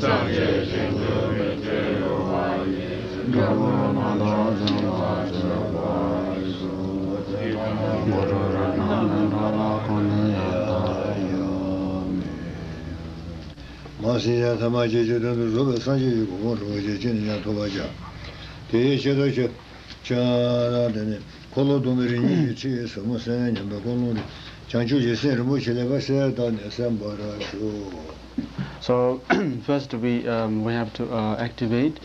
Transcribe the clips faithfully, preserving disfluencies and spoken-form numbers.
མ་སྲིད་ཡ་ཐ་མ་ཅེས་བྱ་དོན་དུ་རྫོགས་པའི་སངས་རྒྱས་ཀྱི་གོ་འཕང་འགྲོ་བ་ཅེས་ཅི་ནས་ཀྱང་ཐོབ་པར་བྱ། དེ་ཡི་ཕྱིར་དུ་ཞུ། ཆ་དེ་ནི་འཁོར་ལོ་སྡོམ་པའི་རིམ་གཉིས་ཀྱི་ཚིག་ཟབ་མོ་གསན་ཉན་པའི་ཀུན་སློང་དེ་བྱང་ཆུབ་ཀྱི་སེམས་རིན་པོ་ཆེ་ལེགས་པར་གསལ་བཏབ་ནས་གསན་པར་ཞུ། So, first we, um, we have to, uh, activate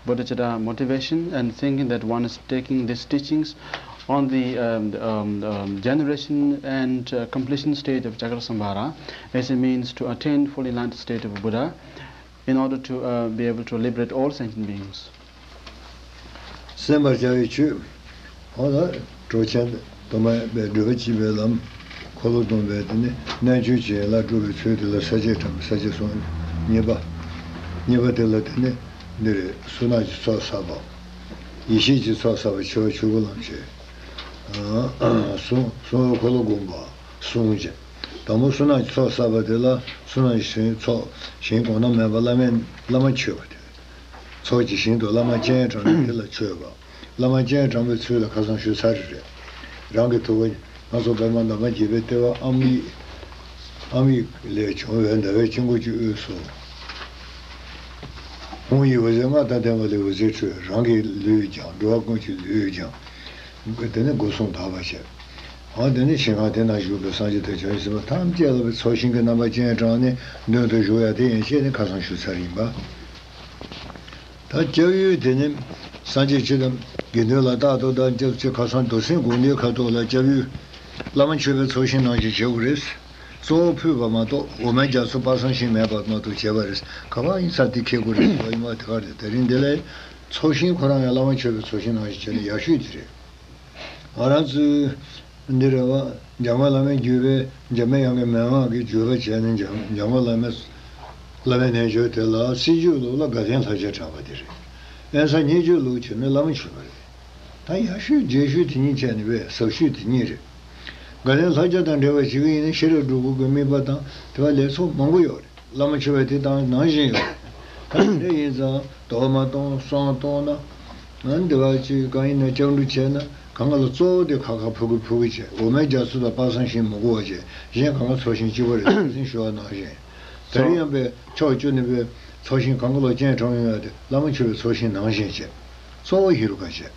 bodhicitta motivation and thinking that one is taking these teachings on the, um, um, um, generation and, uh, completion stage of Chakrasamvara as a means to attain fully enlightened state of Buddha in order to, uh, be able to liberate all sentient beings. གསན་པར་བྱ་བའི་ཆོས། འོ་ན་གྲོགས་ཆེན་སྟོན་པ་པའི་སྒྲུབ་པ་བྱེད་པའི་ལམ། འཁོར་ལོ་སྡོམ་པའི་དེ་ནི་རྣལ་འབྱོར་གྱི་ལ་སྒྲུབ་པའི་ཚུལ་དེ་ལ་ས་བཅད་ཐམས་ས་བཅད་གསུམ། གཉིས་པ། གཉིས་པ་དེ་ལ་དེ་ནི་འདིར་བསོད་ནམས་ཀྱི་ཚོགས་བསགས་པ། ཡེ་ཤེས་ཀྱི་ཚོགས་བསགས་པ་ཆེ་བ་ཆོས་སྐུ་ལམ་བྱེད། གསུང་གསུང་བའི་འཁོར་ལོ་བསྒོམ་པ་གསུང་བྱེད། དང་པོ་བསོད་ནམས་ཀྱི་ཚོགས་བསགས་པ་དེ་ལ་བསོད་ནམས་ཀྱི་ཚོགས་གཞན་གོང་ན་མེད་པ་བླ་མས་བླ་མ་མཆོད་པ་དེ། ཚོགས་ཀྱི་ཞིང་དུ་བླ་མ་སྤྱན་དྲངས་ནས་དེ་ལ་མཆོད་པ། བླ་མ་སྤྱན་དྲངས་པའི་ཚུལ་ལ་ཁ་སང་ཞུས་ཚར་རེད། རང་གི་ཐུགས་ཀ་ང་ཚོ་པདྨ་འདབ་མ་བརྒྱད་པའི་ལྟེ་བ་ཨ་མི་ཡིག་ཨ་མི་ཡིག་ལས་བྱུང་བའི་ཟླ་བའི་དཀྱིལ་འཁོར་གྱི་དབུས་སུ། ཧཱུྃ་ཡིག་འོད་ཟེར་ལྔ་དང་ལྡན་པ་ལས་འོད་ཟེར་འཕྲོས། རང་གི་ལུས་ཀྱང་འགྲོ་བ་ཀུན་གྱི་ལུས་ཀྱང་། དེ་ནི་སྒོ་གསུམ་དག་པར་བྱས། འོ་དེ་ནི་ཞིང་ཁམས་དེ་ན་བཞུགས་པའི་སངས་རྒྱས་དང་བྱང་ཆུབ་སེམས་དཔའ་ཐམས་ཅད་ལ་ཚོགས་ཞིང་གི་རྣམ་པ་སྤྱན་དྲངས་ནས་མདུན་དུ་བཞུགས་ཡ་དེ་ཡན་ཆད་ནི་ཁ་སང་ཞུས་ཚར་ཡིན་པ། ད་སྐྱབས་ཡུལ་དེ་ནི་སངས་རྒྱས་ཆོས་དང་དགེ་འདུན་ལ་རྟག་ཏུ་དང་སྐྱབས་ཆེ་ཁ་སང་རྡོར་སེམས་དགོངས་འགྲེལ་ཁ་ཐོག་ལ་སྐྱབས་ཡུལ་བླ་མ་མཆོད་པའི་ཚོགས་ཞིང་ནང་བཞིན་བྱེད་དགོས་རེད། གཙོ་བོ་ཕུད་པ་མ་གཏོགས་འོ་མའི་རྒྱ་མཚོ་དཔག་བསམ་ཤིང་མེད་པ་མ་གཏོགས་བྱས་པ་རེད། ག་པར་ཡིན་ས་དེ་ཁེལ་དགོས་རེད་ཟེར་བ་ཡིན་པ་དེ་ག་རེད། དེ་རིང་འདི་ལ་ཚོགས་ཞིང་ཁོ་རང་ཡང་བླ་མ་མཆོད་པའི་ཚོགས་ཞིང་ནང་བཞིན་བྱས་ན་ཡག་ཤོས་དེ་རེད། ང་རང་ཚོའི་འདི་རེད་བ། འཇམ་མགོན་བླ་མས་བརྒྱུད་པའི་འཇམ་པའི་དབྱངས་ཀྱི་མན་ངག་གི་བརྒྱུད་པ་བྱས་ནས་འཇམ་འཇམ་མགོན་བླ་མས་བླ་མའི་རྣལ་འབྱོར་དེ་ལ་སྲིད་བྱུས་ལུགས་ལ་དགའ་ལྡན་ལྷ་བརྒྱ་བགྲངས་པ་དེ་རེད། དབེན་ས་སྙན་བརྒྱུད་ལུགས་བྱས་ན་བླ་མ་མཆོད་པ་རེད། ད་ཡག་ཤོས་རྒྱས་ཤོས་དེ་གཉིས་བྱས་ནས་བས་ཟབ་ཤོས་དེ་གཉིས་རེད། དགའ་ལྡན་ལྷ་བརྒྱ་དང་འབྲེལ་བ་བྱེད་ཀྱི་ཡིན་ན་ཤེས་རབ་སྒྲུབ་དགོས་ཀྱི་དམིགས་པ་དང་དེ་བ་ལས་ཚོགས་མང་པོ་ཡོད་རེད། བླ་མ་མཆོད་པའི་དེ་དང་ནང་བཞིན་ཡོད། ད་དེ་འདྲ་ཡིན་ཙང་རྡོག་མ་གཏོང་བསང་གཏོང་ན། ཨ་འདི་བ་ཅིག་གང་ཡིན་ན་སྐྱབས་འགྲོ་བྱས་ན་གང་ག་ལ་གཙོ་བོ་དེ་ཁ་ཁ་ཕུ་གུ་ཕུ་གུ་བྱས། འོ་མའི་རྒྱ་མཚོ་དང་དཔག་བསམ་ཤིང་མི་དགོས་པ་བྱས། གཞན་གང་ག་ཚོགས་ཞིང་གཅིག་པ་རེད། ཟེར་ཞུ་བ་ནང་བཞིན། དེ་རིང་ཡང་པའི་ཕྱོགས་བཅུ་ནས་པའི་ཚོགས་ཞིང་གང་ག་ལ་སྤྱན་དྲངས་ཡོང་ཡ་དེ་བླ་མ་མཆོད་པའི་ཚོགས་ཞིང་ནང་བཞིན་བྱས། གཙོ་བོ་ཧེ་རུ་ཀ་བྱས།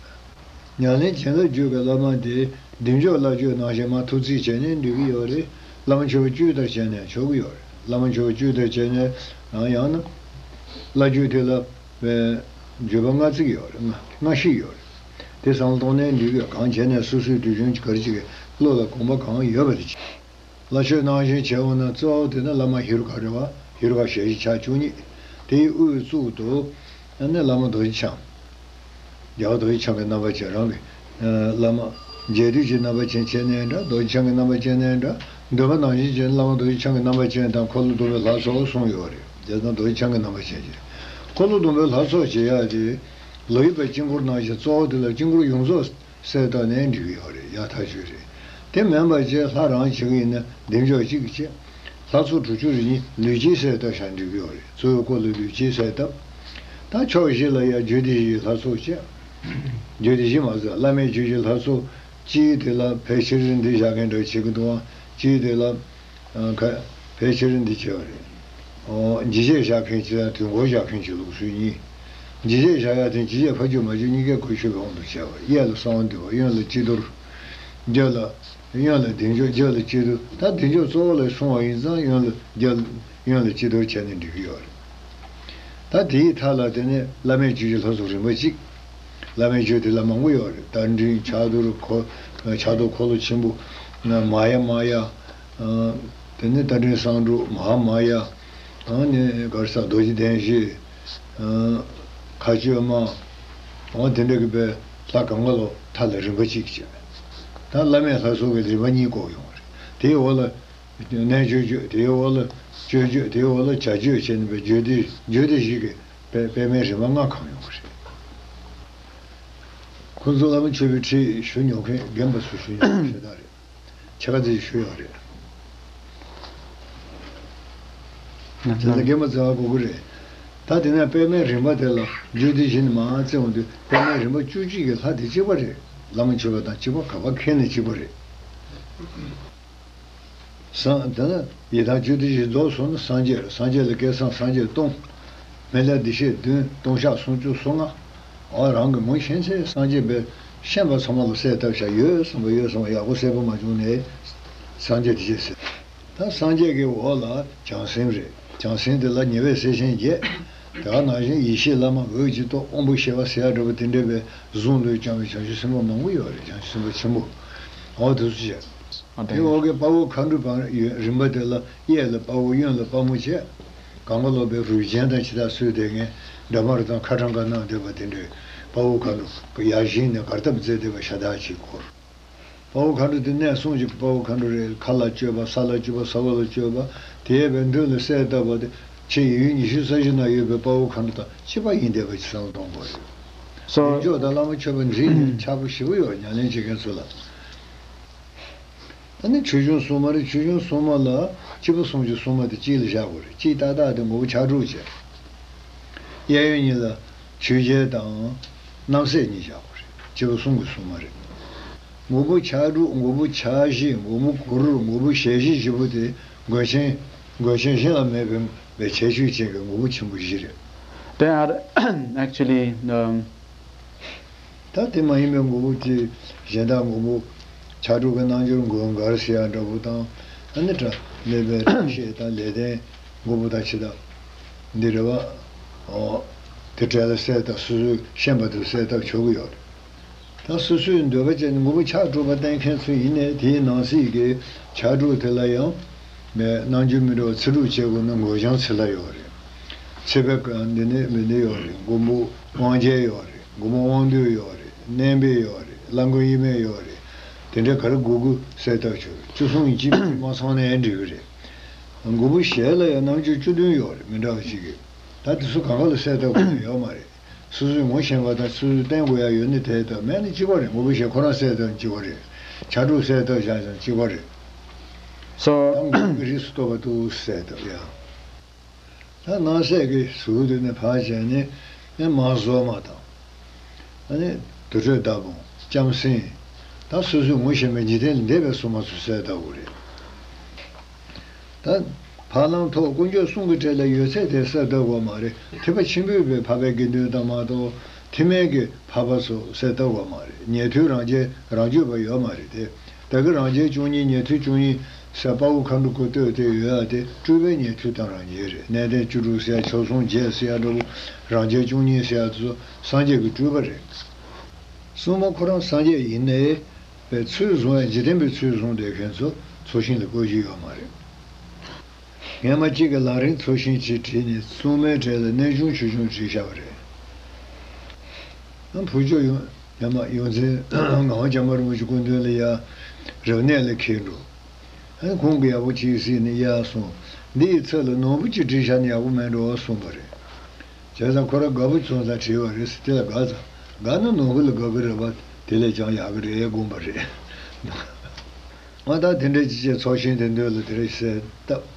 ཉམས་ལེན་བྱེད་ལ་བརྒྱུད་པའི་བླ་མ་དེ་བདེ་མཆོག་བླ་བརྒྱུད་ནང་བཞིན་མར་ཐུགས་རྩིས་བྱས་ནས་འགྲིག་གི་ཡོད་རེད། བླ་མ་མཆོད་པ་བཅུ་ལྟར་བྱས་ནས་ཆོག་གི་ཡོད་རེད། བླ་མ་མཆོད་པ་བཅུ་ལྟར་བྱས་ནས་ཡང་ཡང་ན་བླ་བརྒྱུད་དེ་ལ་བརྒྱུད་པ་ལྔ་བརྩི་གི་ཡོད་རེད། ལྔ་ལྔ་བཞི་ཡོད་རེད། དེ་བསམ་བློ་གཏོང་ནས་འགྲིག་གི་ཡོད། གང་བྱས་ནས་སོ་སོའི་དུས་རྒྱུན་གྱི་ག་རེ་ཅིག་གི་བློ་ལ་དགོངས་པ་གང་ཡོད་པ་དེ་བྱེད། བླ་མཆོད་གནང་བཞིན་བྱས་འོང་ན་གཙོ་བོ་དེ་ནི་བླ་མ་ཧེ་རུ་ཀ་རེད་བ། ཧེ་རུ་ཀ་ཞལ་བཞི་ཕྱག་བཅུ་གཉིས། དེའི་དབུའི་གཙུག་ཏུ་ཨ་ནི་བླ་མ་རྡོ་རྗེ་འཆང་། རྒྱལ་བ་རྡོ་རྗེ་འཆང་གི་རྣམ་པ་ཅན། རང་གི་ཨ་བླ་མ་རྒྱས་བསྡུས་ཀྱི་རྣམ་པ་ཅན་བྱས་ནའི་འདྲ། རྡོ་རྗེ་འཆང་གི་རྣམ་པ་ཅན་ནའི་འདྲ། འདོད་པ་ནང་བཞིན་བྱས་ན་བླ་མ་རྡོ་རྗེ་འཆང་གི་རྣམ་པ་ཅན་དང་འཁོར་ལོ་སྡོམ་པའི་ལྷ་ཚོགས་གསུངས་ཡོད་རེད། དེ་ཙང་རྡོ་རྗེ་འཆང་གི་རྣམ་པ་ཅན་བྱས། འཁོར་ལོ་སྡོམ་པའི་ལྷ་ཚོགས་བྱེད་ཡག་དེ་ལོ་ཡི་པའི་དཀྱིལ་འཁོར་ནང་བཞིན་གཙོ་བོ་དེ་ལ་དཀྱིལ་འཁོར་ཡོངས་རྫོགས་གསལ་བཏབ་ནས་འགྲིག་གི་ཡོད་རེད། ཡག་ཐག་ཆོད་རེད། དེ་མིན་པ་བྱས་ལྷ་རང་བྱེད་ཀྱི་ཡིན་ན་བདེ་མཆོག་གཅིག་གིས་བྱེད། ལྷ་ཚོགས་དྲུག་ཅུ་རེ་གཉིས་ལུས་དཀྱིལ་གསལ་བཏབ་བཞག་འགྲིག་གི་ཡོད་རེད། གཙོ་བོའི་སྐོར་ལ་ལུས་དཀྱིལ་གསལ་བཏབ། ད་ཕྱོགས་བཞི་ལ་ཡང་རྒྱུད་སྡེ་བཞིའི་ལྷ་ཚོགས་བྱེད། རྒྱུད་སྡེ་བཞི་མ་ཟད་བླ་མེད་རྒྱུད་ཀྱི་ལྷ་ཚོགས་གཅིག་དེ་ལ་ཕལ་ཆེར་འདི་བཞག་མཁན་འདྲ་བྱེད་ཀྱི་འདུག་ཨང་། གཅིག་དེ་ལ། ཨ་ཁ། ཕལ་ཆེར་འདི་བྱས་པ་རེད། ཨོ་ཇི་བྱས་བཞག་མཁན་གྱི་དང་དུས་འཁོར་བཞག་མཁན་གྱི་ལུགས་སྲོལ་གཉིས། ཇི་བྱས་བཞག་ཡག་དེ་ཇི་བྱས་ཕ་རྒྱུད་མ་རྒྱུད་གཉིས་ཀའི་གོ་ཆོད་པའི་དབང་དུ་བྱས་པ། གཡས་ལ་གསང་བ་འདུས་པ། གཡོན་ལ་སྤྱི་རྡོར། རྒྱབ་ལ། གཡོན་ལ་བདེ་མཆོག་རྒྱབ་ལ་སྤྱི་རྡོར། ད་བདེ་མཆོག་གཙོ་བོ་ལ་སོང་བ་ཡིན་ཙང་གཡོན་ལ་རྒྱབ། གཡོན་ལ་སྤྱི་རྡོར་བྱས་ནས་འགྲིག་གི་ཡོད་རེད། ད་དེའི་མཐའ་ལ་དེ་ནས་བླ་མེད་རྒྱུད་ཀྱི་ལྷ་ཚོགས་རིམ་པ་གཅིག་བླ་མེད་རྒྱུད་དེ་ལ་མང་པོ་ཡོད་རེད། རྟ་མགྲིན་ཕྱག་རྡོར་འཁོར། ཕྱག་རྡོར་འཁོར་ལོ་ཆེན་པོ། མ་ཡ་མ་ཡ། དེ་ནས་རྟ་མགྲིན་གསང་སྒྲུབ་མ་ཧཱ་མ་ཡ། ཨ་ནི་ག་རེ་ཟེར་རྡོ་རྗེ་གདན་བཞི། མཁའ་སྤྱོད་མ། འོ་དེ་འདྲ་གི་པའི་ལྷ་གང་ག་ལོ་མཐའ་ལ་རིམ་པ་གཅིག་བྱས། ད་བླ་མེད་ལྷ་ཚོགས་ཀྱི་རིམ་པ་གཉིས་བསྐོར་ཡོང་བ་རེད། དེའི་འོག་ལ་རྣལ་འབྱོར་རྒྱུད། དེའི་འོག་ལ་སྤྱོད་རྒྱུད། དེའི་འོག་ལ་བྱ་རྒྱུད་བྱས་ནས་པའི་རྒྱུད་སྡེ་རྒྱུད་སྡེ་བཞི་གི་པད་པད་མའི་རིམ་པ་ལྔ་གང་ཡོང་བ་རེད། ཁོང་ཚོ་བླ་མ་མཆོད་པའི་ཁྲིད་ཞུ་མྱོང་མཁན་རྒན་པ་ཚོས་ཞུ་མྱོང་མཁན་ཞེ་དྲག་རེད། ཕྱེད་ཀ་ཙམ་ཞུ་ཡོད་རེད། ང་དེ་ཚོ་ཚོ་རྒན་པ་ཚོ་ཧ་གོ་གི་རེད། ད་དེ་ནས་པདྨའི་རིམ་པ་དེ་ལ་རྒྱུད་སྡེ་བཞི་ནས་མར་བརྩི་འོང་དུས་པདྨའི་རིམ་པ་བཅུ་གཅིག་གི་ལྷ་དེ་གཅིག་པ་རེད། བླ་མ་མཆོད་པ་དང་གཅིག་པ། ག་པར་མཁྱེན་ནས་གཅིག་པ་རེད། སངས་དེ་ནས་ཡི་དམ་བཅུ་བདུན་བཞི་རྫོགས་སོང་ན་སངས་རྒྱས་རེད། སངས་རྒྱས་ལ་བསྐལ་བཟང་སངས་རྒྱས་སྟོང་། མི་ལ་བདེ་གཤེགས་བདུན། སྟོང་ཕྲག་སུམ་ཅུ་སོ་ལྔ། འོ་རང་གི་མུ་ཤེས་ཚེ་སངས་རྒྱས་པའི་ཤན་པ་ཚང་མ་ལ་གསལ་བཏབ་བྱ། ཡོད་བསམ་པ་ཡོད་བསམ་པ་ཡག་པོ་གསལ་པོ་མ་བྱུང་ནས་སངས་རྒྱས་དེ་བྱས་ཟེར། ད་སངས་རྒྱས་ཀྱི་འོག་ལ་བྱང་སེམས་རེད། བྱང་སེམས་དེ་ལ་ཉེ་བའི་སྲས་ཆེན་བརྒྱད། དེ་ག་ནང་བཞིན་ཡེ་ཤེས་བླ་མ། འོད་ཀྱི་ཏོག་དབང་པོ་ཤེས་པ་ཟེར་ཡ་འདྲ་པོ་དེ་འདྲ་བའི་གཟུངས་ལུས་བསྐྱངས་པའི་བྱང་ཆུབ་སེམས་དཔའ་མང་པོ་ཡོད་རེད། བྱང་ཆུབ་སེམས་དཔའ་ཆེན་པོ། འོ་དེ་ཚོ་བྱས། ཨ་དེ་འོག་གི་དཔའ་བོ་མཁའ་འགྲོའི་བར་ཡོད། རིམ་པ་དེ་ལ་གཡས་ལ་དཔའ་བོ། གཡོན་ལ་དཔའ་མོ་བྱས། གང་ག་ལོ་པའི་རུས་རྒྱན་དང་ཇི་ལྟར་གསོལ་དེ་ངས་འདྲ་མར་དང་ཁ་གྲངས་ཀ་གནང་བསྡད་པ་དེ་འདྲའི་དཔའ་བོ་མཁའ་འགྲོ་ཡར་བཞེངས་ནས་གར་སྟབས་མཛད་བསྡད་པ་ཤ་སྟག་ཅིག་འཁོར། དཔའ་བོ་མཁའ་འགྲོ་དེ་གནས་གསུམ་གྱི་དཔའ་བོ་མཁའ་འགྲོ་རེད། མཁའ་ལ་སྤྱོད་པ། ས་ལ་སྤྱོད་པ། ས་འོག་ལ་སྤྱོད་པ། དེའི་བའི་མདུན་ལ་གསལ་བཏབ་པ་དེ་ཕྱི་ཡུལ་ཉི་ཤུ་རྩ་བཞི་ན་ཡོད་པའི་དཔའ་བོ་མཁའ་འགྲོ་དང་གཅིག་པ་ཡིན་བསྡད་པ་ཅིག་བསམ་བློ་གཏོང་དགོས་རེད། སོ། ཡོན་མཆོག་དང་བླ་མ་མཆོད་པ་འཛིན་ནས་ཆགས་པོ་ཞེ་པོ་ཡོད། ཉམས་ལེན་བྱེད་མཁན་ཚོ་ལ། ད་ནི་ཆོས་སྐྱོང་སྲུང་མ་རེད། ཆོས་སྐྱོང་སྲུང་མ་ལ་སྐྱེས་བུ་གསུམ་གྱི་སྲུང་མ་དེ་གཅིག་ལ་བཞག་དགོས་རེད། གཅིག་ཏག་ཏག་དེ་མགོན་པོ་ཕྱག་དྲུག་བྱས། གཡས་གཡོན་གཉིས་ལ་ཆོས་རྒྱལ་དང་རྣམ་སྲས་གཉིས་བཞག་དགོས་རེད། སྐྱེས་བུ་གསུམ་གྱི་སྲུང་མ་རེད། མགོན་པོ་ཕྱག་དྲུག་མགོན་པོ་ཕྱག་བཞི། མགོན་པོ་གུ་རུ། མགོན་པོ་ཞལ་བཞི་བཞི་པོ་དེ་མགོན་ཆེན། མགོན་ཆེན་གཞན་ལ་མེད་པའི་བའི་ཁྱད་ཆོས་ཅན་གྱི་མགོན་པོ་ཆེན་པོ་བཞི་རེད། They are actually, um, ད་དེ་མ་ཡིན་པའི་མགོན་པོ་དེ་གཞན་དག་མགོན་པོ་ཕྱག་དྲུག་གི་རྣལ་འབྱོར་མགོན་གར་ཟེར་ཡ་འདྲ་པོ་དང་། ཨ་ནི་དྲ་མེད་པའི་རང་གཤེད་དང་ལེགས་ལྡན་མགོན་པོ་དང་ཇི་ལྟར་འདི་རེད་བ། ཨོ། དེ་འདྲ་ལ་གསལ་བཏབ། སོ་སོའི་ཤན་པ་དེ་གསལ་བཏབ་ཆོག་གི་ཡོད་རེད། ད་སོ་སོའི་འདོད་པ་ཅན་མགོན་པོ་ཕྱག་དྲུག་པ་བསྟེན་མཁན་ཚོ་ཡིན་ནའི་དེའི་ནང་གསེས་ཀྱི་ཕྱག་དྲུག་དེ་ལ་ཡང་མེད་རྣལ་འབྱོར་མི་འདྲ་བ་ཚེ་སྒྲུབ་བྱེད་དགོས་ན་མགོན་བྱང་ཚེ་ལྷ་ཡོད་རེད། ཚེ་དཔལ་འདི་ནས་མི་འདི་ཡོད་རེད། མགོན་པོ་དབང་རྒྱལ་ཡོད་རེད། མགོན་པོ་དབང་འདུས་ཡོད་རེད། གནན་པའི་ཡོད་རེད། བླ་མགོན་ཡེ་མེ་ཡོད་རེད། དེ་འདྲ་ག་རེ་དགོས་དགོས་གསལ་བཏབ་ཆོག་རེད། བཅུ་གསུམ་གྱི་མ་ཚང་ན་ཡང་འགྲིག་གི་རེད། མགོན་པོ་ཞལ་ལ་ཡང་རྣམ་འགྱུར་བཅུ་བདུན་ཡོད་རེད། མི་འདྲ་བ་ཞིག་གིས། ད་དེ་ཚོ་གང་ག་ལ་གསལ་བཏབ་དགོས་ཡོད་མ་རེད། སོ་སོས་ངོ་ཤེས་པ་དང་སོ་སོས་བསྟེན་དགོས་ཡ་ཡོད་ནི་དེ་ལྟ་མེད་ནི་གཅིག་པ་རེད། མགོན་པོ་ཞལ་ཁོ་རང་གསལ་བཏབ་གཅིག་པ་རེད། ཕྱག་དྲུག་གསལ་བཏབ་བཞག་ཀྱང་གཅིག་པ་རེད། So ད་མགོན་པོའི་རིགས་སུ་གཏོགས་པ་དུ་གསལ་བཏབ་ཡ། ད་རྣམ་སྲས་ཀྱི་ཟུར་དུ་ནི་ཕར་བྱས་ནས་ནི་མང་བཟོ་མ་དང་། ཨ་ནི་དུར་ཁྲོད་བདག་པོ་ལྕམ་སྲིང་། ད་སོ་སོའི་ངོ་ཤེས་པའི་འཇིག་རྟེན་ལས་འདས་པའི་སྲུང་མ་ཚོ་གསལ་བཏབ་དགོས་རེད། ད་ཕ་གླང་ཐོག་དཀོན་མཆོག་གསུམ་གྱི་གྲས་ལ་ཡོད་ཚད་དེ་གསལ་བཏབ་དགོས་མ་རེད། ཐེག་པ་ཆེན་པོའི་བའི་འཕགས་པའི་དགེ་འདུན་དང་མ་གཏོགས་ཐེག་དམན་གྱི་འཕགས་པ་ཚོ་གསལ་བཏབ་དགོས་མ་རེད། ཉན་ཐོས་རང་རྒྱལ་རང་རྒྱུད་པ་ཡོད་མ་རེད་དེ། ད་གི་རང་རྒྱལ་བཅུ་གཉིས་ཉན་ཐོས་བཅུ་གཉིས་ཟེར་དཔའ་བོ་མཁའ་འགྲོ་སྐུ་སྟོད་དེ་ཡོད་ཡ་དེ་སྤྲུལ་པའི་ཉན་ཐོས་དང་རང་རྒྱལ་རེད། གནས་བརྟན་བཅུ་དྲུག་ཟེར་ཡ་མཆོག་ཟུང་བརྒྱད་ཟེར་ཡ་འདྲ་བོ་རང་རྒྱལ་བཅུ་གཉིས་ཟེར་ཡ་དེ་ཚོ་སངས་རྒྱས་ཀྱི་སྤྲུལ་པ་རེད། སྲུང་མ་ཁོ་རང་སངས་རྒྱས་ཡིན་ནའི་པའི་ཚུལ་བཟུང་ཡ་འཇིག་རྟེན་པའི་ཚུལ་བཟུང་བསྡད་མཁན་ཚོ་ཚོགས་ཞིང་ལ་བཀོད་རྒྱུ་ཡོད་མ་རེད། སྔས་མ་གཅིག་གི་ལམ་རིམ་ཚོགས་ཞིང་གཅིག་བྲིས་ནས་སྲུང་མའི་གྲས་ལ་གནས་ཆུང་ཆོས་ཆུང་བྲིས་བཞག་པ་རེད། ཨ་ཕུར་ལྕོག་ཡོང་ཉི་མ་ཡོངས་འཛིན་ངག་དབང་བྱམས་པ་རིན་པོ་ཆེ་སྐུ་མདུན་ལ་ཡ་རབ་གནས་ལ་འཁེལ་འགྲོ། ཨ་ཁོང་གིས་ཡག་པོ་ཅིག་གཟིགས་ནས་ཡ་གསུངས། འདི་ཡི་ཚབ་ལ་ནོར་བུ་ཅིག་བྲིས་བཞག་ན་ཡག་པོ་མེད་འགྲོ་གསུངས་པ་རེད། བྱས་ཙང་ཁོ་རང་དགའ་པོ་བྱུང་ཙང་བྲིས་པ་རེད་ཟེར། དེ་ལ་དགའ་ཙང་དགའ་ན་ནོར་བུ་ལ་དགའ་གི་རེད་པ། དེ་ལས་ཀྱང་ཡག་གི་རེད་དགོངས་པ་རེད། ང་ད་དེ་འདྲའི་ཅི་བྱས་ཚོགས་ཞིང་དེ་འདོད་ལ་དེ་རེ་བཤད་སྟབས།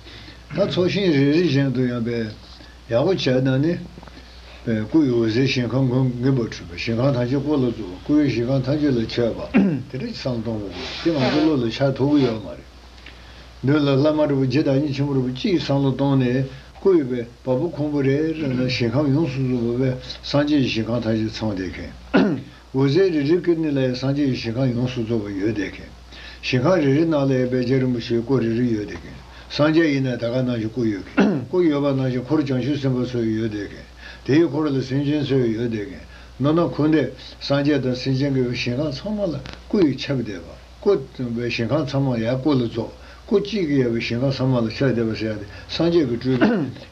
ད་ཚོགས་ཞིང་རེ་རེ་བཞིན་དུ་ཡང་པའི་ཡག་པོ་བྱས་ན་ནི། པའི་སྐུ་ཡི་འོད་ཟེར་ཞིང་ཁམས་མགོན་མགོན་པོ་འཁྲུལ་པའི་ཞིང་ཁམས་ཐམས་ཅད་སྐུ་ལ་རྫོགས། སྐུ་ཡི་ཞིང་ཁམས་ཐམས་ཅད་ལ་མཆོད་པ། དེ་འདྲ་ཅིག་བསམ་གཏོང་དགོས་དགོས་དེ་ང་ཚོའི་བློ་ལ་ཤར་ཐུབ་ཀྱི་ཡོད་མ་རེད། མདུན་ལ་བླ་མ་རུ་པ་རྗེ་བདག་ཉིད་ཆེན་པོ་རུ་པ་གཅིག་བསམ་བློ་བཏང་ནས་སྐུ་ཡི་པའི་བ་སྤུ་ཁུང་བུ་རེ་རེ་ལ་ཞིང་ཁམས་ཡོངས་སུ་རྫོགས་པ་བའི་སངས་རྒྱས་ཀྱི་ཞིང་ཁམས་ཐམས་ཅད་ཚང་བསྡད་མཁན། འོད་ཟེར་རེ་རེ་ཀུན་ནས་ལ་ཡང་སངས་རྒྱས་ཀྱི་ཞིང་ཁམས་ཡོངས་སུ་རྫོགས་པ་ཡོད་བསྡད་མཁན། ཞིང་ཁམས་རེ་རེ་ནང་ལ་ཡང་པད་རྒྱལ་རིན་པོ་ཆེའི་སྐུ་རེ་རེ་ཡོད་བསྡད་མཁན། སངས་རྒྱས་ཡིན་ན་ད་ག་ནང་བཞིན་སྐུ་ཡོད་མཁན། སྐུ་ཡོད་པ་ནང་བཞིན་འཁོར་བྱང་ཆུབ་སེམས་དཔའ་ཚོ་ཡོད་བསྡད་མཁན། དེའི་འཁོར་ལ་སེམས་ཅན་ཚོ་ཡོད་བསྡད་མཁན། མདོར་ན་འཁོར་འདས་སངས་རྒྱས་དང་སེམས་ཅན་གྱི་ཞིང་ཁམས་ཚང་མ་ལ་སྐུ་ཡིས་ཁྱབ་བསྡད་པ། སྐུ་བའི་ཞིང་ཁམས་ཚང་མ་ཡང་སྐུ་ལ་རྫོགས། སྐུ་གཅིག་གིས་ཡང་བའི་ཞིང་ཁམས་ཚང་མ་ལ་ཁྱབ་བསྡད་པ་ཟེར་ཡ་དེ་སངས་རྒྱས་ཀྱི་སྤྲུལ་པའི་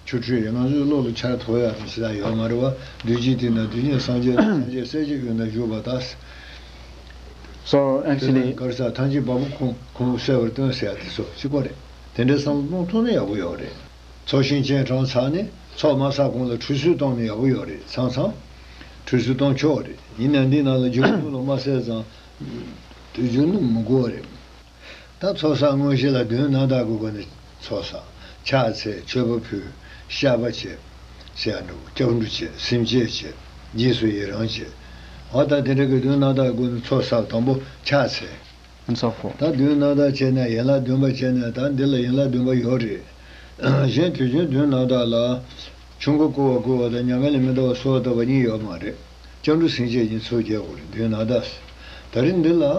ཆོ་འཕྲུལ་ཡིན། ང་ཚོའི་བློ་ལ་འཆར་ཐུབ་ཡ་དེ་ཞེ་དྲག་ཡོད་མ་རེད་བ། འདུས་བྱས་དེ་ན་འདུས་བྱས་སངས་རྒྱས་སངས་རྒྱས་སྲས་ཀྱི་ཡུལ་ན་བཞུགས་པ་དག། So དེ་actually ལ་གར་ས་ཐམས་ཅད་བ་སྤུ་ཁུང་བུ་གསལ་བར་སྟོན་ཟེར་ཡ་དེ་ཚོ་གཅིག་པ་རེད། དེ་འདྲའི་བསམ་བློ་གཏོང་ཐུབ་ན་ཡག་པོ་ཡོད་རེད། ཚོགས་ཞིང་སྤྱན་དྲངས་ཚར་ནས་ཚོགས་མ་བསགས་གོང་ལ་ཁྲུས་གསོལ་གཏོང་ན་ཡག་པོ་ཡོད་རེད། མཚམས་མཚམས་ཁྲུས་གསོལ་གཏོང་ཆོག་རེད། ཡིན་ན་འདི་ནང་ལ་རྒྱུ་ནོར་ལ་མ་བསྲེས་ཙང་དུས་རྒྱུན་དུ་མི་དགོས་རེད། ད་ཚོགས་བསགས་དངོས་གཞི་ལ་མདུན་ན་བདག་གི་སྒོ་ནས་ཚོགས་བསགས། ཕྱག་འཚལ། མཆོད་པ་ཕུལ། བཤགས་པ་བྱེད། ཟེར་ཡ་འདྲ་བོ། སྐྱབས་འགྲོ་བྱེད། སེམས་བསྐྱེད་བྱེད། རྗེས་སུ་ཡི་རང་བྱེད། འོ་ད་དེ་འདྲ་གི་མདུན་རྣམ་དག་སྒོ་ནས་ཚོགས་བསགས། དང་པོ་ཕྱག་འཚལ། ཚོགས་ཕོ། ད་མདུན་རྣམ་དག་བྱས་ནས་ཡན་ལག་བདུན་པ་བྱས་ནས། ད་འདི་ལ་ཡན་ལག་བདུན་པ་ཡོད་རེད། གཞན་དུས་རྒྱུན་མདུན་རྣམ་དག་ལ་ཆོས་འཁོར་བསྐོར་བ་བསྐོར་བ་དང་མྱ་ངན་ལས་མི་འདའ་བར་གསོལ་བ་བཏབ་པ་གཉིས་ཡོད་མ་རེད། སྐྱབས་འགྲོ་སེམས་བསྐྱེད་གཉིས་ཚུར་རྒྱག་དགོས་རེད། མདུན་རྣམ་དག་ཟེར། ད་རེས་འདི་ལ་ཨ་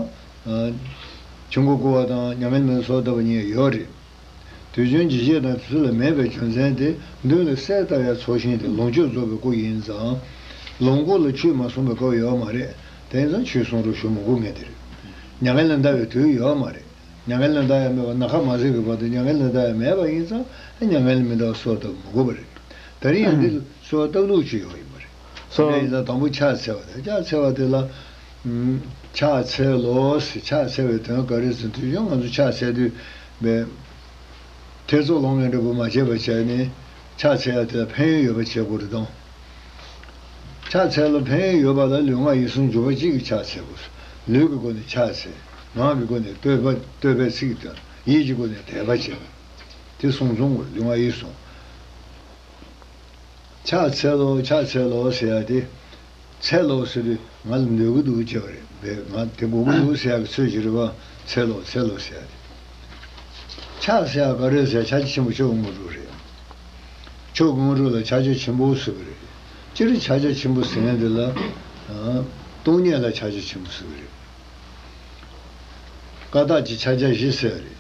ཆོས་འཁོར་བསྐོར་བ་དང་མྱ་ངན་ལས་མི་འདའ་བར་གསོལ་བ་བཏབ་པ་གཉིས་ཡོད་རེད། དུས་རྒྱུན་ཇི་བཞིན་དང་དུས་སུ་ལ་མེད་པའི་རྒྱུ་མཚན་དེ། མདུན་ལ་གསལ་ལྟ་བའི་ཚོགས་ཞིང་དེ་ལོངས་སྤྱོད་རྫོགས་པའི་སྐུ་ཡིན་ཙང་། ལོངས་སྐུ་ལ་ཆོས་མ་གསུངས་པའི་སྐབས་ཡོད་མ་རེད། དེ་ཡིན་ཙང་ཆོས་གསུང་རོགས་ཞུ་མི་དགོས་ངེས་དེ་རེད། མྱ་ངན་ལས་འདའ་བའི་དུས་ཡོད་མ་རེད། མྱ་ངན་ལས་འདའ་ཡ་མེད་པ། ནམ་མཁའ་མ་ཟིན་གྱི་བར་དུ་མྱ་ངན་ལས་འདའ་ཡ་མེད་པ་ཡིན་ཙང་། མྱ་ངན་ལས་མི་འདའ་བར་གསོལ་བ་བཏབ་མི་དགོས་པ་རེད། ད་རེས་ཡང་འདི་ལ་གསོལ་བ་བཏབ་ལུགས་ཅིག་ཡོད་ཡིན་པ་རེད། སོ། དེ་འདྲ་ཡིན་ཙང་དང་པོ་ཕྱག་འཚལ་བ་དང་། ཕྱག་འཚལ་བ་དེ་ལ། ཕྱག་འཚལ་ལོ་ཟེར། ཕྱག་འཚལ་བའི་དོན་ག་རེ་ཟེར། དུས་རྒྱུན་ང་ཚོ་ཕྱག་འཚལ་དུས་པའི་ཐེ་ཚོམ་ལངས་མཁན་འདྲ་པོ་མ་བྱས་པ་བྱས་ནས་ཕྱག་འཚལ་ཡ་དེ་ལ་ཕན་ཡོན་ཡོད་པ་བྱེད་དགོས་རེད་དང་། ཕྱག་འཚལ་ལ་ཕན་ཡོན་ཡོད་པ་ལ་ལུས་ངག་ཡིད་གསུམ་འཇུག་པ་གཅིག་གིས་ཕྱག་འཚལ་དགོས། ལུས་ཀྱི་སྒོ་ནས་ཕྱག་འཚལ། ངག་གི་སྒོ་ནས་བསྟོད་པ་བསྟོད་པའི་ཚིག་དང་། ཡིད་ཀྱི་སྒོ་ནས་དད་པ་བྱེད་པ། དེ་གསུམ་གསུམ་དགོས། ལུས་ངག་ཡིད་གསུམ། ཕྱག་འཚལ་ལོ། ཕྱག་འཚལ་ལོ་ཟེར་ཡ་དེ། འཚལ་ལོ་ཟེར་དུས་ང་ལ་འདོད་ཀྱི་འདུག་ཅེས་པ་རེད། བས་ང་དེ་དགོས་ཀྱི་འདུག་ཟེར་ཡ་གི་ཚོད་ཅིག་རེད་པ། འཚལ་ལོ། འཚལ་ལོ་ཟེར་ཡ་དེ། ཕྱག་ཟེར་ཡ་ག་རེ་ཟེར། ཕྱག་རྒྱ་ཆེན་པོ་མཆོག་གི་དངོས་གྲུབ་རེད། མཆོག་གི་དངོས་གྲུབ་ལ་ཕྱག་རྒྱ་ཆེན་པོ་ཟེར་གི་རེད། སྤྱིར་ཕྱག་རྒྱ་ཆེན་པོ་ཟེར་མཁན་དེ་ལ། ཨ། སྟོང་ཉིད་ལ་ཕྱག་རྒྱ་ཆེན་པོ་ཟེར་གི་རེད། ཀ་དག་གི་ཕྱག་རྒྱ་བཞི་ཟེར་བ་རེད།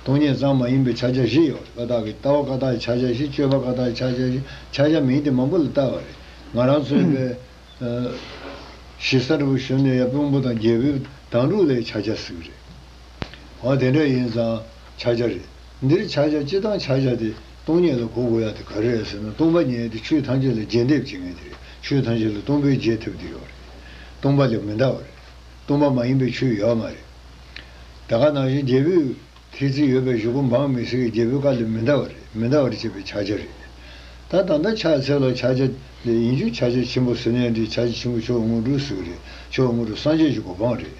སྟོང་ཉིད་ཙམ་མ་ཡིན་པའི་ཕྱག་རྒྱ་བཞི་ཡོད་རེད། ཀ་དག་གི་ལྟ་བ་ཀ་དག་གི་ཕྱག་རྒྱ་བཞི། སྤྱོད་པ་ཀ་དག་གི་ཕྱག་རྒྱ་བཞི། ཕྱག་རྒྱ་མིང་དེ་མང་པོ་ལ་བཏགས་པ་རེད། ང་རང་ཚོའི་པའི་ཨ་ཞེ་ས་འདྲ་པོ་ཞུས་ནས་ཡ། དཔོན་པོ་དང་རྒྱལ་པོའི་དང་ཕྲུག་ལ་ཕྱག་རྒྱ་ཟེར་གི་རེད། འོ་དེ་འདྲ་ཡིན་ཙང་ཕྱག་རྒྱ་རེད། འདིར་ཕྱག་རྒྱ་སྤྱི་དང་ཕྱག་རྒྱ་དེ། སྟོང་ཉིད་ལ་གོ་དགོས་ཡ་དེ་ག་རེ་རེད་ཟེར་ན། སྟོང་པ་ཉིད་དེ་ཆོས་ཐམས་ཅད་ལ་རྗེས་འདེབས་བྱེད་མཁན་དེ་རེད། ཆོས་ཐམས་ཅད་ལ་སྟོང་པས་རྗེས་ཐེབས་ཏེ་ཡོད་རེད། སྟོང་པ་ལས་མི་འདའ་བ་རེད། སྟོང་པ་མ་ཡིན་པའི་ཆོས་ཡོད་མ་རེད། ད་ག་ནང་བཞིན་རྒྱལ་པོའི་ཐེལ་ཙེ་ཡོད་པའི་གཞུག་གུ་འབངས་མི་སེར་གྱིས་རྒྱལ་པོའི་བཀའ་ལས་མི་འདའ་བ་རེད། མི་འདའ་བར་བྱེད་པའི་ཕྱག་རྒྱ་རེད། ད་ད་ལྟ་ཕྱག་འཚལ་ལོ། ཕྱག་རྒྱ་ལས་ཡིན་རྒྱུ་ཕྱག་རྒྱ་ཆེན་པོ་ཟེར་ནའི་འགྲིག། ཕྱག་རྒྱ་ཆེན་པོ་མཆོག་དངོས་གྲུབ་ཟེར་གི་རེད། མཆོག་དངོས་གྲུབ་སངས་རྒྱས་ཀྱི་གོ་འཕང་རེད།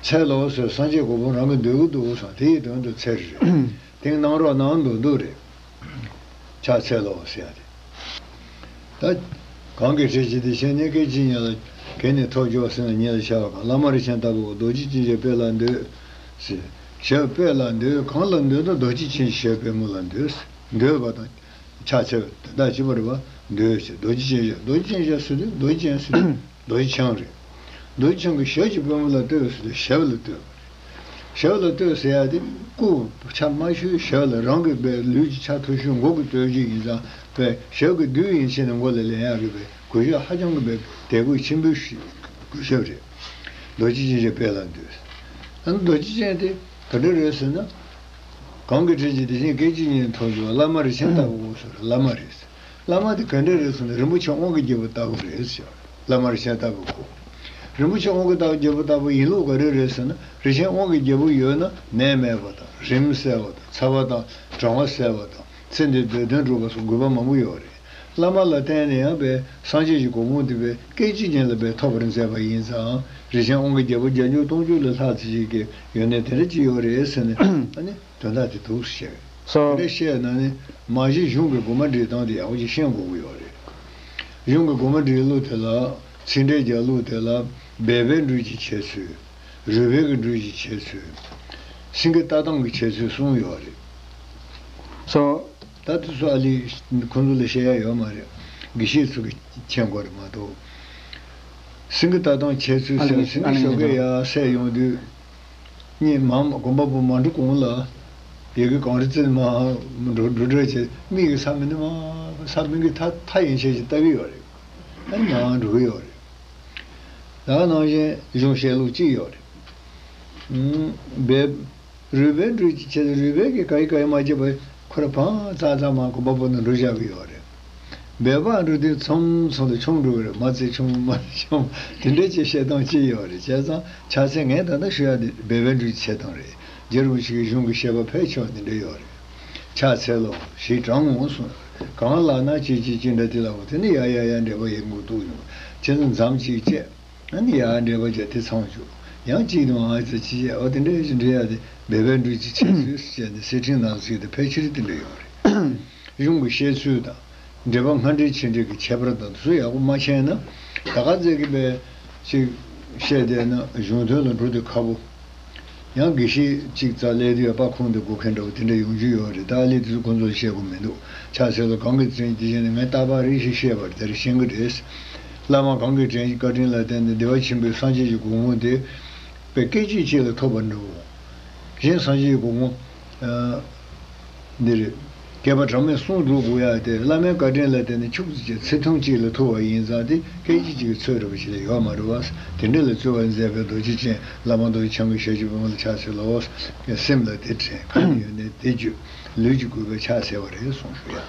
འཚལ་ལོ་ཟེར། སངས་རྒྱས་གོ་འཕང་རང་གིས་འདོད་ཀྱི་འདུག་བསམ། དེའི་དོན་དུ་འཚལ་རེད། དེང་གནང་རོགས་གནང་མདོག་མདོག་རེད། ཕྱག་འཚལ་ལོ་ཟེར་ཡ་དེ། ད་གང་གི་སྲས་ཀྱིས་དེ་བཞིན་གནས། སྐད་ཅིག་ཉིད་ལ་གང་ནས་ཐོབ་འགྱུར་བ་ཟེར་ན། ཉིད་ལ་ཤར་བ་གང་། བླ་མ་རིན་ཆེན་ལྟ་བུ་གོ། རྡོ་རྗེ་ཅན་ཞབས་པད་ལ་འདུད་ཟེར། ཞབས་པད་ལ་འདུད། གང་ལ་འདུད་ན་རྡོ་རྗེ་ཅན་ཞབས་པད་མོ་ལ་འདུད་ཟེར། འདུད་པ་དང་ཕྱག་འཚལ་བ་དེ་དག་གཅིག་པ་རེད་པ། འདུད་ཟེར། རྡོ་རྗེ་ཅན་ཞབས། རྡོ་རྗེ་ཅན་ཞབས་ཟེར་དུས་རྡོ་རྗེ་ཅན་ཟེར་དུས་རྡོ་རྗེ་འཆང་རེད། རྡོ་རྗེ་འཆང་གི་ཞབས་ཀྱི་པུས་མོ་ལ་ལྟོས་ཟེར་དུས་ཞབས་ལ་ལྟོས། ཞབས་ལ་ལྟོས་ཟེར་ཡ་དེ་སྐུ་ཕྱག་མ་ཞུས་ཞབས་ལ། རང་གི་པའི་ལུས་ཀྱི་ཕྱག་ཐོ་ཞུས་མགོ་གི་ལྟོས་རྒྱུ་ཡིན་ཙང་། པའི་ཞབས་ཀྱི་རྡུལ་ཡན་ཆད་ནས་མགོ་ལ་ལེན་ཡག་གི་པའི་གུས་ཞབས་ཧ་ཅང་གི་པའི་དད་གུས་ཆེན་པོའི་གུས་ཞབས་རེད། རྡོ་རྗེ་ཅན་ཞབས་པད་ལ་འདུད། ཨ་ནི་རྡོ་རྗེ་ཅན་དེ་ག་འདྲ་རེད་ཟེར་ན། གང་གི་སྲས་ཀྱིས་དེ་བཞིན་སྐད་ཅིག་ཉིད་ཐོབ་འགྱུར་བ། བླ་མ་རིན་ཆེན་ལྟ་བུ་གོ་ཟེར། བླ་མ་རེད། བླ་མ་དེ་ག་འདྲ་རེད་ཟེར་ན། རིན་པོ་ཆེ་དབང་གི་རྒྱལ་པོ་ལྟ་བུ་རེད་ཟེར། བླ་མ་རིན་ཆེན་ལྟ་བུ་གོ། རིན་པོ་ཆེ་དབང་གི་ལྟ་བུ་རྒྱལ་པོ་ལྟ་བུ་ཡིན་ལུགས་ག་རེ་རེད་ཟེར་ན། རིན་ཆེན་དབང་གི་རྒྱལ་པོ་ཡོད་ན་ནད་མེད་པ་དང་། རིམས་བསལ་བ་དང་། ཚ་བ་དང་གྲང་བ་སེལ་བ་དང་། ཚེ་འདིར་འདོད་དོན་འགྲུབ་པ་སོགས་དགོས་པ་མང་པོ་ཡོད་རེད། བླ་མ་ལ་བརྟེན་ནས་ཡང་པའི་སངས་རྒྱས་ཀྱི་གོ་འཕང་དེ་པའི་སྐད་ཅིག་ཉིད་ལ་པའི་ཐོབ་པར་མཛད་པ་ཡིན་ཙང་། རིན་ཆེན་དབང་གི་རྒྱལ་པོ་བརྒྱ་འགྱུར་སྟོང་འགྱུར་ལས་ལྷག་ཅིག་གི་ཡོན་ཏན་དེ་འདྲ་ཅིག་ཡོད་རེད་ཟེར་ནས། ཨ་ནི་དོན་དག་དེ་འདུག་ཟེར། སོ། དེ་འདྲ་བཤད་ན་ནི་མ་གཞི་གཞུང་གི་དགོངས་པ་འགྲེལ་སྟངས་དེ་ཡག་པོ་ཅིག་ཤེས་དགོས་ཀྱི་ཡོད་རེད། གཞུང་གི་དགོངས་པ་འགྲེལ་ལུགས་དེ་ལ། ཚིག་འགྲེལ་རྒྱག་ལུགས་དེ་ལ། སྦས་པའི་སྒྲོས་ཀྱི་འཆད་ཚུལ། རུས་སྦལ་གྱི་སྒྲོས་ཀྱི་འཆད་ཚུལ། སེང་གེ་ལྟ་སྟངས་ཀྱི་འཆད་ཚུལ་གསུམ་ཡོད་རེད། སོ། ད་དེ་ཚོ་ཨ་ལི་ཁོང་ཚོ་ལ་བཤད་ཡ་ཡོད་མ་རེད། དགེ་བཤེས་ཚོ་གིས་མཁྱེན་དགོས་རེད་མ་གཏོགས། སེང་གེ་ལྟ་སྟངས་འཆད་ཚུལ་ཨ་ལི་ཟེར། ཨ་སེང་གེ་ཨ་ལི་ཞོགས་ཀས་ཡར་སད་ཡོང་དུས། གཉིད་མ་དགོན་པ་པོ་མ་འགྲོ་གོང་ལ། ཡ་གི་གངས་རི་རྩེ་ནས་མར་འགྲོ་འགྲོ་འགྲོ་བྱས། མིག་གིས་ས་མིག་ནས་མར་ས་མིག་གིས་མཐའ་མཐའ་ཡན་ཆད་ཅིག་ལྟ་གི་ཡོད་རེད། ཨ་ནི་མར་འགྲོ་གི་ཡོད་རེད། ད་ག་ནང་བཞིན་གཞུང་བཤད་ལུགས་གཅིག་ཡོད་རེད། ཨུམ། སྦས། རུས་སྦལ་སྒྲོས་ཀྱི་འཆད་ཚུལ། རུས་སྦལ་གྱིས་ག་ཡི་ག་ཡི་མ་བྱས་པར་ཁོ་རང་ཕར་ཙག་ཙག་མར་དགོན་པ་པོ་ནང་འགྲོ་བཞག་གི་ཡོད་རེད། སྦལ་པ་འགྲོ་དུས་མཚམས་མཚམས་དུ་མཆོང་འགྲོ་གི་རེད། མར་ཙིག་མཆོང་མར་ཙིག་མཆོང་། དེ་འདྲའི་ཅིག་བཤད་སྟངས་ཅིག་ཡོད་རེད། བྱས་ཙང་ཕྱག་འཚལ་ངས་ད་ལྟ་ཞུ་ཡ་དེ་སྦས་པའི་སྒྲོས་ཀྱི་འཆད་སྟངས་རེད། རྗེ་རིན་པོ་ཆེ་གི་གཞུང་གི་བཤད་པ་ཕལ་ཆེ་བ་དེ་འདྲ་ཡོད་རེད། ཕྱག་འཚལ་ལོ། ཞེས་དྲང་ངོ་གསུངས། གང་ལགས་ན་ཅི་ཅི་ཅི་འདྲ་དེ་ལ་འོ། དེ་ནི་ཡ་ཡ་ཡ་འདྲེས་པ་ཡི་མགོ་གཏུགས་ཡོང་། ཁྱེད་ཚོ་མཚམས་གཅིག་བཅད། ཨ་ནི་ཡ་འདྲེས་པ་བརྒྱབ་སྟེ་མཚམས་འཇོག། ཡང་གཅིག་དང་ཨ་ཙི་ཅི་བྱས། འོ་དེ་འདྲ་ཞིག་འདྲེས་ཡ་དེ་སྦས་པའི་སྒྲོས་ཀྱི་འཆད་ཚུལ་ཟེར་ནས་གསེར་ཕྲེང་ནང་ཚུད་དེ་ཕལ་ཆེར་དེ་འདྲ་ཡོད་རེད། གཞུང་གི་བཤད་ཚུལ་དང་ འགྲེལ་པ་སྔ་འགྲེལ་ཕྱི་འགྲེལ་གྱི་ཁྱད་པར་དང་དེ་ཚོ་ཡག་པོ་མ་མཁྱེན་ན། ད་ག་ཚད་ཀྱི་པའི་ཅིག་བཤད་བསྡད་ན་གཞུང་དོན་ལ་འགྲོ་དུས་ཁག་པོ། ཡང་དགེ་བཤེས་གཅིག་རྩ་ལས་དུས་པ་ཁུངས་དེ་དགོས་མཁན་འདྲ་བོ་དེ་འདྲ་ཡོང་རྒྱུ་ཡོད་རེད། ད་ཨ་ལས་དེ་ཚོ་ཁོང་ཚོ་ལ་བཤད་དགོས་མི་འདུག་ཕྱག་འཚལ་ལོ། གང་གི་དྲིན་གྱིས་ཞེས་ནས་ངས་རྟག་པར་རེ་ཞིག་བཤད་པར་དེར་ཤེས་ཀྱི་རེད། བླ་མ་གང་གི་དྲིན་བཀའ་དྲིན་ལ་བརྟེན་ནས་བདེ་བ་ཆེན་པོའི་སངས་རྒྱས་ཀྱི་གོ་འཕང་དེ་པའི་སྐད་ཅིག་གཅིག་ལ་ཐོབ་པར་འགྲོ། གཞན་སངས་རྒྱས་ཀྱི་གོ་འཕང་འདི་རེད། བསྐལ་པ་གྲངས་མེད་གསུམ་སྒྲུབ་དགོས་ཡ་དེ་བླ་མའི་བཀའ་དྲིན་ལ་བརྟེན་ནས་ཆུ་ཚོད་གཅིག་ཚེ་ཐུང་གཅིག་ལ་ཐུབ་པ་ཡིན་ཙང་། དེ་སྐད་ཅིག་གཅིག་གི་ཚོད་རེད་པ་ཞིག་ལས་ཡོད་མ་རེད་བ། དེ་འདྲ་ལ་རྩོལ་བ་མཛད་པའི་རྡོ་རྗེ་ཅན་བླ་མ་རྡོ་རྗེ་འཆང་གི་ཞལ་གྱི་བུ་མོ་ལ་ཕྱག་འཚལ་ལོ། སེམས་ལ་དེ་དྲན། ཁ་ནས་ཡོན་ཏན་དེ་བརྗོད། ལུས་ཀྱི་གུས་པས་ཕྱག་འཚལ་བ་རེད་གསུངས་ཞུ་ཡ།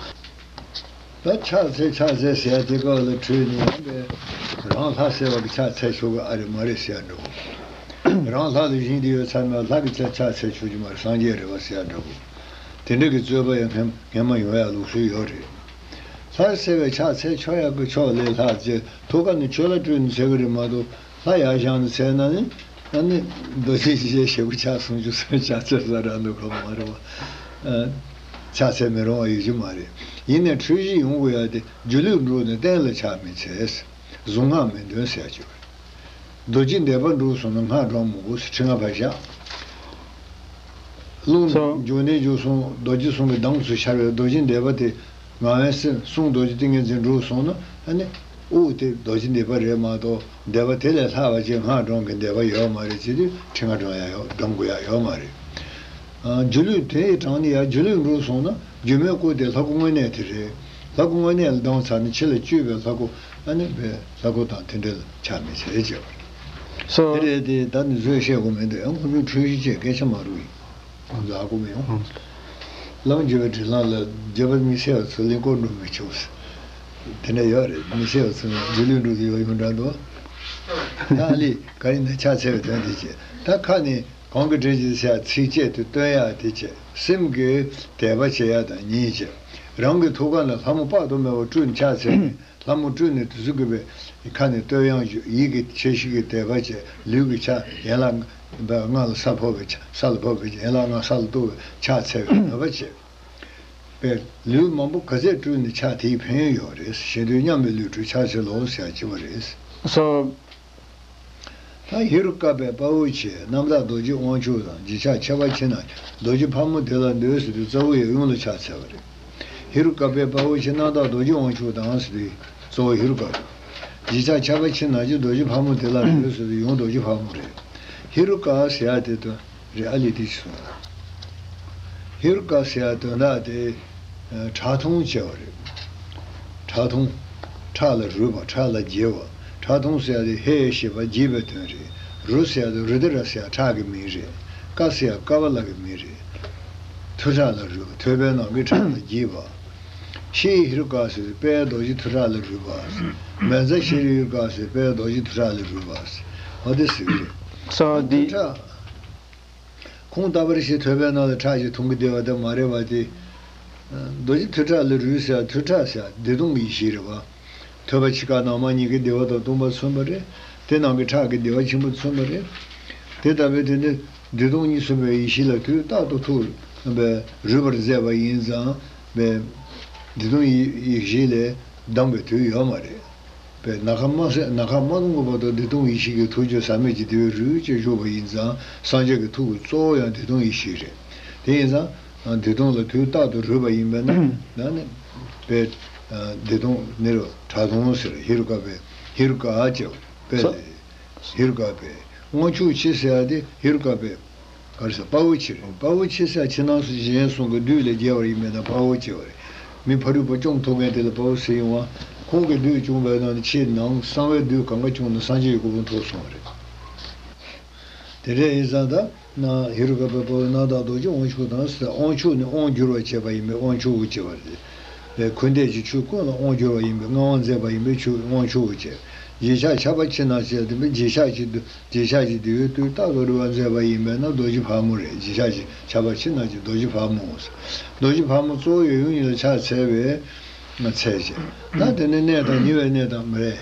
ད་ཕྱག་འཚལ་ཕྱག་འཚལ་ཟེར་ཡ་དེ་སྐབས་ལ་ཁྲོས་ནས་ཡང་པས་རང་ལྷ་ཟེར་བ་གི་ཕྱག་འཚལ་ཆོག་གི་ཨ་རེད་མ་རེད་ཟེར་ཡ་འདྲ་བོ། རང་ལྷ་ལ་བཞེངས་ཏེ་ཡོད་ཚར་ན་ལྷ་གི་ཕྱག་ཕྱག་འཚལ་ཆོག་གི་མ་རེད། སངས་རྒྱས་རེད་བ་ཟེར་ཡ་འདྲ་བོ། དེ་འདྲ་གི་རྩོད་པ་ཡང་སྔན་སྔན་མ་ཡོང་ཡ་ལུགས་སྲོལ་ཡོད་རེད། ལྷ་ཟེར་བའི་ཕྱག་འཚལ་ཆོག་ཡ་གི་ཕྱོགས་ལས་ལྷག་ཅེས་ཐུགས་ཀ་ནས་ཆོས་ལ་སྤྲུལ་ནས་འཚལ་གི་རེད་མ་གཏོགས། ལྷ་ཡར་བཞེངས་ནས་འཚལ་ན་ནི། ཨ་ནི་རྡོ་རྗེ་ཞེས་བྱ་ཞེ་པོ་ཕྱག་སུམ་ཅུ་སོགས་ཕྱག་འཚལ་ས་རག་འདུག་གམ་མ་རེད་བ། ཨ། ཕྱག་འཚལ་མི་རུང་བ་ཡོད་ཀྱི་མ་རེད། ཡིན་ནའི་འཁྲུལ་གཞི་ཡོང་དགོས་ཡ་དེ་སྒྱུ་ལུས་འགྲུབ་ནས་གཏན་ལ་ཕྱག་མི་འཚལ། གཟུངས་སྔགས་མི་འདོན་ཟེར་ཡ་ཅིག་ཡོད་རེད། རྡོ་རྗེ་བཟླས་པ་འགྲུབ་སོང་ན་སྔགས་སྒྲོག་མི་དགོས་ཟེར་ཁྲི་ལྔ་པར་བཞག་རླུང་སོ། འབྱུང་གནས་འཇུག་གསུམ་རྡོ་རྗེ་གསུམ་གྱི་གདངས་སུ་ཤར་བའི་རྡོ་རྗེ་བཟླས་པ་དེ། ངག་དབང་སེམས་གསུང་རྡོ་རྗེ་ཏིང་ངེ་འཛིན་འགྲུབ་སོང་ན། ཨ་ནི་དབུགས་དེ་རྡོ་རྗེ་བཟླས་པ་རེད་མ་གཏོགས། བཟླས་པ་དེ་ལས་ལྷག་པ་ཅིག་སྔགས་སྒྲོག་གི་བཟླས་པ་ཡོད་མ་རེད་ཅེས་དུས་ཁྲི་ལྔ་སྒྲོག་ཡ་ཡོད། སྒྲོག་དགོས་ཡ་ཡོད་མ་རེད། ཨ། སྒྱུ་ལུས་དེ་ཡི་གྲངས་ནི་ཡ་སྒྱུ་ལུས་འགྲུབ་སོང་ན་སྒྱུ་མའི་སྐུ་དེ་ལྷ་སྐུ་དངོས་གནས་དེ་རེད། ལྷ་སྐུ་དངོས་གནས་ལ་ལྡང་ཚར་ནས་ཕྱི་ལ་བཅོས་པའི་ལྷ་སྐུ། ཨ་ནི་པའི་ལྷ་སྐུ་དང་དེ་འདྲ་ལ་ཆགས་མི་བྱེད་ཅེས་པ་རེད། སོ། དེ་རེད་དེ་ད་ནི་བཟོས་བཤད་དགོས་མི་འདུག་ཡང་ཁོ་ཚོའི་འཁྲུལ་གཞི་བཅས་སྐད་ཆ་མ་རུ་ཡིན། ང་ཚོ་ཨ་ཁུ་མི་ཡོང་། བླ་མ་བརྒྱུད་པའི་དྲིན་ལན་ལ་རྒྱབ་པ་མི་གསལ་བ་ཚོ་ལིང་སྐོར་འགྲོ་མི་ཆོག་ཟེར། དེ་འདྲ་ཡོད་རེད། མི་གསལ་བ་ཚོ་སྒྱུ་ལུས་འགྲོ་གི་ཡོད་ཡོང་འདྲ་འདུག་ད་ཨ་ལི་ག་རེ་ན་ཕྱག་འཚལ་བའི་དོན་དེ་བྱེད། ད་ཁ་ནས་གང་གི་དྲིན་གྱིས་ཟེར་ཚིགས་བཅད་དུ་བཏོན་ཡག་དེ་བྱེད། སེམས་ཀྱི་དད་པ་བྱེད་ཡག་དང་གཉིས་བྱེད། རང་གི་ཐུགས་ཀ་ལ་ལྷ་མོ་དཔག་ཏུ་མེད་པ་སྤྲུལ་ནས་ཕྱག་འཚལ་ནས། ལྷ་མོ་སྤྲུལ་ནས་དུས་ཚོད་དགོས་པའི་ཁ་ནས་བསྟོད་དབྱངས་ཞུ། ཡིད་ཀྱི་ཁྱེར་ཤེས་ཀྱི་དད་པ་བྱས། ལུས་ཀྱི་ཕྱག་ཡན་ལག་ལྔ་ལ་ས་ཕོག་པའི་ཕྱག་ས་ལ་ཕོག་པའི་ཡན་ལག་ལྔ་ས་ལ་གཏུགས་པའི་ཕྱག་འཚལ་བའི་མོས་པ་བྱས་པས། ལུས་མང་པོ་ག་ཚད་སྤྲུལ་ནས་ཕྱག་དེའི་ཕན་ཡོན་ཡོད་རེད། ཞེ་འདོད་མཉམ་པའི་ལུས་སྤྲུལ་ཕྱག་འཚལ་ལོ་ཟེར་ཡག་ཅིག་པ་རེད། སོ། ད་ཧེ་རུ་ཀ་པའི་དཔའ་བོ་ཆེ་རྣམ་དག་རྡོ་རྗེ་དབང་ཕྱུག་དང་། རྗེས་ཆགས་ཁྱབ་པ་ཕྱི་ནང་རྡོ་རྗེ་ཕག་མོ་དེ་ལ་འདུད་ཟེར་དུས་རྩ་བོ་ཡབ་ཡུམ་ལ་ཕྱག་འཚལ་བ་རེད། ཧེ་རུ་ཀ་པའི་དཔའ་བོ་ཆེ་རྣམ་དག་རྡོ་རྗེ་དབང་ཕྱུག་དང་ཟེར་དུས་གཙོ་བོ་ཧེ་རུ་ཀ་པ། རྗེས་ཆགས་ཁྱབ་པ་ཕྱི་ནང་གི་རྡོ་རྗེ་ཕག་མོ་དེ་ལ་འདུད་ཟེར་དུས་ཡང་རྡོ་རྗེ་ཕག་མོ་རེད། ཧེ་རུ་ཀ་ཟེར་ཡག་དེ་དོན་རེད། ཨ་ལི་དེ་ཞིག་གསུངས། ཧེ་རུ་ཀ་ཟེར་ཡག་དོན་དག་དེ། ཨ། ཁྲག་འཐུང་བྱས་པ་རེད། ཁྲག་འཐུང་། ཁྲག་ལ་རུས་པ། ཁྲག་ལ་རྒྱས་པ། ཁྲག་འཐུང་ཟེར་ཡག་དེ་ཧེ་ཞེས་པ་རྒྱས་པའི་དོན་རེད། རུ་ཟེར་ཡག་དེ་རུ་དི་ར་ཟེར་ཡག་ཁྲག་གི་མིང་རེད། ཀ་ཟེར་ཡག་ཀ་པཱ་ལ་གི་མིང་རེད། ཐོད་ཁྲག་ལ་རུས་པ། ཐོད་པའི་ནང་གི་ཁྲག་ལ་རྒྱས་པ། ཤེལ་ཧེ་རུ་ཀ་ཟེར་དཔལ་རྡོ་རྗེ་ཐོད་ཁྲག་ལ་རུས་པ། མན་ཛ་ཤེལ་ཧེ་རུ་ཀ་ཟེར་དཔལ་རྡོ་རྗེ་ཐོད་ཁྲག་ལ་རུས་པ། འོ་དེ་ཟེར་གི་རེད། སོ་འདི། ཐོད་ཁྲག་ཁོང་ལྟ་བུར་ཞིག་ཐོད་པའི་ནང་ལ་ཁྲག་ཅིག་འཐུང་གི་བསྡད་པ་དེ་མ་རེད་པ་དེ། རྡོ་རྗེ་ཐོད་ཁྲག་ལ་རུས་ཟེར་ཡག་ཐོད་ཁྲག་ཟེར་ཡག་བདེ་སྟོང་གི་ཡེ་ཤེས་རེད་པ། ཐོད་པ་ཕྱི་ཁ་ནང་མ་གཉིས་ཀྱི་བདེ་བ་དང་སྟོང་པ་མཚོན་པ་རེད། དེ་ནང་གི་ཁྲག་གི་བདེ་བ་ཆེན་པོ་མཚོན་པ་རེད། དེ་ལྟ་བུའི་དེ་ནི་བདེ་སྟོང་གཉིས་མཚོན་པའི་ཡེ་ཤེས་ལ་དུས་རྟག་ཏུ་ཐུགས་རུས་པར་མཛད་པ་ཡིན་ཙང་། བདེ་སྟོང་ཡེ་ཤེས་ལས་ལྡང་བའི་དུས་ཡོད་མ་རེད། པས་ན་ཁ་མ་ཟད། ན་ཁ་མ་ལོངས་གི་བར་དུ་བདེ་སྟོང་ཡེ་ཤེས་ཀྱི་ཐུགས་རྒྱུད་ཟག་མེད་ཀྱི་བདེ་བའི་རི་ཅེས་བཞུགས་པ་ཡིན་ཙང་། སངས་རྒྱས་ཀྱི་ཐུགས་ཀྱི་གཙོ་བོ་ཡང་བདེ་སྟོང་ཡེ་ཤེས་རེད། དེ་ཡིན་ཙང་། བདེ་སྟོང་ལ་དུས་རྟག་ཏུ་རུས་པ་ཡིན་པས་ན། ན་ནི། པས། བདེ་སྟོང་ནི་རུ་ཁྲག་འཐུང་ཟེར། ཧེ་རུ་ཀ་པས། ཧེ་རུ་ཀ་ཅེས་པས། ཧེ་རུ་ཀ་པས། དབང་ཕྱུག་ཆེ་ཟེར་ཡག་དེ་ཧེ་རུ་ཀ་པས། ག་རེ་ཟེར། དཔའ་བོ་ཆེ་རེད། དཔའ་བོ་ཆེ་ཟེར་ཡག་ཕྱི་ནང་གསུམ་གཞན་གསུམ་གྱི་བདུད་ལས་རྒྱལ་བ་ཡིན་པས་ན་དཔའ་བོ་ཆེ་བ་རེད། མི་ཕ་རོལ་པོ་བཅོམ་ཐུབ་མཁན་དེ་ལ་དཔའ་བོ་ཟེར་ཡོང་བ། ཁོང་གི་བདུད་བཅོམ་པའི་ནང་ནས་ཕྱི་ནང་གསང་བའི་བདུད་གང་ག་བཅོམ་ནས་སངས་རྒྱས་ཀྱི་གོ་འཕང་ཐོབ་སོང་བ་རེད། དེ་འདྲ་ཡིན་ཙང་ད་ན་ཧེ་རུ་ཀ་པའི་དཔའ་བོ་རྣམ་དག་རྡོ་རྗེ་དབང་ཕྱུག་དང་ཟེར། དབང་ཕྱུག་ནི་དབང་བསྒྱུར་བར་བྱེད་པ་ཡིན་པས་དབང་ཕྱུག་ཅེས་པ་རེད། ཁུ་འདེད་ཀྱི་ཆོས་ཀུན་ལ་དབང་བསྒྱུར་བ་ཡིན་པས་མངའ་དབང་མཛད་པ་ཡིན་པས་ཆོས་དབང་ཕྱུག་ཅེས། རྗེས་ཆགས་ཁྱབ་པ་ཕྱི་ནང་ཟེར་དེ་མིན། རྗེས་ཆགས་ཀྱི་རྗེས་ཆགས་ཀྱི་བདེ་བའི་དུས་རྟག་ཏུ་རུས་པ་མཛད་པ་ཡིན་པས་ན་རྡོ་རྗེ་ཕག་མོ་རེད། རྗེས་ཆགས་ཀྱི་ཁྱབ་པ་ཕྱི་ནང་གི་རྡོ་རྗེ་ཕག་མོ། རྡོ་རྗེ་ཕག་མོ་གཙོ་བོ་ཡབ་ཡུམ་གཉིས་ལ་ཕྱག་འཚལ་བས་འཚལ་ཞེས། ད་དེ་ནི་གནས་དང་ཉེ་བའི་གནས་དང་མ་རེད།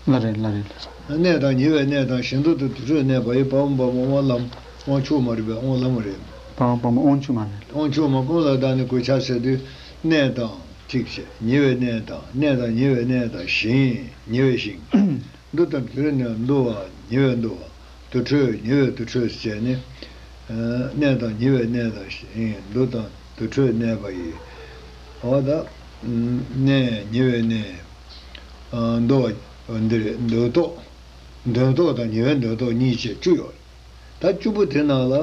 ལ་རེད། ལ་རེད། གནས་དང་ཉེ་བའི་གནས་དང་ཞིང་དུ་དུར་ཁྲོད་གནས་པ་ཡི་དཔའ་བོ་དཔའ་མོ་དབང་ལམ། དབང་ཕྱུག་མ་རེད་པས་དབང་ལམ་རེད། དཔའ་བོ་དཔའ་མོ་དབང་ཕྱུག་མ་རེད། དབང་ཕྱུག་མ་ཀུན་ལ་བདག་ནི་གུས་ཕྱག་འཚལ་དུས་གནས་དང་ གཅིག་བྱས། ཉེ་བའི་གནས་དང་། གནས་དང་ཉེ་བའི་གནས་དང་། ཞིང་། ཉེ་བའི་ཞིང་། འདུ་དང་། དུ་ནི་འདུ་བ། ཉེ་བའི་འདུ་བ། དུར་ཁྲོད། ཉེ་བའི་དུར་ཁྲོད་བྱས་ནས། གནས་དང་ཉེ་བའི་གནས་དང་། ཞིང་། འདུ་དང་དུར་ཁྲོད་གནས་པ་ཡི། འོ་ད། གནས། ཉེ་བའི་གནས། འདུ་བ། འདི་རེད། འདོད་ཐོག་འདོད་ཐོག་དང་ཉེ་བའི་འདོད་ཐོག་གཉིས་བྱས་བཅུ་ཡོད་རེད། ད་བཅུ་པོ་དེ་ནང་ལ་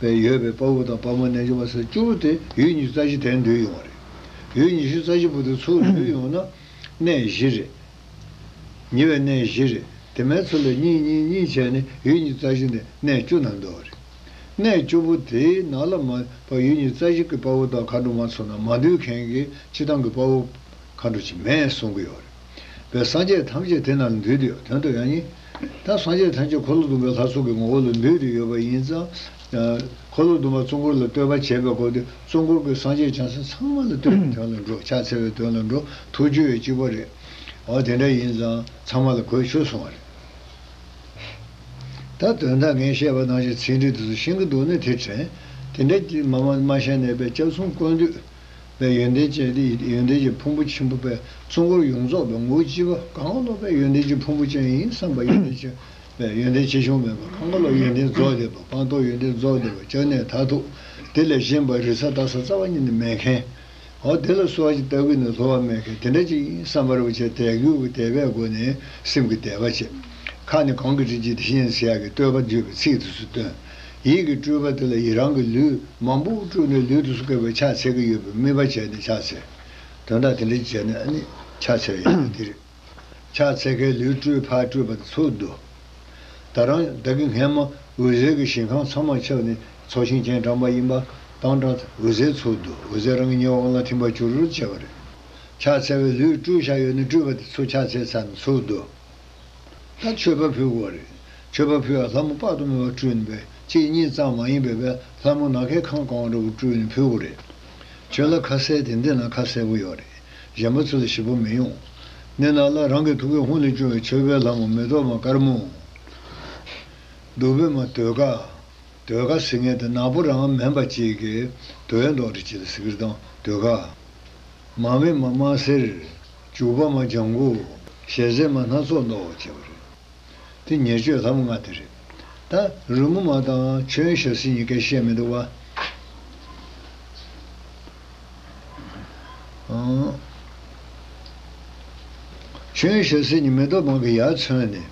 བས་ཡོད་པའི་དཔའ་བོ་དང་དཔའ་མོ་རྣལ་འབྱོར་པ་ཟེར་བཅུ་པོ་དེ་ཡུལ་ཉི་ཤུ་རྩ་བཞི་དེར་འདུས་ཡོང་བ་རེད། ཡུལ་ཉི་ཤུ་རྩ་བཞི་པོ་དེ་ཚུར་འདུས་ཡོང་ན་གནས་བཞི་རེད། ཉེ་བའི་གནས་བཞི་རེད། དེ་མའི་ཚུལ་ལ་གཉིས་གཉིས་གཉིས་བྱས་ནས་ཡུལ་ཉི་ཤུ་རྩ་བཞི་འདི་གནས་བཅུ་ནང་འདུ་བ་རེད། གནས་བཅུ་པོ་དེའི་ནང་ལ་མ་པ་ཡུལ་ཉི་ཤུ་རྩ་བཞི་གི་དཔའ་བོ་དང་མཁའ་འགྲོ་མ་ཚོ་ན་མ་འདུས་མཁན་གྱི་སྤྱི་བཏང་གི་དཔའ་བོ་མཁའ་འགྲོ་ཅིག་མེད་གསུང་གི་ཡོད་རེད། བས་སངས་རྒྱས་ཐམས་ཅད་དེ་ནང་འདུས་ཏེ་ཡོད། དོན་དུ་ཡང་ཡིན། ད་སངས་རྒྱས་ཐམས་ཅད་འཁོར་ལོ་སྡོམ་པའི་ལྷ་ཚོགས་ཀྱི་ངོ་བོ་ལ་འདུས་ཏེ་ཡོད་པ་ཡིན་ཙང་། འཁོར་ལོ་སྡོམ་པ་གཙོ་འཁོར་ལ་བསྟོད་པ་བྱེད་པའི་སྐོར་དེ་གཙོ་འཁོར་གྱི་སངས་རྒྱས་བྱང་སེམས་ཚང་མ་ལ་བསྟོད་པའི་དོན་ལ་འགྲོ། ཕྱག་འཚལ་བའི་དོན་ལ་འགྲོ། ཐུགས་རྒྱུད་ཡང་གཅིག་པ་རེད། འོ་དེ་འདྲ་ཡིན་ཙང་ཚང་མ་ལ་གོས་ཆོད་སོང་བ་རེད། ད་དོན་དག་ངས་བཤད་པ་ནང་བཞིན་ཚིག་འགྲེལ་དེ་ཚོ་ཤེས་ཀྱི་འདུག་ན་དེ་དྲན། དེ་འདྲ་ཅིག་མ་མ་མ་བཤད་ནས་པའི་སྐྱབས་གསུམ་ཀུན་འདུས་པའི་ཡོན་ཏན་ཅན་དེ་ཡོན་ཏན་གྱི་ཕུང་པོ་ཆེན་པོ་པའི་གཙོ་འཁོར་ཡོངས་རྫོགས་པའི་ངོ་བོ་གཅིག་པ་གང་ལོག་པའི་ཡོན་ཏན་གྱི་ཕུང་པོ་ཅན་ཡིན་བསམ་པ་ཡོན་ཏན་ཅན་པའི་ཡོན་ཏན་ཆེ་ཆུང་མེད་པ་གང་ག་ལོག་ཡོན་ཏན་རྫོགས་བསྡད་པ་སྤངས་རྟོགས་ཡོན་ཏན་རྫོགས་བསྡད་པ་སྐྱབས་གནས་མཐར་ཐུག་དེ་ལས་གཞན་པ་རིག་གསར་ལྟ་ས་རྩ་བ་ཉིད་ནས་མེད་མཁན། འོ་དེ་ལ་གསོལ་བ་ཅིག་བཏབ་གི་ནི་སློབ་པ་མེད་མཁན་དེ་འདྲ་ཅིག་ཡིན་བསམ་པ་རེ་བ་བྱས་དད་གུས་ཀྱི་དད་པའི་སྒོ་ནས་སེམས་ཀྱི་དད་པ་བྱེད། ཁ་ནས་གང་གིས་དྲིན་ཅན་དེ་བཞིན་ཟེར་ཡག་གི་བསྟོད་པ་བརྗོད་པའི་ཚིག་དེ་ཚོ་བཏོན། ཡིད་ཀྱི་སྤྲུལ་པ་དེ་ལ་ཡི་རང་གི་ལུས་མང་པོ་སྤྲུལ་ནས་ལུས་དེ་ཚོ་བཀོད་པའི་ཕྱག་འཚལ་གྱི་ཡོད་པའི་དམིགས་པ་བྱས་ནས་ཕྱག་འཚལ། དོན་དག་དེ་འདྲ་ཅིག་བྱས་ནས་ཨ་ནི་ཕྱག་འཚལ་ཡག་དེ་རེད། ཕྱག་འཚལ་མཁན་ལུས་སྤྲུལ་ཕར་སྤྲུལ་པ་དེ་ཚུར་བསྡུ། ད་རང་བདག་གི་སྔས་མ་འོད་ཟེར་གྱི་ཞིང་ཁམས་ཚང་མ་ཁྱབ་ནས་ཚོགས་ཞིང་སྤྱན་དྲངས་པ་ཡིན་པ་དང་དྲངས་ཏེ་འོད་ཟེར་ཚུར་བསྡུ། འོད་ཟེར་རང་གི་ཉེ་བའི་དབང་ལ་ཐིམ་པར་གྱུར་བྱས་པ་རེད། ཕྱག་འཚལ་བའི་ལུས་སྤྲུལ་བཞག་ཡོད་ནི་སྤྲུལ་པ་དེ་ཚུར་ཕྱག་འཚལ་ཚར་ནས་ཚུར་བསྡུ། ད་མཆོད་པ་ཕུལ་དགོས་རེད། མཆོད་པ་ཕུལ་བ་ལྷ་མོ་དཔག་ཏུ་མེད་པ་སྤྲུལ་ནས་པས་གཅིག་གཉིས་ཙམ་མ་ཡིན་པའི་པས་ལྷ་མོ་ནམ་མཁའི་ཁམས་གང་འདྲ་བོ་སྤྲུལ་ནས་ཕུལ་དགོས་རེད། ཁྱོད་ལ་ཁ་གསལ་དེ་འདི་ན་ཁ་གསལ་པོ་ཡོད་རེད། གཞན་པ་ཚོ་ལ་ཞིབ་པོ་མི་ཡོང་། འདི་ན་ལ་རང་གི་ཐུགས་ཀའི་ཧཱུྃ་ལས་བྱུང་བའི་མཆོད་པའི་ལྷ་མོ་མེ་ཏོག་མ་དཀར་མོ། བདུག་སྤོས་མ་ཟློས་གར། ཟློས་གར་ཟེར་མཁན་དེ་ནག་པོ་རང་མིན་པ་གཅིག་གིས་ཟློས་འདོགས་རེ་བྱེད་ཟེར་གི་རེད་དང་ཟློས་གར། མ་སྨིན་མ་དམར་སེར། བྱུག་པ་མ་ལྗང་གུ། ཞལ་ཟས་མ་སྣ་ཚོགས་འདོགས་བྱེད་པ་རེད། དེ་ཉེར་སྤྱོད་ལྷ་མོ་ལྔ་དེ་རེད། ད་རོལ་མོ་མ་དང་མཆོད་ཡོན་ཞལ་ཟས་གཉིས་ཀ་བཤད་མི་འདུག་བ། ཨང་། མཆོད་ཡོན་ཞལ་ཟས་གཉིས་མེ་ཏོག་མ་གི་ཡར་མཚོན་ནས།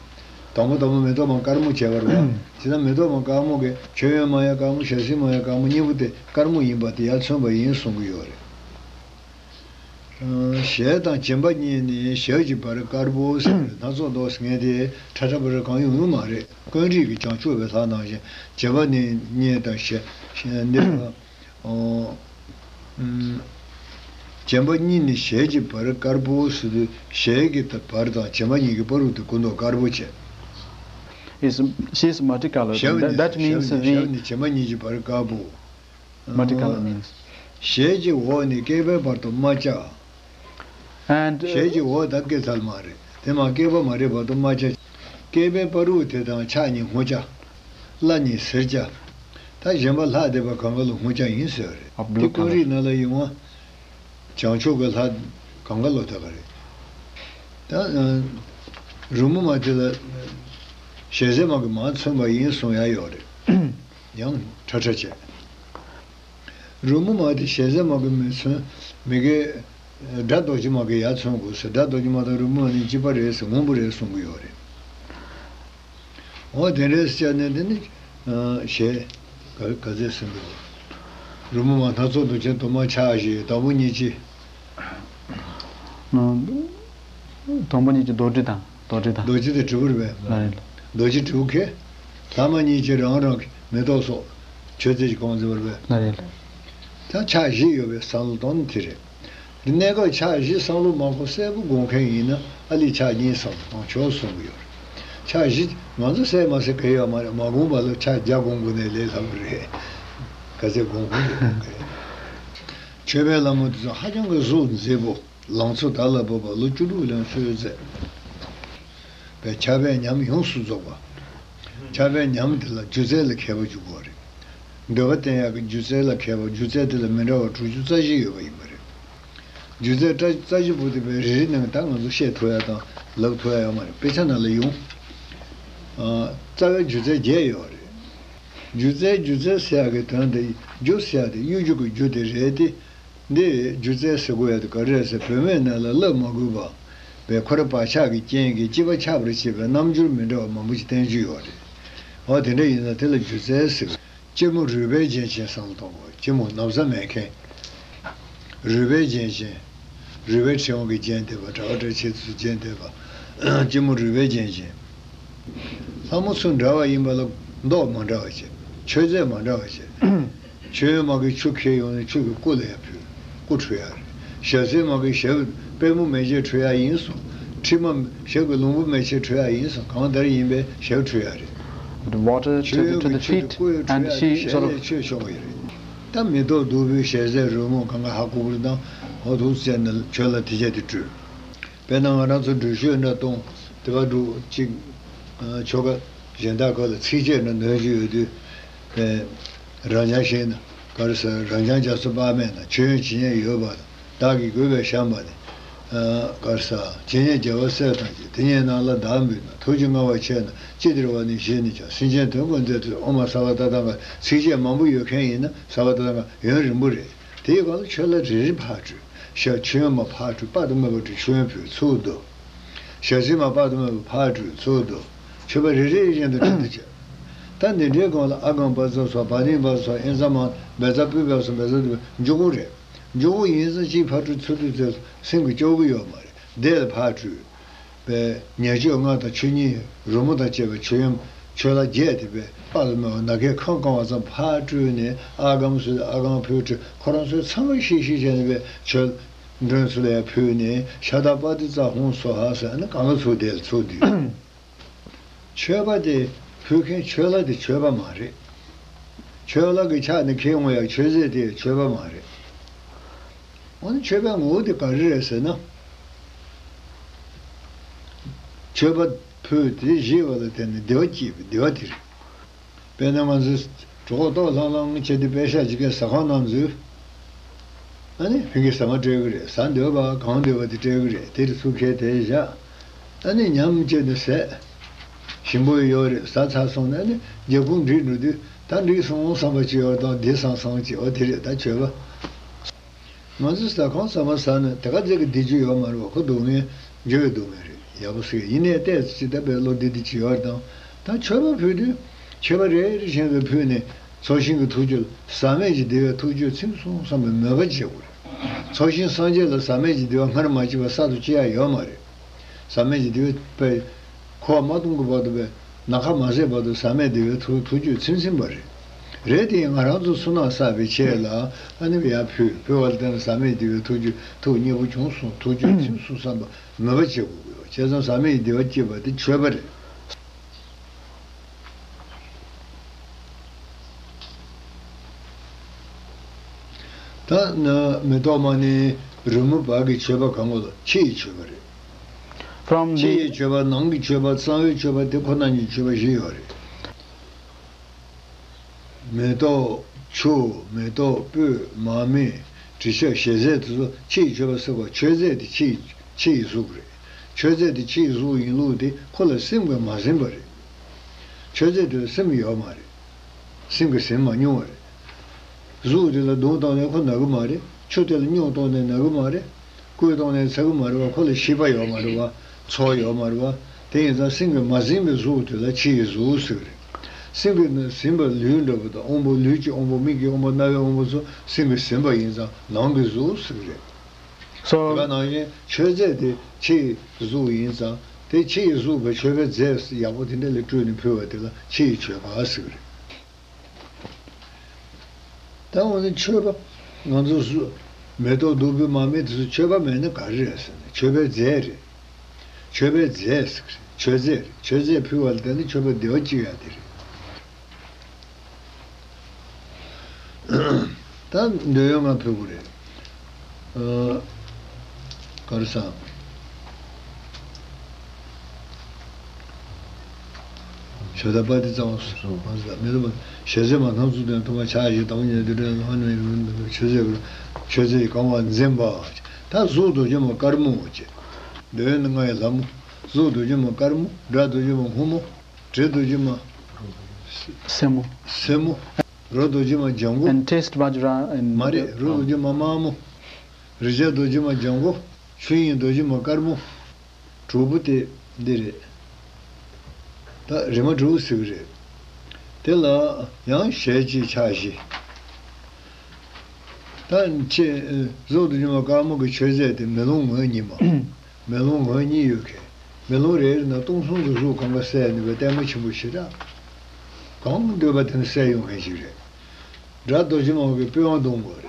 དང་པོ་དང་པོ་མེ་ཏོག་མ་དཀར་མོ་བྱས་པ་རེད་བ། བྱས་ན་མེ་ཏོག་མ་དཀར་མོ་གི་མཆོད་ཡོན་མ་ཡ་དཀར་མོ་ཞལ་ཟས་མ་ཡ་དཀར་མོ་གཉིས་པོ་དེ་དཀར་མོ་ཡིན་པ་དེ་ཡར་མཚོན་པ་ཡིན་གསུང་གི་ཡོད་རེད། ཞལ་དང་སྦྱིན་པ་གཉིས་ནི་ཞལ་གྱི་བར་དཀར་པོ་ཟེར་སྣ་ཚོགས་འདོགས་ཟེར་མཁན་དེ་ཁྲ་ཁྲ་འབར་གང་ཡོང་ཡོང་མ་རེད། ཀུན་རིག་གི་བྱང་ཆུབ་པའི་ལྷ་ནང་བཞིན་སྦྱིན་པ་ནི་གཉིས་དང་ཞལ་ཞལ་འདི་ཨོ། སྦྱིན་པ་གཉིས་ནི་ཞལ་གྱི་བར་དཀར་པོ་ཟེར་དུས་ཞལ་གྱི་བར་དང་སྦྱིན་པ་གཉིས་ཀྱི་བར་དུ་སྐུ་མདོག་དཀར་པོ་བྱས། Is, she is multicolored. ཞབས་That, ནི- that means ཞབས་ནི- the ཞབས་ནི་སྦྱིན་པ་གཉིས་ཀྱི་བར་དཀར་པོ། Multicolored means. ཞལ་གྱི་འོག་ནི་སྐེད་པའི་བར་དུ་དམར་སྐྱ། And, uh, ཞལ་གྱི་འོག་ད་སྐེ་ཚལ་མ་རེད། དེ་མ་སྐེད་པ་མ་རེད་བར་དུ་དམར་སྐྱ། སྐེད་པའི་བར་དུ་དེ་དང་ཕྱག་གཉིས་སྔོ་སྐྱ། བརླ་གཉིས་སེར་སྐྱ། ད་གཞན་པ་ལྷ་སྡེ་པ་གང་ག་ལ་སྔོ་སྐྱ་ཡིན་ཟེར་བ་རེད། ཨ། དེ་ཀུན་རིག་ནང་ལ་ཡོང་བ། བྱང་ཕྱོགས་ཀྱི་ལྷ་གང་ག་ལ་དེ་ག་རེད། ད་རོལ་མོ་མ་དེ་ལ་ཞལ་ཟས་མ་གི་མ་མཚོན་པ་ཡིན་གསུང་ཡ་ཡོད་རེད། ཡང་ཁྲ་ཁྲ་བྱས། རོལ་མོ་མ་དེ་ཞལ་ཟས་མ་གི་མི་མཚོན། མི་དགེ་སྒྲ་རྡོ་རྗེ་མ་གི་ཡར་མཚོན་དགོས་ཟེར། སྒྲ་རྡོ་རྗེ་མ་དང་རོལ་མོ་མ་ནི་གཅིག་པ་རེད་ཟེར། སྔོན་པོ་རེད་གསུང་གི་ཡོད་རེད། འོ་དེ་འདྲའི་སྐྱ་ནི་དེ་ནི་ཞལ་ག- ག་ཚད་ཟེར་འདུག་རོལ་མོ་མ་སྣ་ཚོགས་འདུ་བྱེད་དུ་མ་ཕྱག་བཞི། དང་པོ་གཉིས་ཀྱི། དང་པོ་གཉིས་ཀྱི་རྡོར་དྲིལ་དང་རྡོར་དྲིལ་དང་། རྡོ་རྗེ་དེ་དྲིལ་བུ་རེད་པས། ལགས་རེད། རྡོ་རྗེ་དྲིལ་བུ་ཁེ། ལྷག་མ་གཉིས་ཀྱི་རང་རང་གི་མེ་ཏོག་སོགས་མཆོད་རྫས་ཀྱི་གོང་ཟེར་བ་རེད་པས། ལགས་རེད། ད་ཕྱག་བཞི་ཡོད་པའི་བསམ་བློ་གཏོང་ནི་དེ་རེད། འདི་གནས་སྐབས་ཕྱག་བཞི་བསམ་བློ་མ་འཁོར་གསལ་པོ་སྒོམ་མཁན་ཡིན་ན་ཨ་ལི་ཕྱག་གཉིས་བསམ་བློ་གཏོང་ཆོག་གསུང་གི་ཡོད་རེད། ཕྱག་བཞི་ང་ཚོ་གསལ་མ་གསལ་ག་ཡོད་མ་རེད། མ་སྒོམ་པ་ལ་ཕྱག་བརྒྱ་སྒོམ་དགོས་ནའི་ལས་སླ་པོ་རེད། ག་ཚད་སྒོམ་དགོས་ཡོད་ག་རེད། མཆོད་པའི་ལྷ་མོ་དེ་ཚོ་ཧ་ཅང་གི་གཟུགས་མཛེས་པོ། ལང་ཚོ་དར་ལ་བབས་པ་ལོ་བཅུ་དྲུག་ལོན་གསོལ་མཛད་པའི་ཕྱག་དཔེ་ཉམས་ཡོངས་སུ་རྫོགས་པ། ཕྱག་དཔེ་ཉམས་དེ་ལ་སྒྱུ་རྩལ་ལ་མཁས་པ་ཅིག་དགོས་རེད། འདོད་པ་བསྟན་ཡག་གི་སྒྱུ་རྩལ་ལ་མཁས་པ། སྒྱུ་རྩལ་དེ་ལ་མི་འདྲ་བ་དྲུག་ཅུ་རྩ་བཞི་ཡོད་པ་ཡིན་པ་རེད། སྒྱུ་རྩལ་རྩ་བཞི་པོ་དེ་བས་རེ་རེ་ནང་ད་ང་ཚོ་བཤད་ཐུབ་ཡ་དང་ལབ་ཐུབ་ཡ་ཡོད་མ་རེད། དཔེ་ཆ་ནང་ལ་ཡོང་། ཨ། རྩ་བའི་སྒྱུ་རྩལ་བརྒྱད་ཡོད་རེད། སྒྱུ་རྩལ་སྒྱུ་རྩལ་ཟེར་ཡ་གི་དོན་དེ་སྒྱུ་ཟེར་ཡ་དེ་གཡོ་སྒྱུ་གི་སྒྱུ་དེ་རེད་དེ། འདི་སྒྱུ་རྩལ་ཟེར་དགོས་ཡ་དེ་ག་རེ་རེད་ཟེར། བུད་མེད་རྣམས་ལ་བསླབ་མ་དགོས་པ་བས་ཁོ་རང་བག་ཆགས་ཀྱི་རྐྱེན་གྱིས་སྐྱེས་པ་ཆགས་པར་བྱེད་པའི་རྣམ་འགྱུར་མི་འདྲ་བ་མང་པོ་ཞིག་བསྟན་རྒྱུ་ཡོད་རེད། འོ་དེ་འདྲ་ཡིན་ན་དེ་ལ་སྒྱུ་རྩལ་ཟེར། སྐྱི་མོ་རུས་པའི་རྒྱན་ཅན་བསམ་བློ་གཏོང་དགོས། སྐྱི་མོ་ན་བཟའ་མེད་མཁན། རུས་པའི་རྒྱན་ཅན། རུས་པའི་ཕྲེང་བ་གིས་བརྒྱན་བསྡད་པ། དྲ་བ་དྲ་ཕྱེད་ཚོས་བརྒྱན་བསྡད་པ། སྐྱི་མོ་རུས་པའི་རྒྱན་ཅན། ལྷ་མོ་ཚོ་འདྲ་བ་ཡིན་པ་ལ་མདོག་མ་འདྲ་བ་བྱས། མཆོད་རྫས་མ་འདྲ་བ་བྱས། མཆོད་ཡོན་མ་གིས་ཆུ་ཁྱེར་ཡོང་ནས་ཆུ་གིས་སྐུ་ལ་ཡང་ཕུལ། སྐུ་འཁྲུ་ཡ་རེད། ཞལ་ཟས་མ་གིས་ཞབས་པད་མོ་མེ་ལྕེ་འཁྲུ་ཡ་ཡིན་གསུངས། མཁྲིས་མ་ཞབས་ཀྱི་ལོང་བུ་མེ་ལྕེ་འཁྲུ་ཡ་ཡིན་གསུངས། གང་ལྟར་ཡིན་པས་ཞབས་འཁྲུ་ཡ་རེད། The water to མཆོད་the, ཡོན to གྱི the ཆུ་དེ་feet སྐུ་ཡི་འཁྲུ་and ཡ་she རེད། ཞལ་sort of ལས་མཆོད་ཆོག་གི་རེད། ད་མེ་ཏོག་བདུག་སྤོས་ཞལ་ཟས་རོལ་མོ་གང་ག་ཧ་གོ་གི་རེད། དང་འོ་འདུག་ཟེར་ནས་ཆོས་ལ་དེ་བྱས་ཏེ་སྤྲུལ། དཔེར་ན་ང་རང་ཚོ་འགྲུལ་བཞུད་འདྲ་གཏོང་། དེ་བ་འགྲོ་གཅིག་ཆོ་ག་གཞན་དག་ག་ལ་ཚིགས་བཅད་འདྲ་འདོན་རྒྱུ་ཡོད་དུས། རང་འཆང་ཞིག་ན་ག་རེ་ཟེར། རང་འཆང་རྒྱ་མཚོ་དཔག་མེད་ན། མཆོད་ཡོན་ཇི་སྙེད་ཡོད་པ་དང་། བདག་གིས་བགོས་པས་བཤམས་པ་ནི། ག་རེ་ཟེར། ཇི་སྙེད་རྒྱལ་བ་སྲས་དང་བཅས། དེ་སྙེད་རྣམས་ལ་བདག་འབུལ་ན། ཐུགས་རྗེ་མངའ་བ་ཆེ་ན། ཅི་སྟེར་བ་ནི་བཞེས་ནས་ཀྱང་། སེམས་ཅན་དོན་ཀུན་མཛད་དུ་གསོལ། ཨོཾ་ཨ་སརྦ་ཏ་ཐཱ་ག། ཚིགས་བཅད་མང་པོ་ཡོད་མཁན་ཡིན་ན་སརྦ་ཏ་ཐཱ་ག་ཡུན་རིང་པོ་རེད། དེའི་སྒང་ལ་ཆོས་ལ་རེ་རེ་ཕར་སྤྲོས། ཞབས་མཆོད་ཡོན་མ་ཕར་སྤྲོས། དཔག་ཏུ་མེད་པ་སྤྲོས། མཆོད་ཡོན་ཕུལ། ཚུར་བསྡུ། ཞལ་ཟས་མ་དཔག་ཏུ་མེད་པ་ཕར་སྤྲོས། ཚུར་བསྡུ། མཆོད་པ་རེ་རེ་བཞིན་དུ་སྤྲོས་ཏེ་བྱས། ད་འདི་འདྲའི་སྒང་ལ་ཨ་གམ་པ་ཙ་སོགས། བ་ནི་པ་སོགས། ཨེན་ཙ་མ། བེ་ཙ་པུ་པ་སོགས། བེ་ཙ་དུ་འཇུག་སྒོ་རེད། འཇུག་སྒོ་ཡིན་ཙང་གཅིག་ཕར་སྤྲོས་ཚུར་སྤྲོས་ཚེ་སེམས་ཀྱི་སྐྱོ་གི་ཡོད་མ་རེད། བདེ་ལ་ཕར་སྤྲོས། པའི་ཉེར་སྤྱོད་ལྔ་དང་ཆོས་ཉིད་རོལ་མོ་དང་བཅས་པའི་མཆོད་ཡོན་ཆོས་ལ་རྒྱས་ཏེ་པའི་དཔག་ཏུ་མེད་པ་ནམ་མཁའི་ཁམས་གང་བ་ཙམ་ཕར་སྤྲོས་ནས། ཨ་གམ་སུ་ཨ་གམ་ཕུལ་སྤྲོས། ཁོ་རང་ཚོའི་ཚང་མ་ཤིག་ཤིག་བྱས་ནས་པའི་མཆོད་མགྲོན་ཚུ་ལ་ཡང་ཕུལ་ནས། ཤ་དག་པ་ཏི་ཙ་ཧཱུྃ་སྭཱ་ཧཱ་ཟེར་ནས་གང་ག་ཚུར་བསྡད་ལ་ཚུར་བསྡུས། མཆོད་པ་དེ་ཕུལ་མཁན་ཆོས་ལྷ་དེ་མཆོད་པ་མ་རེད། ཆོས་ལྷ་གི་ཕྱག་ནས་ཁྱེར་འོང་ཡག་མཆོད་རྫས་དེ་མཆོད་པ་མ་རེད། འོ་ན་མཆོད་པའི་ངོ་བོ་དེ་ག་རེ་རེད་ཟེར་ན། མཆོད་པ་ཕུལ་དེ་བཞེས་པ་ལ་བརྟེན་ནས་བདེ་བ་སྐྱེས་པའི་བདེ་བ་དེ་རེད། དཔེར་ན་ང་ཚོས་གྲོད་ཁོག་ལྟོགས་ལྷང་ལྷང་བྱས་ཏེ་པད་ཤག་ཅིག་གི་ཟ་ཁང་ནང་འཛུལ། ཨ་ནི་ཕིང་གི་ཟ་མ་སྤྲད་གི་རེད། ཟ་འདོད་པ་གང་འདོད་པ་དེ་སྤྲད་གི་རེད། དེ་རུ་ཚུར་ཁྱེར་དེ་བཞག་ཨ་ནི་ཉམས་བཅད་དེ་ཟས། ཞིམ་པོ་ཡོད་རེད། ཟ་ཚར་སོང་ནས་ཨ་ནི་རྒྱབ་ཁུང་འགྲིལ་འགྲོ་དུས་ད་འགྲིག་སོང་བསམ་པ་ཅིག་ཡོད་དང་། བདེ་སང་སང་ཅིག་འོ་དེ་རེད། ད་མཆོད་པ། ང་ཚོ་ཟ་ཁང་ཟ་མ་ཟ་ནས་དེ་ག་ཚད་ཀྱི་བདེ་རྒྱུ་ཡོད་མ་རེད་པ། ཁོ་སྡུག་བསྔལ་འགྱུར་བའི་སྡུག་བསྔལ་རེད། ཡག་པོ་ཟེར་ཡིན་ནའི་ཏོག་ཙམ་ཅིག་ད་དཔེ་བློ་བདེ་བདེ་ཅིག་ཡོད་དང་། ད་མཆོད་པ་ཕུལ་དུས་མཆོད་པ་རེ་རེ་བཞིན་དུ་ཕུལ་ནས། ཚོགས་ཞིང་གི་ཐུགས་རྒྱུད་ཟག་མེད་ཀྱི་བདེ་བའི་ཐུགས་རྒྱུད་ཚིམ་སོང་བསམ་པའི་མོས་པ་བྱེད་དགོས་རེད། ཚོགས་ཞིང་སངས་རྒྱས་ལ་ཟག་མེད་ཀྱི་བདེ་བ་སྔར་མ་བྱས་པ་གསར་དུ་སྐྱེ་ཡ་ཡོད་མ་རེད། ཟག་མེད་ཀྱི་བདེ་བའི་དཔེ་འཁོར་བ་མ་སྟོངས་ཀྱི་བར་དུ་པའི་ནམ་མཁའ་མ་ཟད་བར་དུ་ཟག་མེད་བདེ་བའི་ཐུགས་ཐུགས་རྒྱུད་ཚིམ་ཚིམ་པ་རེད། རེད་དེ་ང་རང་ཚོ་བསོད་ནམས་བསགས་པའི་ཆེད་ལ་ཨ་ནི་ཡར་ཕུལ། ཕུལ་བ་ལ་བརྟེན་ནས་ཟག་མེད་བདེ་བའི་ཐུགས་རྒྱུད་ཐུགས་མཉེས་པོ་བྱུང་སོང་། ཐུགས་རྒྱུད་ཚིམ་སོང་བསམ་པ་མོས་པ་བྱེད་དགོས་ཀྱི་ཡོད། བྱས་ཙང་ཟག་མེད་ཀྱི་བདེ་བ་སྐྱེས་པ་དེ་མཆོད་པ་རེད། ད་ནི་མེ་ཏོག་མ་ནི་རོལ་མོ་བག་གི་མཆོད་པ་གང་གོ་ལ་ཕྱི་ཡི་མཆོད་པ་རེད། From ཕྱི་the ཡི་མཆོད་པ། ནང་གི་མཆོད་པ། གསང་བའི་མཆོད་པ། དེ་ཁོ་ན་ཉིད་མཆོད་པ་བཞི་ཡོད་རེད། མེ་ཏོག་ཆུ། མེ་ཏོག་སྤོས། མར་མེ། དྲི་ཆབ། ཞལ་ཟས་དེ་ཚོ་ཕྱི་ཡི་མཆོད་པ་ཟེར་གོ། མཆོད་རྫས་དེ་ཕྱི་ཡི་ཕྱི་ཡི་གཟུགས་རེད། མཆོད་རྫས་དེ་ཕྱི་ཡི་གཟུགས་ཡིན་ལུགས་དེ་ཁོ་ལ་སེམས་ཀྱིས་མ་ཟིན་པ་རེད། མཆོད་རྫས་དེ་ལ་སེམས་ཡོད་མ་རེད། སེམས་ཀྱིས་ཟིན་མ་མྱོང་བ་རེད། གཟུགས་དེ་ལ་མདུང་བཏང་ནས་ཁོ་ན་གི་མ་རེད། ཆུ་དེ་ལ་སྨྱུག་བཏང་ནས་ན་གི་མ་རེད། སྐུད་བཏང་ནས་ཚ་གི་མ་རེད་པ། ཁོ་ལ་ཤེས་པ་ཡོད་མ་རེད་པ། ཚོར་ཡོད་མ་རེད་པ། དེ་ཡིན་ཙང་སེམས་ཀྱིས་མ་ཟིན་པའི་གཟུགས་དེ་ལ་ཕྱི་ཡི་གཟུགས་ཟེར་གི་རེད། སེམས་ཀྱིས་ཟིན་པ་ལུས་འདྲ་པོ་དང་། དབང་པོ་ལུས་ཀྱི་དབང་པོ། མིག་གི་དབང་པོ། རྣ་བའི་དབང་པོ་ཚོ་སེམས་ཀྱིས་ཟིན་པ་ཡིན་ཙང་ནང་གི་གཟུགས་ཟེར་གི་རེད། So དེ་ག་ནང་བཞིན་མཆོད་རྫས་དེ་ཕྱི་ཡི་གཟུགས་ཡིན་ཙང་། དེ་ཕྱི་ཡི་གཟུགས་པའི་མཆོད་པའི་རྫས་ཡག་པོ་དེ་འདྲ་ལ་སྤྲུལ་ནས་ཕུལ་བ་དེ་ལ་ཕྱི་ཡི་མཆོད་པ་ཟེར་གི་རེད། ད་འོ་ན་མཆོད་པ་ང་ཚོ་སུ་མེ་ཏོག་བདུག་སྤོས་མར་མེ་དེ་ཚོ་མཆོད་པ་མེད་ན་ག་རེ་རེད་ཟེར་ན། མཆོད་པའི་རྫས་རེད། མཆོད་པའི་རྫས་ཟེར་གི་རེད། མཆོད་རྫས་རེད། མཆོད་རྫས་ཕུལ་བ་ལ་བརྟེན་ནས་མཆོད་པ་བདེ་བ་སྐྱེ་ཡ་དེ་རེད། ད་འདོད་ཡོན་ལྔ་ཕུལ་དགོས་རེད། ཨ། ག་རེ་ཟེར། ཞབས་ཏོག་པ་ཏི་ཙ་ཧཱུྃ་སྭཱ་ཧཱ། མེ་ཏོག་ཞལ་ཟས་མ་སྣ་ཚོགས་ལྡན། ཐུར་མ་ཕྱག་བཞི་དང་པོ་ཉིད་དུ་བསྒྲེས། ལྷ་མོ་ནི་མཆོད་རྫས་མཆོད་རྫས་གང་བ་འཛིན་པ། ད་གཟུགས་རྡོ་རྗེ་མ་དཀར་མོ་བྱས། འདོད་ཡོན་ལྔ་ཡི་ལྷ་མོ། གཟུགས་རྡོ་རྗེ་མ་དཀར་མོ། སྒྲ་རྡོ་རྗེ་མ་སྔོན་མོ། དྲི་རྡོ་རྗེ་མ་སེར་མོ། སེར་མོ། རོ་རྡོ་རྗེ་མ་ལྗང་གུ། And taste Vajra and མ་རེད། རོ་རྡོ་རྗེ་མ་དམར་མོ། རེག་བྱ་རྡོ་རྗེ་མ་ལྗང་གུ། ཆོས་དབྱིངས་རྡོ་རྗེ་མ་དཀར་མོ། དྲུག་པོ་དེ་འདི་རེད། ད་རེ་མ་དྲུག་ཟེར་གི་རེད། དེ་ལ་ཡང་ཞལ་གཅིག་ཕྱག་བཞི། ད་ཁྱེད་གཟུགས་རྡོ་རྗེ་མ་དཀར་མོ་གི་མཆོད་རྫས་དེ་མེ་ལོང་ངོས་གཉིས་མ། མེ་ལོང་ངོས་གཉིས་ཡོད་མཁན། མེ་ལོང་རེ་རེ་ན་སྟོང་གསུམ་གྱི་གཟུགས་གང་ག་གསལ་ནུས་པའི་ལྟད་མོ་ཆེན་པོ་ཞེ་དྲག་གང་འདོད་པ་དེ་ནི་གསལ་ཡོང་མཁན་ཞིག་རེད། སྒྲ་རྡོ་རྗེ་མ་གི་པི་ཝང་སྡོང་པོ་རེད།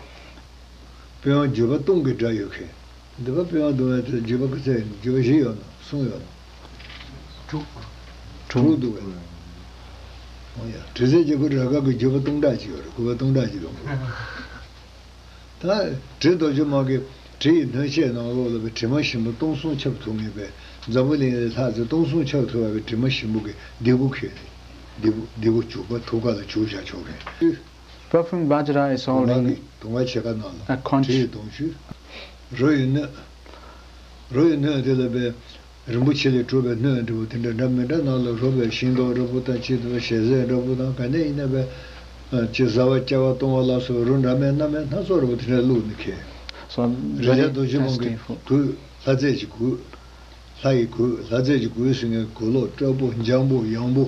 པི་ཝང་བརྒྱུད་པ་སྟོང་གི་སྒྲ་ཡོད་མཁན། འདི་པ་པི་ཝང་སྡོང་པོ་དེ་བརྒྱུད་པ་ག་ཚད་ཡིན། བརྒྱུད་པ་བཞི་ཡོད་ན་གསུམ་ཡོད་ན། དྲུག་དྲུག་འདུག་གས། འོ་ཡ། དྲི་ཟའི་རྒྱལ་པོ་རཱ་ག་གི་བརྒྱུད་པ་སྟོང་ཕྲག་གཅིག་ཡོད་རེད། བརྒྱུད་པ་སྟོང་ཕྲག་གཅིག་ཡོད་རེད། ད་དྲི་རྡོ་རྗེ་མ་གི་དྲི་ཡི་སྣོད་ཆས་ནང་ལོགས་ལ་བའི་དྲི་མ་ཞིམ་པོ་སྟོང་གསུམ་ཁྱབ་ཐུབ་ངེས་པའི་འཛམ་བུ་གླིང་ལ་ལྷག་ཙམ་སྟོང་གསུམ་ཁྱབ་ཐུབ་པའི་དྲི་མ་ཞིམ་པོ་གི་ལྡེ་གུ་ཁྱེར་ནས། ལྡེ་གུ་ལྡེ་གུ་བྱུག་པ་ཐུགས་ཀ་ལ་བྱུག་བཞག་ཆོག་གས། Perfume Vajra is དུང་ཁ་holding གི་དུང་ཁ་ཕྱེད་ཀ་ནང་ལ་a conch. དྲི་ཡི་དུང་ཆུ། རོ་ཡི་སྣོད། རོ་ཡི་སྣོད་དེ་ལ་བའི་རིན་པོ་ཆེ་ལས་གྲུབ་པའི་སྣོད་འདྲ་བོ་དེ་འདྲ་འདྲ་མི་འདྲ་ནང་ལ་རོ་བའི་ཤིང་ཏོག་འདྲ་བོ་དང་ཅི་ལྟ་བུ་ཞལ་ཟས་འདྲ་བོ་དང་ག་ནས་ཡིན་ན་བའི་ཅི་བཟའ་བ་བཅའ་བ་བཏུང་བ་ལ་སོགས་རོ་འདྲ་མིན་སྣ་མིན་སྣ་ཚོགས་འདྲ་བོ་དེ་འདྲ་བླུགས་ནས་ཁྱེར། So རེག་བྱ་very རྡོ་རྗེ་མ་གི tasty food. གོས། ལྷ་རྫས་ཀྱི་གོས། ལྷ་ཡི་གོས། ལྷ་རྫས་ཀྱི་གོས་ཟེར་མཁན་གོས་ལོག་སྤྲ་པོ་འཇམ་པོ་ཡང་པོ།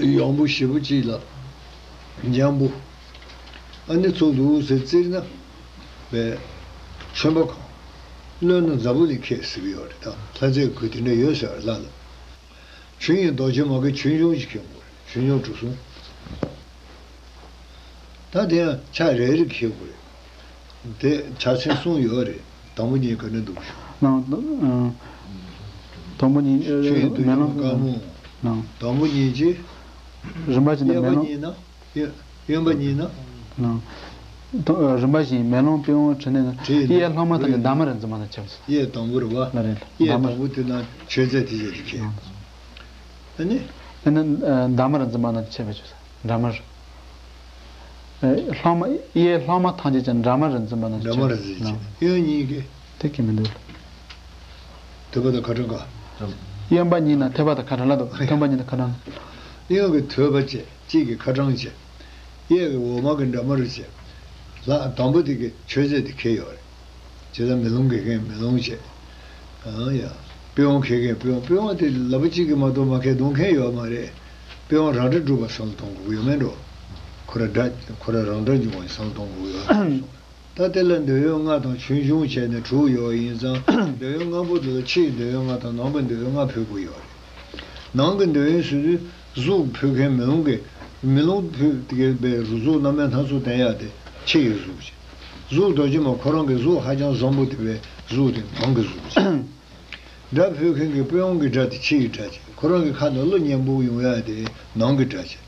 ཡང་པོ་ཞེ་པོ་ཅིག་ལ། འཇམ་པོ། ཨ་ནི་ཚུགས་འདུག་ཟེར་བཙིར་ན། བས། ཆོན་པ་གང་། གློད་ན་འཛམ་བུ་གླིང་ཁྱེར་ཟེར་གི་ཡོད་རེད་ད། ལྷ་རྫས་ཀྱི་གོས་དེ་འདྲ་ཡོད་ཟེར་བ་ལ་ལ། ཆོས་དབྱིངས་རྡོ་རྗེ་མ་གི་ཆོས་འབྱུང་ཅིག་ཁྱེར་དགོས་རེད། ཆོས་འབྱུང་གྲུ་གསུམ། ད་དེ་ཡང་ཆ་རེ་རེ་ཁྱེར་དགོས་རེད། དེ་ཆ་ཚན་གསུམ་ཡོད་རེད། དང་པོ་གཉིས་ག་འདྲ་འདུག་ཞུ། ནང་། ཨ། དང་པོ་གཉིས། ཆོས་དབྱིངས་རྡོ་རྗེ་མ་དཀར་མོ། ནང་། དང་པོ་གཉིས་ཀྱི། རིམ་པ་བཞིན་དུ་མེ་ལོང་། གཡོན་པ་གཉིས་ན། གཡོན་གཡོན་པ་གཉིས་ན། ནང་། དང་། རིམ་པ་བཞིན་མེ་ལོང་པི་ཝང་དྲི་ནས་ན། དྲི་ནི་གཡས་ལྷག་མ་དང་གི་འདབ་མ་རིག་འཛིན་པ་དང་ཆབས་སུ། གཡས་དང་པོ་རེད་བ། ལ་རེད། གཡས་འདབ་མ། དང་པོ་དེ་ན་མཆོད་རྫས་དེ་བཞིན་དུ་ཁྱེར། ཨ་ནི། ཨ་ནི། འདབ་མ་རིག་འཛིན་པ་དང་ཆབས་སུ། འདྲ་མར། ལྷག་མ། གཡས་ལྷག་མ་ཐམས་ཅད་ཀྱང་འདྲ་མར་རིག་འཛིན་པ་དང་འདྲ་མར་རིག་འཛིན་བྱེད། གཡོན་གཉིས་ཀྱི། དེ་གི་མི་འདུག་ཐོད་པ་དང་ཁ་གྲངས་ག་གཡོན་པ་གཉིས་ན་ཐོད་པ་དང་ཁ་གྲངས་ལ་འདུག་ཐོད་པ་གཉིས་ན་ཁ་གྲངས། གཡོན་གྱི་ཐོད་པ་བྱས། གཅིག་གི་ཁ་གྲངས་བྱས། གཡས་ཀྱི་འོག་མ་གི་འདྲ་མར་བྱས། ལྷག་དང་པོ་དེ་གི་མཆོད་རྫས་དེ་ཁྱེར་ཡོད་རེད། བྱས་ཙང་མེ་ལོང་གི་མཁན་མེ་ལོང་བྱས། ཨང་ཡ། པི་ཝང་ཁྱེར་མཁན་པི་ཝང་། པི་ཝང་དེ་ལག་པ་གཅིག་གིས་མ་གཏོགས་མ་ཁྱེར་གཏོང་མཁན་ཡོད་མ་རེད། པི་ཝང་རང་སྒྲ་སྒྲུབ་པ་བསམ་བློ་གཏོང་དགོས་ཀྱི་ཡོད་མེད་འགྲོ། ཁོ་རང་སྒྲ་ཁོ་རང་རང་སྒྲ་འབྱུང་བ་བསམ་བློ་གཏོང་དགོས་ཀྱི་ཡོད་རེད་གསུངས། ད་དེ་ལ་འདོད་ཡོན་ལྔ་དང་ཆོས་འབྱུང་བྱས་ནས་དྲུག་ཡོད་པ་ཡིན་ཙང་། འདོད་ཡོན་ལྔ་པོ་དེ་ལ་ཕྱི་ཡི་འདོད་ཡོན་ལྔ་དང་ནང་གི་འདོད་ཡོན་ལྔ་ཕུལ་དགོས་ཡོད་རེད། ནང་གི་འདོད་ཡོན་ཟེར་དུས་གཟུགས་ཕུལ་མཁན་མེ་ལོང་གི། མེ་ལོང་ཕུལ་དེ་བའི་རུ་གཟུགས་རྣམ་པ་སྣ་ཚོགས་བསྟན་ཡག་དེ་ཕྱི་ཡི་གཟུགས་བྱས། གཟུགས་རྡོ་རྗེ་མ་ཁོ་རང་གི་གཟུགས་ཧ་ཅང་བཟང་པོ་དེ་བའི་གཟུགས་དེ་ནང་གི་གཟུགས་བྱས། སྒྲ་ཕུལ་མཁན་གྱི་པི་ཝང་གི་སྒྲ་དེ་ཕྱི་ཡི་སྒྲ་བྱས། ཁོ་རང་གི་ཁ་ནང་བློ་སྙན་པོ་ཡོང་ཡག་དེ་ནང་གི་སྒྲ་བྱས།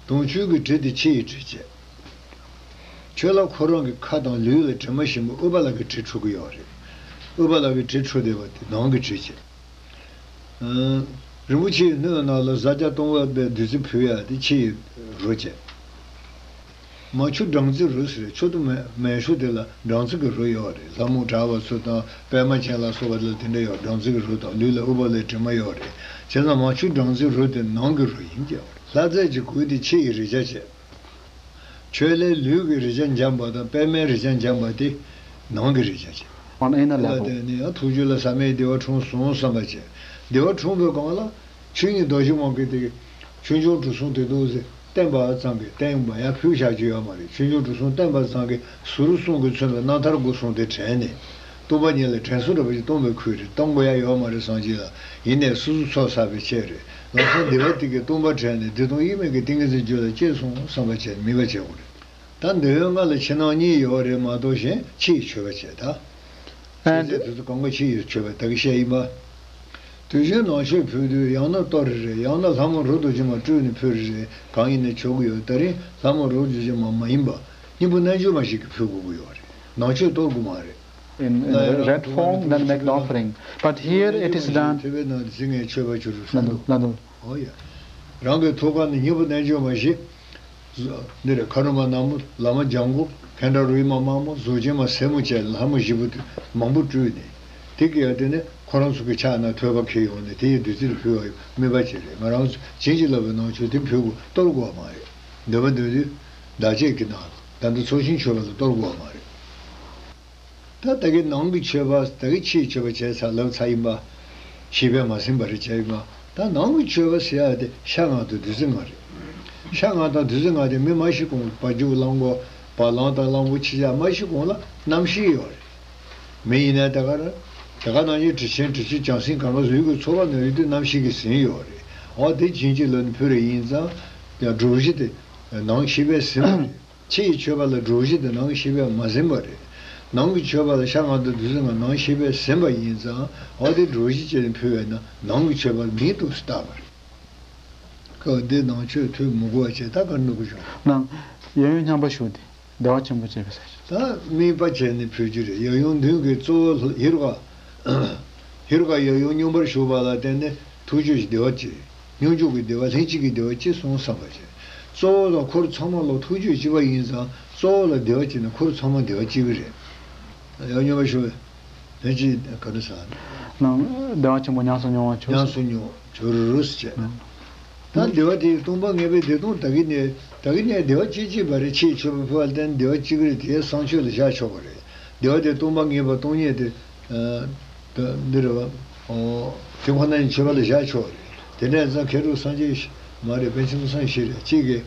དུང་ཆོས་ཀྱི་དྲི་དེ་ཕྱི་ཡི་དྲི་བྱས། ཆོས་ལ་ཁོ་རང་གི་ཁ་དང་ལུས་ལ་དྲི་མ་ཞིམ་པོ་ཨུཏྤ་ལ་གི་དྲི་འཁྲུ་གི་ཡོད་རེད། ཨུཏྤ་ལ་གི་དྲི་འཁྲུ་བསྡད་པ་དེ་ནང་གི་དྲི་བྱས། རིན་པོ་ཆེའི་སྣོད་ནང་ལ་བཟའ་བཅའ་བཏུང་བ་བའི་བདུད་རྩི་ཕུལ་ཡག་དེ་ཕྱི་ཡི་རོ་བྱས། མ་ཆུ་སྦྲང་རྩི་རོ་ཟེར་རེད། ཆུ་དང་མེ་མེ་ཆུ་དེ་ལ་སྦྲང་རྩི་གི་རོ་ཡོད་རེད། ལྷ་མོ་གྲགས་པ་ཚོ་དང་པད་མ་ཅན་ལ་སོགས་པ་ལ་དེ་འདྲ་ཡོད། སྦྲང་རྩི་གི་རོ་དང་ལུས་ལ་ཨུཏྤ་ལའི་དྲི་མ་ཡོད་རེད། བྱས་ཙང་མ་ཆུ་སྦྲང་རྩི་རོ་དེ་ནང་གི་རོ་ཡིན་ཀྱང་། ལྷ་རྫས་ཀྱི་གོས་དེ་ཕྱི་ཡི་རེག་བྱ་བྱས། ཆོས་ལས་ལུས་ཀྱི་རེག་བྱ་འཇམ་པ་དང་པད་མའི་རེག་བྱ་འཇམ་པ་དེ་ནང་གི་རེག་བྱ་བྱས། On inner དེ་ལ་level. བརྟེན་ནས་ཡང་ཐུགས་རྒྱུད་ལ་ཟག་མེད་བདེ་བ་འཁྲུངས་སོང་བསམ་པ་བྱས། བདེ་བ་འཁྲུངས་པའི་སྒང་ལ་ཆོས་ཉིད་རྡོ་རྗེ་དབང་གི་དེ་ཆོས་འབྱུང་གྲུ་གསུམ་དེ་འདུག་ཟེར་བསྟན་པ་ཙམ་གྱིས་བསྟན་པ་ཡང་ཕུལ་བཞག་རྒྱུ་ཡོད་མ་རེད། ཆོས་འབྱུང་གྲུ་གསུམ་བསྟན་པ་ཙམ་གྱིས་ཟུར་གསུམ་གྱིས་མཚོན་པའི་རྣམ་ཐར་སྒོ་གསུམ་དེ་དྲན་ནས། སྟོང་པ་ཉིད་ལ་དྲན་གསོ་འདྲ་པོ་ཞིག་གཏོང་བའི་ཁུལ་རེད། གཏོང་དགོས་ཡ་ཡོད་མ་རེད་བསམ་གྱི་ལ། ཡིན་ནའི་སོ་སོ་ཚོགས་བསགས་པའི་ཆེད་རེད། ལམ་སང་བདེ་བ་དེ་གའི་སྟོང་པ་དྲན་ནས་བདེ་སྟོང་དབྱེར་མེད་ཀྱི་ཏིང་ངེ་འཛིན་རྒྱུད་ལ་སྐྱེས་སོང་བསམ་པ་བྱས་ནས་དམིགས་པ་བྱེད་དགོས་རེད། ད་འདོད་ཡོན་ལྔ་ལ་ཕྱི་ནང་གཉིས་ཡོད་རེད་མ་གཏོགས་གཞན་ཕྱི་ཡི་མཆོད་པ་བྱས་ད། And མཆོད་རྫས་དེ་ཚོ་གང་ག་ཕྱི་ཡི་མཆོད་པ་ད་གི་བཤད་ཡིན་པ། དུས་རྒྱུན་ནང་མཆོད་ཕུལ་དུས་ཡང་ན་གཏོར་རེ་རེད། ཡང་ན་ལྷ་མོ་རོ་རྡོ་རྗེ་མ་སྤྲུལ་ནས་ཕུལ་རེ་རེད། གང་ཡིན་ནའི་མཆོད་ཀྱི་ཡོད། ད་རིང་ལྷ་མོ་རོ་རྡོ་རྗེ་མ་མ་ཡིན་པ་སྙིང་པོ་རྣལ་འབྱོར་མ་ཞིག་གིས་ཕུལ་དགོས་ཀྱི་ཡོད་རེད། ནང་མཆོད་གཏོར་དགོས་མ་རེད། In, in red form, then make the offering. But here it is done. ཐོད་པའི་ནང་དུ་ཟིན་ངས་མཆོད་པ་བྱོས་རུ་ལ་འདུག་ལ་འདུག་ཨོ་ཡ། རང་གི་ཐོད་ཁ་ནས་སྙིང་པོ་རྣལ་འབྱོར་མ་ཞིག་འདི་རེད། ཁ་རོ་མ་ནག་མོ། བླ་མ་ལྗང་གུ། མཁན་གྲྭ་རུས་མ་དམར་མོ། གཟུགས་ཅན་མ་སེར་མོ་བཅས་ལྷ་མོ་བཞི་པོ་དེ་མང་པོ་སྤྲུལ་ནས། དེ་གིས་ཡང་དེ་ནས་ཁོ་རང་ཚོ་གི་ཕྱག་ན་ཐོད་པ་འཁྱེར་ཡོང་ནས་དེ་ཡི་བདུད་རྩི་དེ་ཕུལ་བ་ཡི་དམིགས་པ་བྱས་རེད། ང་རང་ཚོ་བྱིན་གྱིས་བརླབས་པའི་ནང་ཆོས་དེ་ཕུལ་དགོས། གཏོར་དགོས་པ་མ་རེད། འདོད་པ་འདོད་དུས་བདག་བསྐྱེད་ཀྱི་ནང་ད་ལྟ་ཚོགས་ཞིང་མཆོད་པ་ལ་གཏོར་དགོས་པ་མ་རེད། ད་ད་གིན་ནང་གི་མཆོད་པ། ད་གིན་ཕྱིའི་མཆོད་པ་བྱས་ཚར་ལབ་ཚར་ཡིན་པ། ཤེས་པས་མ་ཟིན་པ་རེད་བྱས་ཡིན་པ། ད་ནང་གི་མཆོད་པ་ཟེར་ཡ་དེ་ཤ་ལྔ་དང་བདུད་རྩི་ལྔ་རེད། ཤ་ལྔ་དང་བདུད་རྩི་ལྔ་དེ་མི་མ་ཤི་གོང་ལ་བ་རྒྱུག་གླང་པོ། བ་གླང་དང་གླང་པོ་ཆེ། ཡ་མ་ཤི་གོང་ལ་རྣམ་ཤེས་ཡོད་རེད། མི་ཡིན་ན་ད་ག་ར། ད་ག་ནང་བཞིན་དྲི་ཆེན་དྲི་ཆུ་བྱང་སེམས་གང་ག་ཟུག་གི་ཚོར་བ་ནང་བཞིན་དུ་རྣམ་ཤེས་ཀྱིས་ཟིན་ཡོད་རེད། འོ་དེ་བྱིན་གྱིས་བརླབས་ནས་ཕུལ་རེ་ཡིན་ཙང་། ཡང་སྒྲོམ་གཞི་དེ་ནང་ཤེས་པས་ཟིན་པ་རེད། ཕྱི་ཡི་མཆོད་པ་ལ་སྒྲོམ་གཞི་དེ་ནང་ཤེས་པས་མ་ཟིན་པ་རེད། ནང་གི་མཆོད་པ་ལ་ཤ་ལྔ་དང་བདུད་རྩི་ལྔ་ནང་ཤེས་པས་ཟིན་པ་ཡིན་ཙང་། འོ་དེ་སྒྲོམ་གཞི་བྱས་ནས་ཕུལ་བས་ན་ནང་གི་མཆོད་པ་མིང་དུ་བཏགས་པ་རེད། སྐབས་འདི་ནང་མཆོད་ཐུན་མི་དགོས་པ་བྱས། ད་གར་འགྲོ་གི་བྱུང་། ནང་ཡབ་ཡུམ་མཉམ་པར་བཞུགས་ཏེ་བདེ་བ་ཆེན་པོ་སྐྱེད་པའི་ས་ཞིག་ད་དམིགས་པ་བྱས་ནས་ཕུལ་རྒྱུ་རེད། ཡབ་ཡུམ་མདུན་གྱི་གཙོ་བོ་ཧེ་རུ་ཀ་ཧེ་རུ་ཀ་ཡབ་ཡུམ་མཉམ་པར་བཞུགས་པ་ལ་བརྟེན་ནས་ཐུགས་རྒྱུད་ཀྱི་བདེ་བ་གཅིག། སྙོམས་འཇུག་གི་བདེ་བ་ལྷན་ཅིག་གི་བདེ་བ་གཅིག་སོང་བསམ་པ་བྱས། གཙོ་བོ་དང་འཁོར་ཚང་མ་ལ་ཐུགས་རྒྱུད་གཅིག་པ་ཡིན་ཙང་། གཙོ་བོ་ལ་བདེ་བ་གཅིག་ན་འཁོར་ཚང་མ་བདེ་བ་གཅིག་གི་རེད། ཡབ་མཉམ་པར་བཞུགས་པའི་ལྷན་ཅིག་ག་རེ་ཟེར། ནང་བདེ་བ་ཆེན་པོ་ཉམས་སུ་མྱོང་བར་གྱུར། ཉམས་སུ་མྱོང་གྱུར་ཟེར་བྱས། ད་བདེ་བ་དེ་སྟོང་པ་ངེས་པའི་བདེ་སྟོང་ད་གིན་ནས། ད་གིན་ནས་བདེ་བ་གཅིག་གཅིག་པ་རེད། ཕྱིའི་མཆོད་པ་ཕུལ་བ་ལ་བརྟེན་བདེ་བ་གཅིག་རེད། དེ་བསང་མཆོད་ལ་བཞག་ཆོག་པ་རེད། བདེ་བ་དེ་སྟོང་པ་ངེས་པ་སྟོང་ཉིད་དེ། ཨ། ད་འདི་རེད་བ། ཨོ། དེ་ཁོ་ན་ཉིད་མཆོད་པ་ལ་བཞག་ཆོག་རེད། དེ་འདྲ་ཡིན་ཙང་མཁས་གྲུབ་སངས་རྒྱས་མ་རེད། པཎ་ཆེན་སྐུ་སངས་ཞིག་རེད། གཅིག་གིས་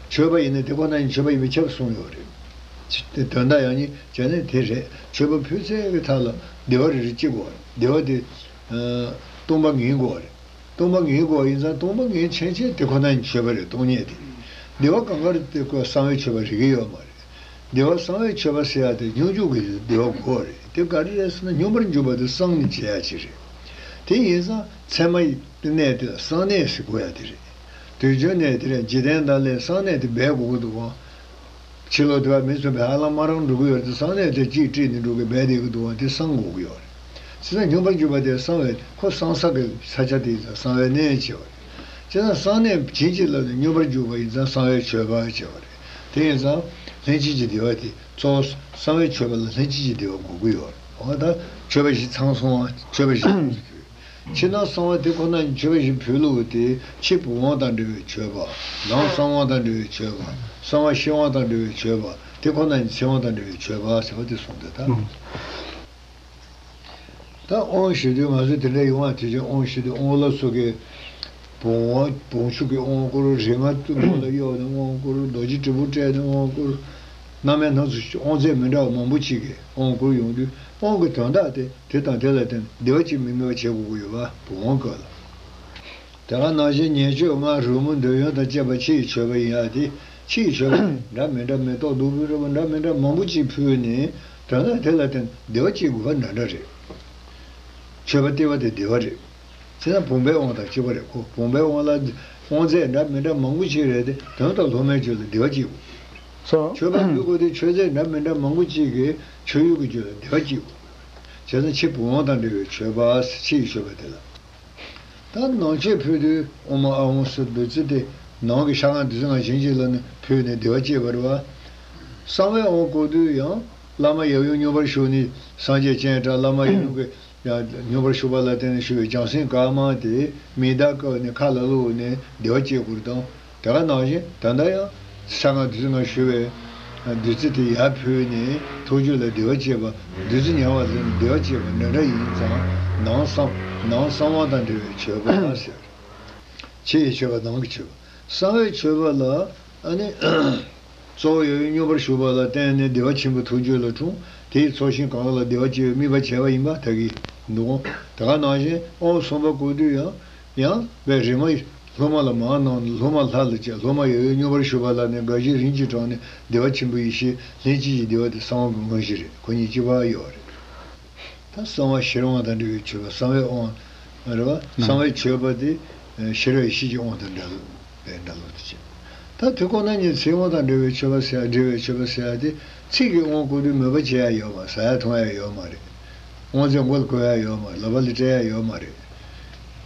མཆོད་པ་ཡིན་ན་དེ་ཁོ་ན་ཉིད་མཆོད་པ་ཡིན་པས་ཁྱབ་གསུངས་ཡོད་རེད། དེ་དོན་དག་ཡང་སྙིང་བྱས་ནས་དེ་རེད། མཆོད་པ་ཕུལ་ཚད་ཀྱི་མཐའ་ལ་བདེ་བ་རེ་རེ་སྐྱེ་དགོས་རེད། བདེ་བ་དེ། ཨ། སྟོང་པ་ངེས་དགོས་རེད། སྟོང་པ་ངེས་དགོས་ཡིན་ཙང་སྟོང་པ་ངེས་ཕྱིན་ཆད་དེ་ཁོ་ན་ཉིད་མཆོད་པ་རེད། སྟོང་ཉིད་དེ། བདེ་བ་གང་ག་རེ་དེ་ཁོ་གསང་བའི་མཆོད་པ་རིག་གི་ཡོད་མ་རེད། བདེ་བ་གསང་བའི་མཆོད་པ་ཟེར་ཡ་དེ་སྙོམས་འཇུག་གི་བདེ་བ་དགོས་རེད། དེ་ག་རེ་རེད་ཟེར་ན་སྙོམས་པར་འཇུག་པ་དེ་གསང་ནས་བྱེད་ཡ་ཅིག་རེད། དེ་ཡིན་ཙང་ཚད་མ་ཡི་གནས་དེ་ལ་གསང་གནས་ཟེར་དགོས་ཡ་དེ་རེད། དུས་རྒྱུན་གནས་དེ་རེད། འཇིག་རྟེན་དང་ལས་གསང་གནས་དེ་སྦས་དགོས་ཀྱི་འདུག་ག་ཕྱི་ལོགས་དེ་བ་མི་ཚུགས་པའི་ཧ་ལམ་མ་རང་འགྲོ་གི་ཡོད་དེ། གསང་གནས་དེ་གཅིག་དཀྲིས་ནས་འགྲོ་གི་སྦས་བསྡད་ཀྱི་འདུག་ག་དེ་གསང་དགོས་ཀྱི་ཡོད་རེད། བྱས་ཙང་སྙོམས་པར་འཇུག་པ་དེ་གསང་བའི་ཁོ་གསང་ས་གི་ས་ཆ་དེ་ཡིན་ཙང་གསང་བའི་གནས་བྱེད་པ་རེད། བྱས་ཙང་གསང་གནས་བྱིན་གྱིས་བརླབས་ནས་སྙོམས་པར་འཇུག་པ་ཡིན་ཙང་གསང་བའི་མཆོད་པ་བྱེད་པ་རེད། དེ་ཡིན་ཙང་ལྷན་སྐྱེས་ཀྱི་བདེ་བ་དེ་གཙོ་བོ་གསང་བའི་མཆོད་པ་ལ་ལྷན་སྐྱེས་ཀྱི་བདེ་བ་དགོས་ཀྱི་ཡོད་རེད། འོ་ད་མཆོད་པ་བཞི་ཚང་སོང་བ། མཆོད་པ་བཞི་ཕྱི་ནང་གསང་བ་དེ་ཁོ་ན་ཉིད་མཆོད་པ་བཞིན་ཕུལ་ལུགས་དེ། ཕྱི་བུམ་དབང་དང་འབྲེལ་བའི་མཆོད་པ། ནང་གསང་དབང་དང་འབྲེལ་བའི་མཆོད་པ། གསང་བ་ཤེར་དབང་དང་འབྲེལ་བའི་མཆོད་པ། དེ་ཁོ་ན་ཉིད་ཚིག་དབང་དང་འབྲེལ་བའི་མཆོད་པ་ཟེར་བ་དེ་གསུངས་ཏེ། ད་ད་དབང་ཞུ་དུས་ང་ཚོ་དེ་འདྲ་ཡོང་བ་དེ་བཞིན་དབང་ཞུ་དུས་དབང་བླ་ཚོ་གིས་བུམ་དབང་། བུམ་ཆུ་གི་དབང་བསྐུར། རིག་སྔགས་གཙུག་ལག་ལ་གཡོགས་ནས་དབང་བསྐུར། རྡོ་རྗེ་དྲིལ་བུ་སྤྲས་ནས་དབང་བསྐུར། རྣམ་པ་སྣ་ཚོགས་དབང་རྫས་མི་འདྲ་བ་མང་པོ་ཅིག་གིས་དབང་བསྐུར་ཡོང་དུས་དབང་གི་དོན་དག་དེ། དེ་དང་དེ་ལ་བརྟེན་བདེ་བ་གཅིག་མི་དམིགས་པ་བྱེད་དགོས་ཀྱི་ཡོད་པ་བུམ་དབང་སྐོར་ལ། དེ་ག་ནང་བཞིན་ཉེར་སྤྱོད་ལྔ། རོལ་མོ་འདོད་ཡོན་དང་བཅས་པ་ཕྱི་ཡི་མཆོད་པ་ཡིན་ཡ་དེ། ཕྱི་ཡི་མཆོད་པ་འདྲ་མི་འདྲ། མེ་ཏོག་བདུག་སྤོས་རོལ་པ་འདྲ་མི་འདྲ་མང་པོ་ཅིག་ཕུལ་ནས་དོན་དག་དེ་ལ་བརྟེན་བདེ་བ་གཅིག་དགོས་པ་འདྲ་འདྲ་རེད། མཆོད་པ་སྟེར་བ་དེ་བདེ་བ་རེད། བྱས་ན་བུམ་པའི་དབང་དང་གཅིག་པ་རེད། ཁོ་བུམ་པའི་དབང་ལ་དབང་རྫས་འདྲ་མི་འདྲ་མང་པོ་ཅིག་རེད་དེ། དོན་དག་སློབ་མའི་རྒྱུད་ལ་བདེ་བ་གཅིག་དགོས། སོ། མཆོད་པ་ཕུལ་དགོས་དུས་མཆོད་རྫས་འདྲ་མི་འདྲ་མང་པོ་གཅིག་གིས་མཆོད་ཡུལ་གྱི་རྒྱུད་ལ་བདེ་བ་གཅིག་དགོས། བྱས་ཙང་ཕྱི་བུམ་དབང་དང་འབྲེལ་བའི་མཆོད་པ། ཕྱི་ཡི་མཆོད་པ་དེ་ལ། ད་ནང་མཆོད་ཕུལ་དུས་ཨོཾ་ཨཱཿཧཱུྃ་སི་བདུད་རྩི་དེ་ནང་གི་ཤ་ལྔ་བདུད་རྩི་ལྔ་བྱིན་གྱིས་བརླབས་ནས་ཕུལ་ནས་བདེ་བ་སྐྱེད་པ་རེད་བ། གསང་བའི་དབང་བསྐུར་དུས་ཡང་བླ་མ་ཡབ་ཡུམ་མཉམ་པར་བཞུགས་ནས་སངས་རྒྱས་སྤྱན་དྲངས། བླ་མ་ཡབ་ཡུམ་གྱི་ཡང་མཉམ་པར་བཞུགས་པ་ལ་བརྟེན་ནས་ཞུ་བའི་བྱང་སེམས་དཀར་དམར་དེ་མིག་མདངས་བཀབ་ནས་ཁ་ལ་བླུགས་ནས་བདེ་བ་སྐྱེད་དགོས་དང་། དེ་ག་ནང་བཞིན་ད་ལྟ་ཡང་ཤ་ལྔ་བདུད་རྩི་ལྔ་ཞུ་བའི་བདུད་རྩི་དེ་ཡར་ཕུལ་ནས་ཐུགས་རྒྱུད་ལ་བདེ་བ་སྐྱེད་པ། བདུད་རྩི་ཉར་བ་ལ་བདེ་བ་སྐྱེད་པ་འདྲ་འདྲ་ཡིན་ཙང་། ནང་གསང་ནང་གསང་དབང་དང་འབྲེལ་བའི་མཆོད་པ་ཟེར། ཕྱི་ཡི་མཆོད་པ། ནང་གི་མཆོད་པ། གསང་བའི་མཆོད་པ་ལ་ཨ་ནི། གཙོ་བོ་ཡབ་ཡུམ་མཉམ་པར་བཞུགས་པ་ལ་བརྟེན་ནས་བདེ་བ་ཆེན་པོ་ཐུགས་རྒྱུད་ལ་འཁྲུངས། དེ་ཡི་ཚོགས་ཞིང་གང་ག་ལ་བདེ་བ་སྐྱེ་བའི་དམིགས་པ་བྱས་པ་ཡིན་པ་ད་གིན་འདུག་དེ་ག་ནང་བཞིན་དབང་གསུམ་པ་བསྐུར་དུས་ཡང་ཡང་བའི་རིག་མ་སློབ་མ་ལ་མར་གནང་ནས་སློབ་མ་ལྷ་ལ་བཅས། སློབ་མ་ཡབ་ཡུམ་མཉམ་པར་བཞུགས་པ་ལ་ནི་དགའ་བཞི་རིམ་གྱིས་དྲངས་ནས་བདེ་བ་ཆེན་པོ་ཡེ་ཤེས་ལྷན་སྐྱེས་ཀྱི་བདེ་བ་དེ་གསང་བ་གི་དངོས་གཞི་རེད། ཁོ་གཉིས་གཅིག་པ་ཡོད་རེད། ད་གསང་བ་ཤེར་དབང་དང་འབྲེལ་བའི་མཆོད་པ། གསང་བའི་དབང་རེད་བ། གསང་བའི་མཆོད་པ་དེ་ཤེར་བའི་ཡེ་ཤེས་ཀྱི་དབང་དང་འབྲེལ་བའི་འབྲེལ་ལུགས་དེ་བྱས། ད་དེ་ཁོ་ན་ཉིད་ཚིག་དབང་དང་འབྲེལ་བའི་མཆོད་པ་ཟེར་ཡ། འབྲེལ་བའི་མཆོད་པ་ཟེར་ཡ་དེ་ཚིག་གི་དབང་བསྐུར་དུས་མོས་པ་བྱེད་ཡ་ཡོད་མ་རེད། ཟ་ཡ་འཐུང་ཡ་ཡོད་མ་རེད། དབང་རྫས་མགོ་ལ་གོན་ཡ་ཡོད་མ་རེད། ལག་པ་ལ་སྤྲད་ཡ་ཡོད་མ་རེད།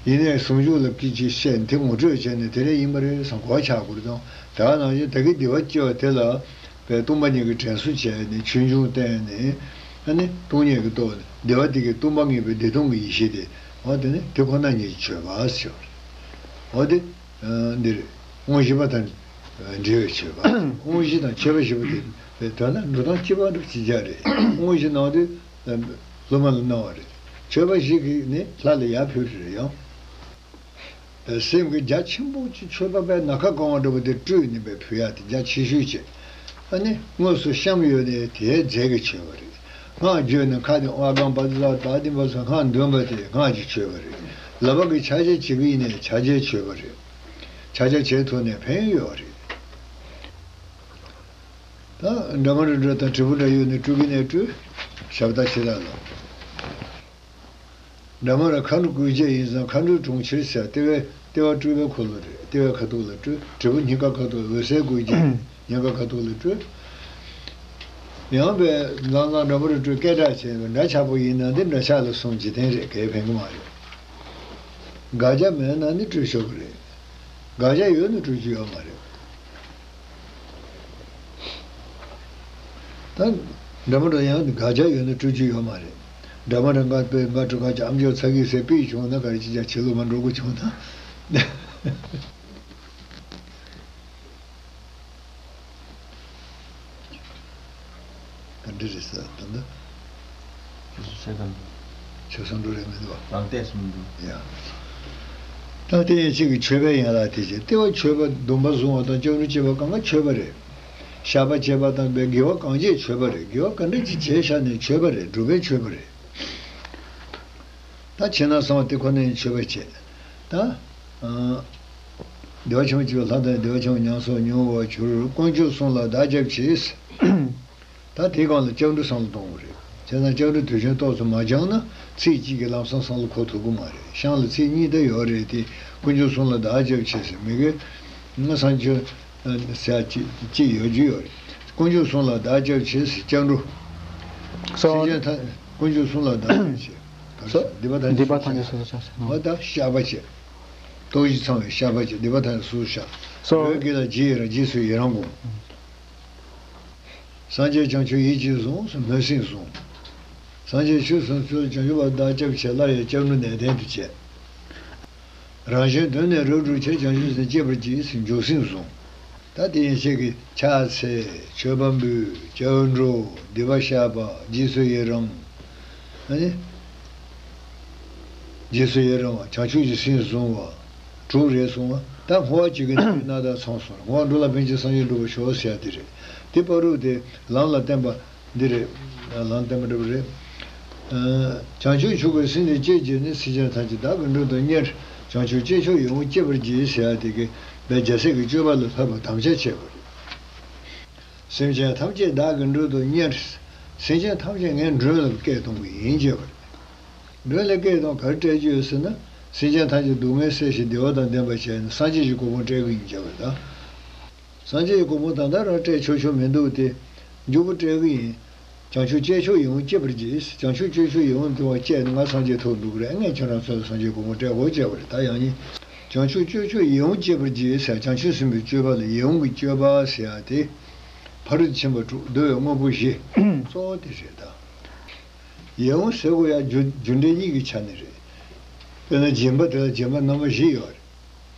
ཡིན་ནའི་ཟུང་འཇུག་ལ་སྐད་ཅིག་བཤད་ནས་དེ་ངོ་སྤྲོད་བྱས་ནས་དེ་རེ་ཡིན་པ་རེད་བསམ་གོ་ཆག་དགོས་དང་། དེ་ག་ནང་བཞིན་ད་གིན་སྡིག་པ་སྐྱེ་བ་དེ་ལ་པའི་སྟོང་པ་ཉིད་ཀྱི་དྲན་གསོ་བྱས་ནས་ཆོས་འབྱུང་བསྟན་ནས་ཨ་ནི་སྟོང་ཉིད་ཀྱི་སྟོབས་ནས་སྡིག་པ་དེ་གིས་སྟོང་པ་ངེས་པའི་བདེ་སྟོང་གི་ཡེ་ཤེས་དེ། འོ་དེ་ནི་དེ་ཁོ་ན་ཉིད་ཀྱི་མཆོད་པ་ཟེར་བ་རེད། འོ་དེ་འདིར་དབང་བཞི་པ་དང་འབྲེལ་བའི་མཆོད་པ། དབང་བཞི་དང་མཆོད་པ་བཞི་པོ་དེ་དོན་ན་འགྲོ་སྟངས་གཅིག་པ་འདྲ་ཅིག་ཀྱང་རེད། དབང་བཞི་གནང་དུས་སློབ་མ་ལ་གནང་བ་རེད། མཆོད་པ་བཞི་གིས་ནི་ལྷ་ལ་ཡར་ཕུལ་རེད་ཡང་། སེམས་ཀྱི་རྒྱ་ཆེན་པོ་ཅིག་མཆོད་པ་པའི་ནམ་མཁའ་གང་བ་འདྲ་པོ་དེ་སྤྲུལ་ནས་པའི་ཕུལ་ཡག་དེ་རྒྱ་ཆེ་ཤོས་ཅིག་ཨ་ནི་དངོས་སུ་བཤམས་ཡོད་ནས་དེའི་རྫས་ཀྱི་མཆོད་པ་རེད། སྔགས་བརྗོད་ནས་ཁ་ནས་ཨ་གང་པ་ཙི་ཙ་པ་ཏི་པ་སོགས་སྔགས་འདོན་པ་དེ་སྔགས་ཀྱི་མཆོད་པ་རེད། ལག་པ་གིས་ཕྱག་རྒྱ་བྱེད་ཀྱི་ཡིན་ནའི་ཕྱག་རྒྱའི་མཆོད་པ་རེད། ཕྱག་རྒྱ་བྱེད་ཐུབ་ནའི་ཕན་ཡོན་ཡོད་རེད། ད་འདྲ་མ་རེ་འགྲོ་དང་དྲིལ་བུ་འདྲ་ཡོད་ནས་སྤྲུལ་གྱི་ནས་སྤྲུལ། ཞབས་ད་ཕྱི་ལ་ལོ། འདྲ་མ་ར་མཁའ་འགྲོ་སྐུ་བརྒྱད་ཡིན་ཙང་མཁའ་འགྲོའི་གྲོང་ཁྱེར་ཟེར་ལྟེ་བའི་ལྟེ་བ་སྤྲུལ་པའི་འཁོར་ལོ་རེད། ལྟེ་བའི་ཁ་ཐུག་ལ་སྤྲུལ། དྲིལ་བུ་སྙིང་ག་ཁ་ཐུག་འོད་གསལ་སྐུ་བརྒྱད་སྙིང་ག་ཁ་ཐུག་ལ་སྤྲུལ། ཡང་པའི་ལང་ལང་འདྲ་མ་ར་སྤྲུལ་སྐད་གྲགས་ཆེན་པོའི་འདྲ་ཆགས་པོ་ཡིན་ན་འདི་འདྲ་ཆགས་ལ་གསུམ་འཇིག་རྟེན་རེད་གས་ཕན་གི་མ་རེད། དགག་བྱ་མེད་ན་ནི་སྤྲུལ་ཆོག་གི་རེད། དགག་བྱ་ཡོད་ན་སྤྲུལ་རྒྱུ་ཡོད་མ་རེད། ད་འདྲ་མ་འདྲ་ཡང་དགག་བྱ་ཡོད་ན་སྤྲུལ་རྒྱུ་ཡོད་མ་རེད། འདྲ་མ་འདྲ་ང་པའི་ང་སྤྲུལ་ཁ་ཅིག་ཨམ་ཅོག་ཚ་གི་ཟེར་པི་བྱུང་ན་ག་རེ་ཅི་བྱ་བྱེད་ལུགས་མ་འགྲོ་གི་བྱུང་ན། ག་འདྲ་རེད་ཟེར་ད་ལྟ། ཆོས་སུ་ཆོས་དང་འདུ། ཆོས་སུ་འགྲོ་རེད་མི་འདུག་བ། རང་ལྟས་སུ་མི་འདུག་ཡ། ད་དེ་ཡན་ཆད་ཀྱི་མཆོད་པའི་ཡན་ལག་དེ་བྱས་ལྟེ་བ་མཆོད་པ་སྡོམ་པ་བཟུང་བ་དང་སྐྱབས་འགྲོ་བྱེད་པ་གང་ག་མཆོད་པ་རེད། བཤགས་པ་བྱེད་པ་དང་པའི་དགེ་བ་གང་བྱེད་མཆོད་པ་རེད། དགེ་བ་ག་འདྲ་ཅིག་བྱས་བཞག་ནས་མཆོད་པ་རེད། སྒྲུབ་པའི་མཆོད་པ་རེད། ད་ཕྱི་ནང་གསང་བ་དེ་ཁོ་ནའི་མཆོད་པ་བྱས། ད། ཨ། བདེ་བ་ཆེན་པོ་སྐྱེས་པའི་ལྷ་དང་བདེ་བ་ཆེན་པོ་ཉམས་སུ་མྱོང་བར་གྱུར། དཀོན་མཆོག་གསུམ་ལ་བདག་སྐྱབས་མཆི། ད་དེའི་སྒང་ལ་སྐྱབས་འགྲོ་བསམ་བློ་གཏོང་དགོས་རེད། བྱས་ཙང་སྐྱབས་འགྲོ་དུས་ཆེན་ཏོག་ཙམ་མ་སྦྱངས་ན་ཚིག་གཅིག་གིས་ལམ་སང་བསམ་བློ་འཁོར་ཐུབ་ཀྱི་མ་རེད། ཤངས་ལ་ཚིག་གཉིས་དེ་ཡོད་རེད་དེ། དཀོན་མཆོག་གསུམ་ལ་བདག་སྐྱབས་མཆི་ཟེར་མི་གི། ང་སངས་རྒྱས་ཟེར་ཡ་གཅིག་གཅིག་ཡོད་རྒྱུ་ཡོད་རེད། དཀོན་མཆོག་གསུམ་ལ་བདག་སྐྱབས་མཆི་ཟེར་སྐྱབས་འགྲོ། སོ། སེམས་ཅན་ཐམས་དཀོན་མཆོག་གསུམ་ལ་བདག་སྐྱབས་མཆི། སོ། སྡིག་པ་ཐམས་ཅད། སྡིག་པ་ཐམས་ཅད་སོ་སོར་བཤགས་ཟེར། འོ་ད་བཤགས་པ་བྱེད། སྟོབས་བཞི་ཚང་བའི་བཤགས་པ་བྱེད། སྡིག་པ་ཐམས་ཅད་སོ་སོར་བཤགས། སོ། ལུས་དགེ་ལ་རྗེས་ཡི་རང་། རྗེས་སུ་ཡི་རང་བསྒོམ། སངས་རྒྱས་བྱང་ཆུབ་ཡིད་ཀྱིས་བཟུང་ཟེར་མོས་སེམས་བཟུང་། སངས་རྒྱས་ཆོས་གསུངས་ཚུལ། བྱང་ཆུབ་པ་བདག་སྐྱབས་མཆི། སླར་ཡང་སྐྱབས་འགྲོ་ནན་ཏན་དུ་བྱེད། རང་གཞན་དོན་ནི་རབ་བསྒྲུབ་ཕྱིར། བྱང་ཆུབ་སེམས་བསྐྱེད་པར་བགྱི་ཟེར་འཇུག་སེམས་བཟུང་། ད་དེ་ཡན་ཆད་ཀྱི་ཕྱག་འཚལ། མཆོད་པ་འབུལ། སྐྱབས་འགྲོ། སྡིག་པ་བཤགས་པ། རྗེས་སུ་ཡི་རང་། ཨ་ནི། རྗེས་སུ་ཡི་རང་བ། བྱང་ཆུབ་ཀྱི་སེམས་བཟུང་བ། དྲུག་རེད་གསུངས་པ། ད་བསྔོ་བ་བྱེད་ཀྱི་ནི་རྣམ་དག་ཚང་སོང་། བསྔོ་བ་འགྲོ་ལ་ཕན་ཕྱིར་སངས་རྒྱས་འགྲུབ་པར་ཤོག་ཟེར་ཡ་དེ་རེད། དེ་བར་དུ་དེ་ལམ་ལ་བརྟེན་པ་འདི་རེད། ལམ་བརྟེན་པ་འདྲ་པོ་རེད། ཨ། བྱང་ཆུབ་མཆོག་གི་སེམས་འདི་བསྐྱེད་བགྱིས་ནས། སེམས་ཅན་ཐམས་ཅད་བདག་གིས་མགྲོན་དུ་གཉེར། བྱང་ཆུབ་སྤྱོད་མཆོག་ཡིད་འོང་སྤྱད་པར་བགྱི་ཟེར་ཡ་དེ་གི་བའི་རྒྱལ་སྲས་ཀྱི་སྤྱོད་པ་ལ་བསླབ་པ་དམ་བཅའ་བྱས་པ་རེད། སེམས་ཅན་ཐམས་ཅད་བདག་གིས་མགྲོན་དུ་གཉེར། སེམས་ཅན་ཐམས་ཅད་ངས་མགྲོན་ལ་སྐད་གཏོང་གི་ཡིན་ཅེས་པ་རེད། མགྲོན་ལ་སྐད་གཏོང་ག་རེ་སྤྲད་རྒྱུ་ཡོད་ཟེར་ན། སེམས་ཅན་ཐམས་ཅད་སྡུག་བསྔལ་སེལ་ཞིང་བདེ་བ་དང་ལྡན་པར་བྱས་ནས་སངས་རྒྱས་ཀྱི་གོ་འཕང་སྤྲད་གི་ཡིན་ཅེས་པ་རེད་ད། སངས་རྒྱས་ཀྱི་གོ་འཕང་ད་ལྟ་རང་སྤྲད་ཆོག་ཆོག་མི་འདུག་སྟེ། མགྱོགས་པོ་སྤྲད་གི་ཡིན། བྱང་ཆུབ་སྤྱོད་མཆོག་ཡིད་འོང་སྤྱད་པར་བགྱི། བྱང་ཆུབ་སྤྱོད་མཆོག་ཡིད་འོང་དུ་བ་སྤྱད་ནས་ང་སངས་རྒྱས་ཐོབ་འདུག་གི་རེད། ངས་ཁྱེད་རང་ཚོ་ལ་སངས་རྒྱས་གོ་འཕང་སྤྲད་དགོས་ཅེས་པ་རེད། ད་ཡང་ཡིན། བྱང་ཆུབ་སྤྱོད་མཆོག་ཡིད་འོང་སྤྱད་པར་བགྱི་ཟེར། བྱང་ཆུབ་སེམས་དཔའི་སྤྱོད་པ་ལ་ཡིད་འོང་གི་སྤྱོད་པ་ཟེར་ཡ་དེ། ཕ་རོལ་ཏུ་ཕྱིན་པ་དྲུག་བསྡུ་བའི་དངོས་པོ་བཞི། གཙོ་བོ་དེ་རེད་ད། ཡིད་འོང་ཟེར་དགོས་ཡ་རྒྱུ་རྒྱུ་འབྲས་གཉིས་ཀྱི་ཆ་ནས་རེད། དཔེར་ན་སྦྱིན་པ་དེ་ལ་སྦྱིན་པ་རྣམ་པ་བཞི་ཡོད་རེད།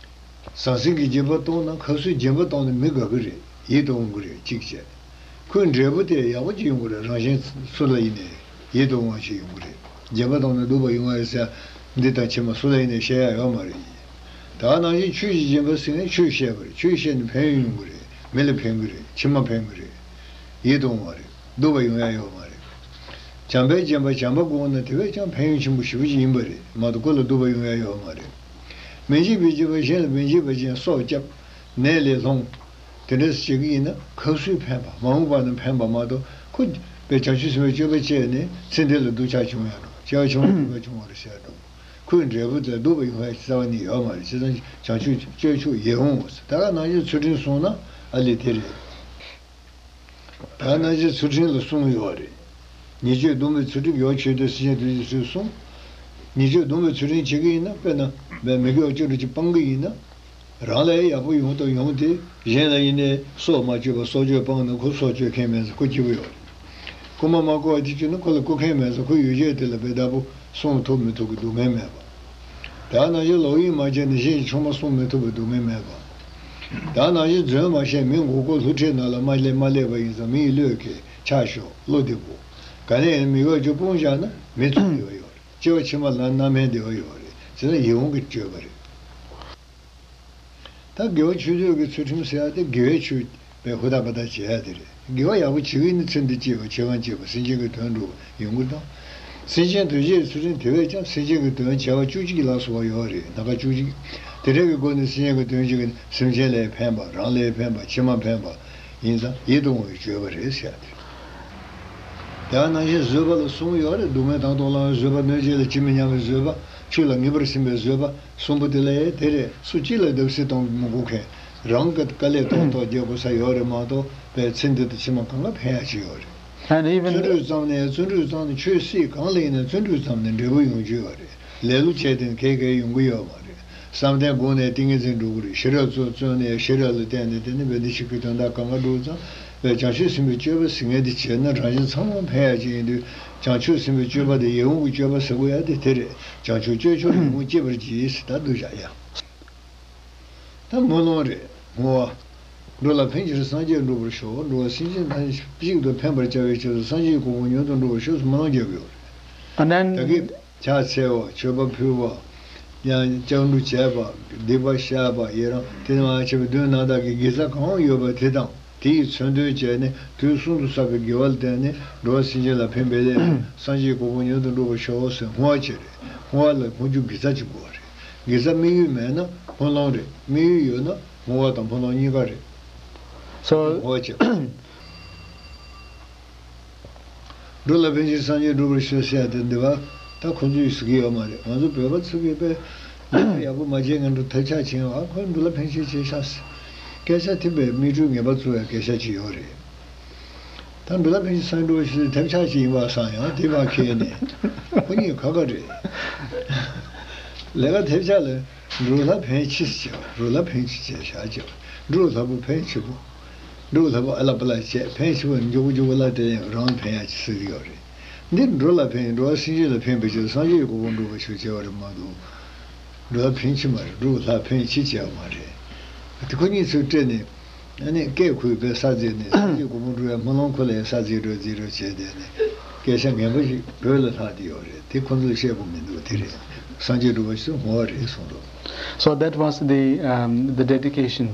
ཟང་ཟིང་གི་སྦྱིན་པ་གཏོང་ན་ཁ་སུའི་སྦྱིན་པ་གཏོང་ན་མི་དགའ་གི་རེད། ཡིད་དུ་འོང་གི་རེད། གཅིག་བྱས། ཁོའི་འབྲས་བུ་དེ་ཡག་པོ་ཅིག་ཡོང་གི་རེད། རང་གཞན་སུ་ལ་ཡིན་ནའི་ཡིད་དུ་འོང་བ་ཞིག་ཡོང་གི་རེད། སྦྱིན་པ་གཏོང་ན་སྡུག་པ་ཡོང་བ་རེད་ཟེར་ཡ་འདི་དང་ཕྱི་མ་སུ་ལ་ཡིན་ནའི་བཤད་ཡ་ཡོད་མ་རེད། ད་ག་ནང་བཞིན་ཆོས་ཀྱི་སྦྱིན་པ་ཟེར་ནས་ཆོས་བཤད་པ་རེད། ཆོས་བཤད་ནས་ཕན་ཡོན་ཡོང་གི་རེད། མི་ལ་ཕན་གི་རེད། ཕྱི་མ་ཕན་གི་རེད། ཡིད་དུ་འོང་བ་རེད། སྡུག་པ་ཡོང་ཡ་ཡོད་མ་རེད། བྱམས་པའི་སྦྱིན་པ་བྱམས་པ་བསྒོངས་ན་དེ་བས་ཀྱང་ཕན་ཡོན་ཆེན་པོ་ཞེ་པོ་ཅིག་ཡིན་པ་རེད་མ་གཏོགས་ཁོ་ལ་སྡུག་པ་ཡོང་ཡ་ཡོད་མ་རེད། མི་འཇིགས་པའི་སྦྱིན་པ་གཞན་ལ་མི་འཇིགས་པ་ཅན་སྲོག་སྐྱབས་ནད་ལས་སློང་། དེ་འདྲ་བྱེད་ཀྱི་ཡིན་ན་ཁ་སུས་ཕན་པ་མ་འོངས་པ་ན་ཕན་པ་མ་གཏོགས་ཁོ་པའི་བྱང་ཆུབ་སེམས་དཔའི་སྤྱོད་པ་སྤྱད་ནས་ཚེ་འདི་ལ་སྡུག་ཅག་བྱུང་ཡ་འགྲོ། སྐྱེ་བ་ཆུང་བ་སྡུག་པ་བྱུང་བ་རེད་ཟེར་འགྲོ། ཁོའི་འབྲས་བུ་དེ་སྡུག་པ་ཡོང་ཡ་རྩ་བ་ནས་ཡོད་མ་རེད། བྱས་ཙང་བྱང་ཆུབ་སྤྱོད་མཆོག་ཡིད་འོང་ཟེར། ད་ག་ནང་བཞིན་ཚུལ་ཁྲིམས་བསྲུངས་ན་ཨ་ལས་དེ་རེད། ད་ནང་བཞིན་ཚུལ་ཁྲིམས་ལ་གསུམ་ཡོད་རེད། ཉེས་སྤྱོད་སྡོམ་པའི་ཚུལ་ཁྲིམས་ཡོད་ཆོས་དེ་སེམས་ཅན་དུ་ཡིས་སུ་གསུངས། ཉེས་སྤྱོད་སྡོམ་པའི་ཚུལ་ཁྲིམས་བྱེད་ཀྱི་ཡིན་ན་དཔེར་ན། བའི་མི་དགེ་བ་བཅུ་དྲུག་ཅིག་སྤང་གི་ཡིན་ན། རང་ལ་ཡག་པོ་ཡོང་དང་ཡོང་སྟེ་གཞན་ལ་ཡིན་ནའི་སྲོག་མ་གཅོད་པར་སྲོག་གཅོད་སྤངས་ན་ཁོ་སྲོག་གཅོད་མཁན་མེད་ཟེར་ཁོ་སྐྱིད་པོ་ཡོད་རེད། རྐུན་མ་མ་རྐུ་བ་དེ་བྱུང་ན་ཁོ་ལ་རྐུ་མཁན་མེད་ཟེར་ཁོ་ཡུལ་ཆད་དེ་ལ་བའི་བདག་པོ་སྲུང་ཐུབ་མི་ཐུབ་ཀྱི་སྡུག་བསྔལ་མེད་པ། དེ་ནང་བཞིན་ལོག་གཡེམ་མ་བྱས་ནས་གཞན་གྱི་ཆུང་མ་སྲུང་མི་ཐུབ་པའི་སྡུག་བསྔལ་མེད་པ། དེ་ནང་བཞིན་རྫུན་མ་བཤད་མི་མགོ་སྐོར་སླུ་བྲིད་ནང་ལ་མ་སླེབས་མ་སླེབས་པ་ཡིན་ཙང་མི་ཡི་བློས་འཁེལ་ཆགས་ཞོག་བློ་བདེ་པོ། ག་ནས་ཡིན་མི་གོ་ཅོ་སྤུངས་བཞག་ན་མི་ཚུགས་ཡོད་ཡོད་རེད། སྐྱེ་བ་ཕྱི་མ་ལ་རྣམ་སྨིན་བདེ་བ་ཡོད་རེད་ཟེར་ན་ཡིད་འོང་གི་སྤྱོད་པ་རེད། ད་དགེ་བ་ཆོས་སྤྱོད་ཀྱི་ཚུལ་ཁྲིམས་ཟེར་ཡ་དེ་དགེ་བའི་ཆོས་པའི་ཧུར་ཐག་པ་ཐག་བྱེད་ཡ་དེ་རེད། དགེ་བ་ཡག་པོ་བྱེད་ཀྱི་ཡིན་ན་ཚེ་འདི་སྐྱིད་པ་ཕྱི་མ་སྐྱིད་པ་སེམས་ཅན་གྱི་དོན་འགྲུབ་པ་ཡོང་གི་དང་། སེམས་ཅན་དོན་བྱེད་ཚུལ་ཁྲིམས་དེ་བས་ཀྱང་སེམས་ཅན་གྱི་དོན་བྱ་བ་བཅུ་གཅིག་ལ་སོགས་པ་ཡོད་རེད། སྣ་ཁ་བཅུ་གཅིག་དེ་འདྲ་གི་སྒོ་ནས་སེམས་ཅན་གྱི་དོན་བྱེད་ཀྱི་ནི་སེམས་ཅན་ལ་ཕན་པ་རང་ལ་ཕན་པ་ཕྱི་མ་ཕན་པ་ཡིན་ཙང་ཡིད་དུ་འོང་བའི་སྤྱོད་པ་རེད་ཟེར་ཡ་དེ། དེ་ནང་བཞིན་བཟོད་པ་ལ་གསུམ་ཡོད་རེད། སྡུག་བསྔལ་དང་དུ་བླང་བའི་བཟོད་པ། གནོད་བྱེད་ལ་ཇི་མི་སྙམ་པའི་བཟོད་པ། ཆོས་ལ་ངེས་པར་སེམས་པའི་བཟོད་པ། གསུམ་པོ་དེ་ལ་ཡང་དེ་རེད། སུ་གཅིག་ལ་བརྡབ་གསིག་གཏོང་མི་དགོས་མཁན། རང་གི་དཀའ་ལས་ཏོག་ཏོག་རྒྱག་དགོས་ས་ཡོད་རེད་མ་གཏོགས་པའི་ཚེ་འདི་དང་ཕྱི་མ་གང་ག་ཕན་ཡ་ཅིག་ཡོད་རེད། And even བརྩོན་འགྲུས་བརྩམས་ནས་བརྩོན་འགྲུས་བརྩམས་ནས་ཆོས་སྲིད་གང་ལ་ཡིན་ན་བརྩོན་འགྲུས་བརྩམས་ནས་འབྲས་བུ་ཡོང་རྒྱུ་ཡོད་རེད། ལེ་ལོ་བྱས་ཏེ་གས་གས་ཡོང་གི་ཡོད་མ་རེད། བསམ་གཏན་སྒོམ་ནས་ཏིང་ངེ་འཛིན་འགྲུབ་ཀྱི་རེད། ཤེས་རབ་བརྩོན་བརྩོན་ནས་ཤེས་རབ་ལ་བརྟེན་ནས་དེ་ནི་བན་དེ་ཞིག་གི་དོན་དག་གང་ག་འགྲུབ་ཙང་བས་བྱང་ཆུབ་སེམས་དཔའི་སྤྱོད་པ་ཟེར་མཁན་དེ་བྱས་ན་རང་གཞན་ཚང་མ་ཕན་ཡ་ཅིག་ཡིན་དུས་བྱང་ཆུབ་སེམས་དཔའི་སྤྱོད་པ་དེ་ཡིད་འོང་གི་སྤྱོད་པ་ཟེར་དགོས་ཡ་དེ་དེ་རེད། བྱང་ཆུབ་སྤྱོད་མཆོག་ཡིད་འོང་སྤྱད་པར་བགྱི་ཟེར་ད་འདུག་བཞག་ཡ། ད་སྨོན་ལམ་རེད། བསྔོ་བ། འགྲོ་ལ་ཕན་ཕྱིར་སངས་རྒྱས་འགྲུབ་པར་ཤོག་འགྲོ་བ་སེམས་ཅན་ཐམས་ཅད་གཅིག་ཏུ་ཕན་པར་བྱ་བའི་ཕྱིར་དུ་སངས་རྒྱས་གོ་འཕང་མྱུར་དུ་འགྲུབ་པར་ཤོག་ཟེར་སྨོན་ལམ་རྒྱག་གི་ཡོད་རེད། And then ད་གིན་ཕྱག་འཚལ་བ། མཆོད་པ་ཕུལ་བ། ཡང་སྐྱབས་འགྲོ་བྱས་པ། སྡིག་པ་བཤགས་པ། ཡི་རང་དེ་མ་བྱས་པའི་དོན་རྣམ་དག་གི་དགེ་རྩ་གང་ཡོད་པ་དེ་དང་དེ་ཡི་མཚོན་དོན་བྱས་ནས་དུས་གསུམ་དུ་བསགས་པའི་དགེ་བ་ལ་བརྟེན་ནས་འགྲོ་བ་སེམས་ཅན་ལ་ཕན་པའི་སླད་སངས་རྒྱས་གོ་འཕང་མྱུར་དུ་འགྲུབ་པར་ཤོག་ཟེར་བསྔོ་བ་བྱེད་རེད། བསྔོ་བ་ལ་བསྔོ་རྒྱུ་དགེ་རྩ་གཅིག་དགོས་རེད། དགེ་རྩ་དམིགས་ཡུལ་མེད་ན་སྨོན་ལམ་རེད། དམིགས་ཡུལ་ཡོད་ན་བསྔོ་བ་དང་སྨོན་ལམ་གཉིས་ཀ་རེད། So བསྔོ་བ་བྱེད། འགྲོ་ལ་ཕན་ཕྱིར་སངས་རྒྱས་འགྲུབ་པར་ཤོག་ཟེར་ཡ་དེ་འདི་བ་ད་ཁོ་ཚོས་ཟེར་གྱི་ཡོད་མ་རེད། ང་ཚོ་བོད་པ་ཚོ་གིས་དཔེ་ཡག་པོ་མ་བྱས་ངན་འགྲོ་ཐབས་ཆག་ཕྱིན་ཨ་ཁོས་འགྲོ་ལ་ཕན་ཕྱིར་བྱས་ཤག་ཟེར། སྐད་ཆ་དེ་བས་མིག་འཕྲུལ་ངན་པ་བཙུགས་ཡ་སྐད་ཆ་ཅིག་ཡོད་རེད། ད་འགྲོ་ལ་ཕན་ཕྱིར་སངས་རྒྱས་འགྲུབ་པར་ཤོག་ཟེར་ཐབས་ཆག་ཅིག་ཡིན་པ་སང་ཡང་དེ་མ་ཁེལ་ནས་ཁོ་གཉིས་ཁ་ཁ་རེད། ལས་ཀ་ཐབས་ཆག་ལ། འགྲོ་ལ་ཕན་ཕྱིར་བྱས་པ། འགྲོ་ལ་ཕན་ཕྱིར་བྱས་བཞག་བྱས་པ། འགྲོ་ལ་ཕན་ཕྱིར་པོ། འགྲོ་ལ་ཕན་ཨ་ལ་པ་ལ་བྱས་ཕན་ཕྱིར་པོ་མགྱོགས་པོ་མགྱོགས་པོ་ལ་དེ་ཡང་རང་ཕན་ཡ་ཅིག་ཟེར་གྱི་ཡོད་རེད། འདི་འགྲོ་ལ་ཕན་འགྲོ་བ་སེམས་ཅན་ལ་ཕན་པའི་ཕྱིར་སངས་རྒྱས་ཀྱི་གོ་འཕང་འགྲུབ་པར་ཤོག་བྱས་པ་རེད་མ་གཏོགས། འགྲོ་ལ་ཕན་ཕྱིར་མ་རེད། འགྲོ་ལ་ཕན་ཕྱིར་བྱས་པ་མ་རེད། དེ་ཁོ་གཉིས་ཚུར་སྤྲད་ནས། ཨ་ནི་སྐད་ཁོས་པའི་ས་འཛིན་ནས་སངས་རྒྱས་གོ་འཕང་འགྲུབ་ཡ་སྨོན་ལམ་ཁོ་ལ་ཡ་ས་འཛིན་རོགས་འཛིན་རོགས་བྱས་དེ་ནི་སྐད་ཆ་ངན་པ་ཞིག་བོད་ལ་ལྷག་དེ་ཡོད་རེད། དེ་ཁོ་ཚོས་བཤད་དགོས་མི་འདུག་དེ་རེད། སངས་རྒྱས་འགྲུབ་པ་ཞིག་བསྔོ་བ་རེད་གསུངས་འདུག So that was the, um, the dedication.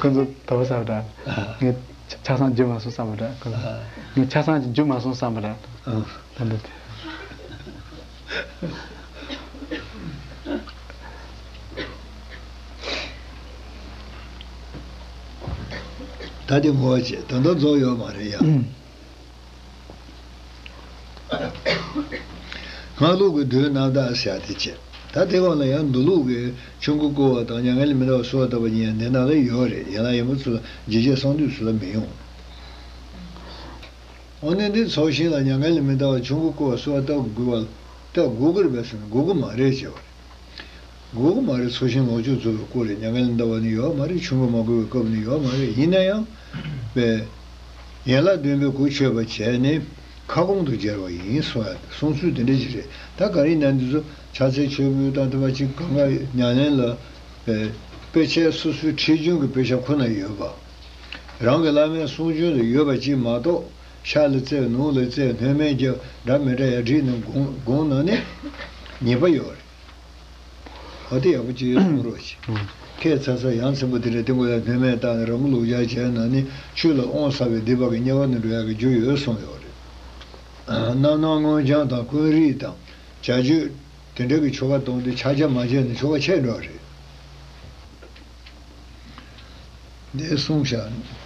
ཁོ་ཚོ་དོགས་པ་ཟ་བ་འདྲ། ངས་ཆ་ཆ་ཚང་བརྗོད་མ་སོང་བསམ་པ་འདྲ། ཁོ་ཚོ་ངས་ཆ་ཚང་ཅིག་བརྗོད་མ་སོང་བསམ་པ་འདྲ། ད་འདི་དེ། ད་དེ་ངོ་བ་བྱེད་ད་ལྟ་རྫོགས་ཡོད་མ་རེད་ཡ། སྔགས་ལུགས་ཀྱི་མདོའི་རྣམ་དག་ཟེར་ཡ་དེ་བྱས། ད་དེ་གོང་ལ་ཡང་མདོ་ལུགས་ཀྱི་ཆོས་འཁོར་བསྐོར་བ་དང་མྱ་ངན་ལས་མི་འདའ་བར་གསོལ་བ་བཏབ་པ་གཉིས་ཡང་འདི་ནང་ལ་ཡོད་རེད། ཡང་ན་ཡིན་པ་ཚོ་ལ་རྗེས་བྱེད་གསང་འདུས་ཚོ་ལ་མི་ཡོང་། འོ་ན་འདི་ཚོགས་ཞིང་ལ་མྱ་ངན་ལས་མི་འདའ་བར་ཆོས་འཁོར་བསྐོར་བར་གསོལ་བ་བཏབ་དགོས་པ་བཏབ་དགོས་ཀྱི་རེད་པས་ཟེར་ན་དགོས་ཀྱི་མ་རེད་ཅེས་པ་རེད། དགོས་ཀྱི་མ་རེད། ཚོགས་ཞིང་ལོངས་སྤྱོད་རྫོགས་པའི་སྐོར་རེད། མྱ་ངན་ལས་འདའ་བ་ནི་ཡོད་མ་རེད། ཆོས་འཁོར་མ་བསྐོར་བའི་སྐབས་ནི་ཡོད་མ་རེད། ཡིན་ན་ཡང་། པས། ཡན་ལག་བདུན་པའི་གོ་ཆོད་པ་བྱས་ནས་ཁ་སྐོང་དུ་སྦྱར་བ་ཡིན་གསུང་ཡ་གསུང་ཚུལ་དེ་འདྲ་ཞིག་རེད། ད་ག་རེ་ཡིན་ན་འདི་ཚོ་ཕྱག་འཚལ་མཆོད་འབུལ་དང་དེ་བ་ཅིག་གང་ག་ཉམས་ལེན་ལ། པས། དཔེ་ཆའི་སོ་སོའི་ཁྲིད་སྦྱོང་གི་དཔེ་ཆ་ཁོ་ན་ཡོད་པ། རང་གི་བླ་མའི་གསུང་རྒྱུན་ལ་ཡོད་པ་ཅིག་མ་གཏོགས་ཤ་ལ་རྩེ་ནོར་ལ་རྩེ་སྣོན་མེད་ཀྱི་འདྲ་མི་འདྲ་ཡ་བྲིས་ནས་དགོངས་དགོངས་ན་ནི་ཉེས་པ་ཡོད་རེད། ཨ་དེ་ཡག་པོ་ཅིག་གསུང་རོགས་བྱེད། ཁས་ཚ་ཚ་ཡ་མཚན་པོ་དེ་འདྲ་དེ་མགོ་ལ་སྣོན་མེད་བཏང་ནས་རང་མགོ་ལོག་རྒྱག་བྱས་ན་ནི་ཆོས་ལ་དབང་ཟ་བའི་སྡིག་པ་གི་དམྱལ་བ་ནས་འགྲོ་ཡག་གི་རྒྱུ་ཡོད་གསུངས་ཡོད་རེད། རྣམ་སྣང་མངོན་བྱང་དང་ཀུན་རིག་དང་བྱ་སྤྱོད་དེ་འདྲ་གི་ཆོ་ག་གཏོང་དུས་ཕྱག་རྒྱ་མ་བྱས་ན་ཆོ་ག་ཆད་འགྲོ་རེད། འདི་གསུངས་ཤག་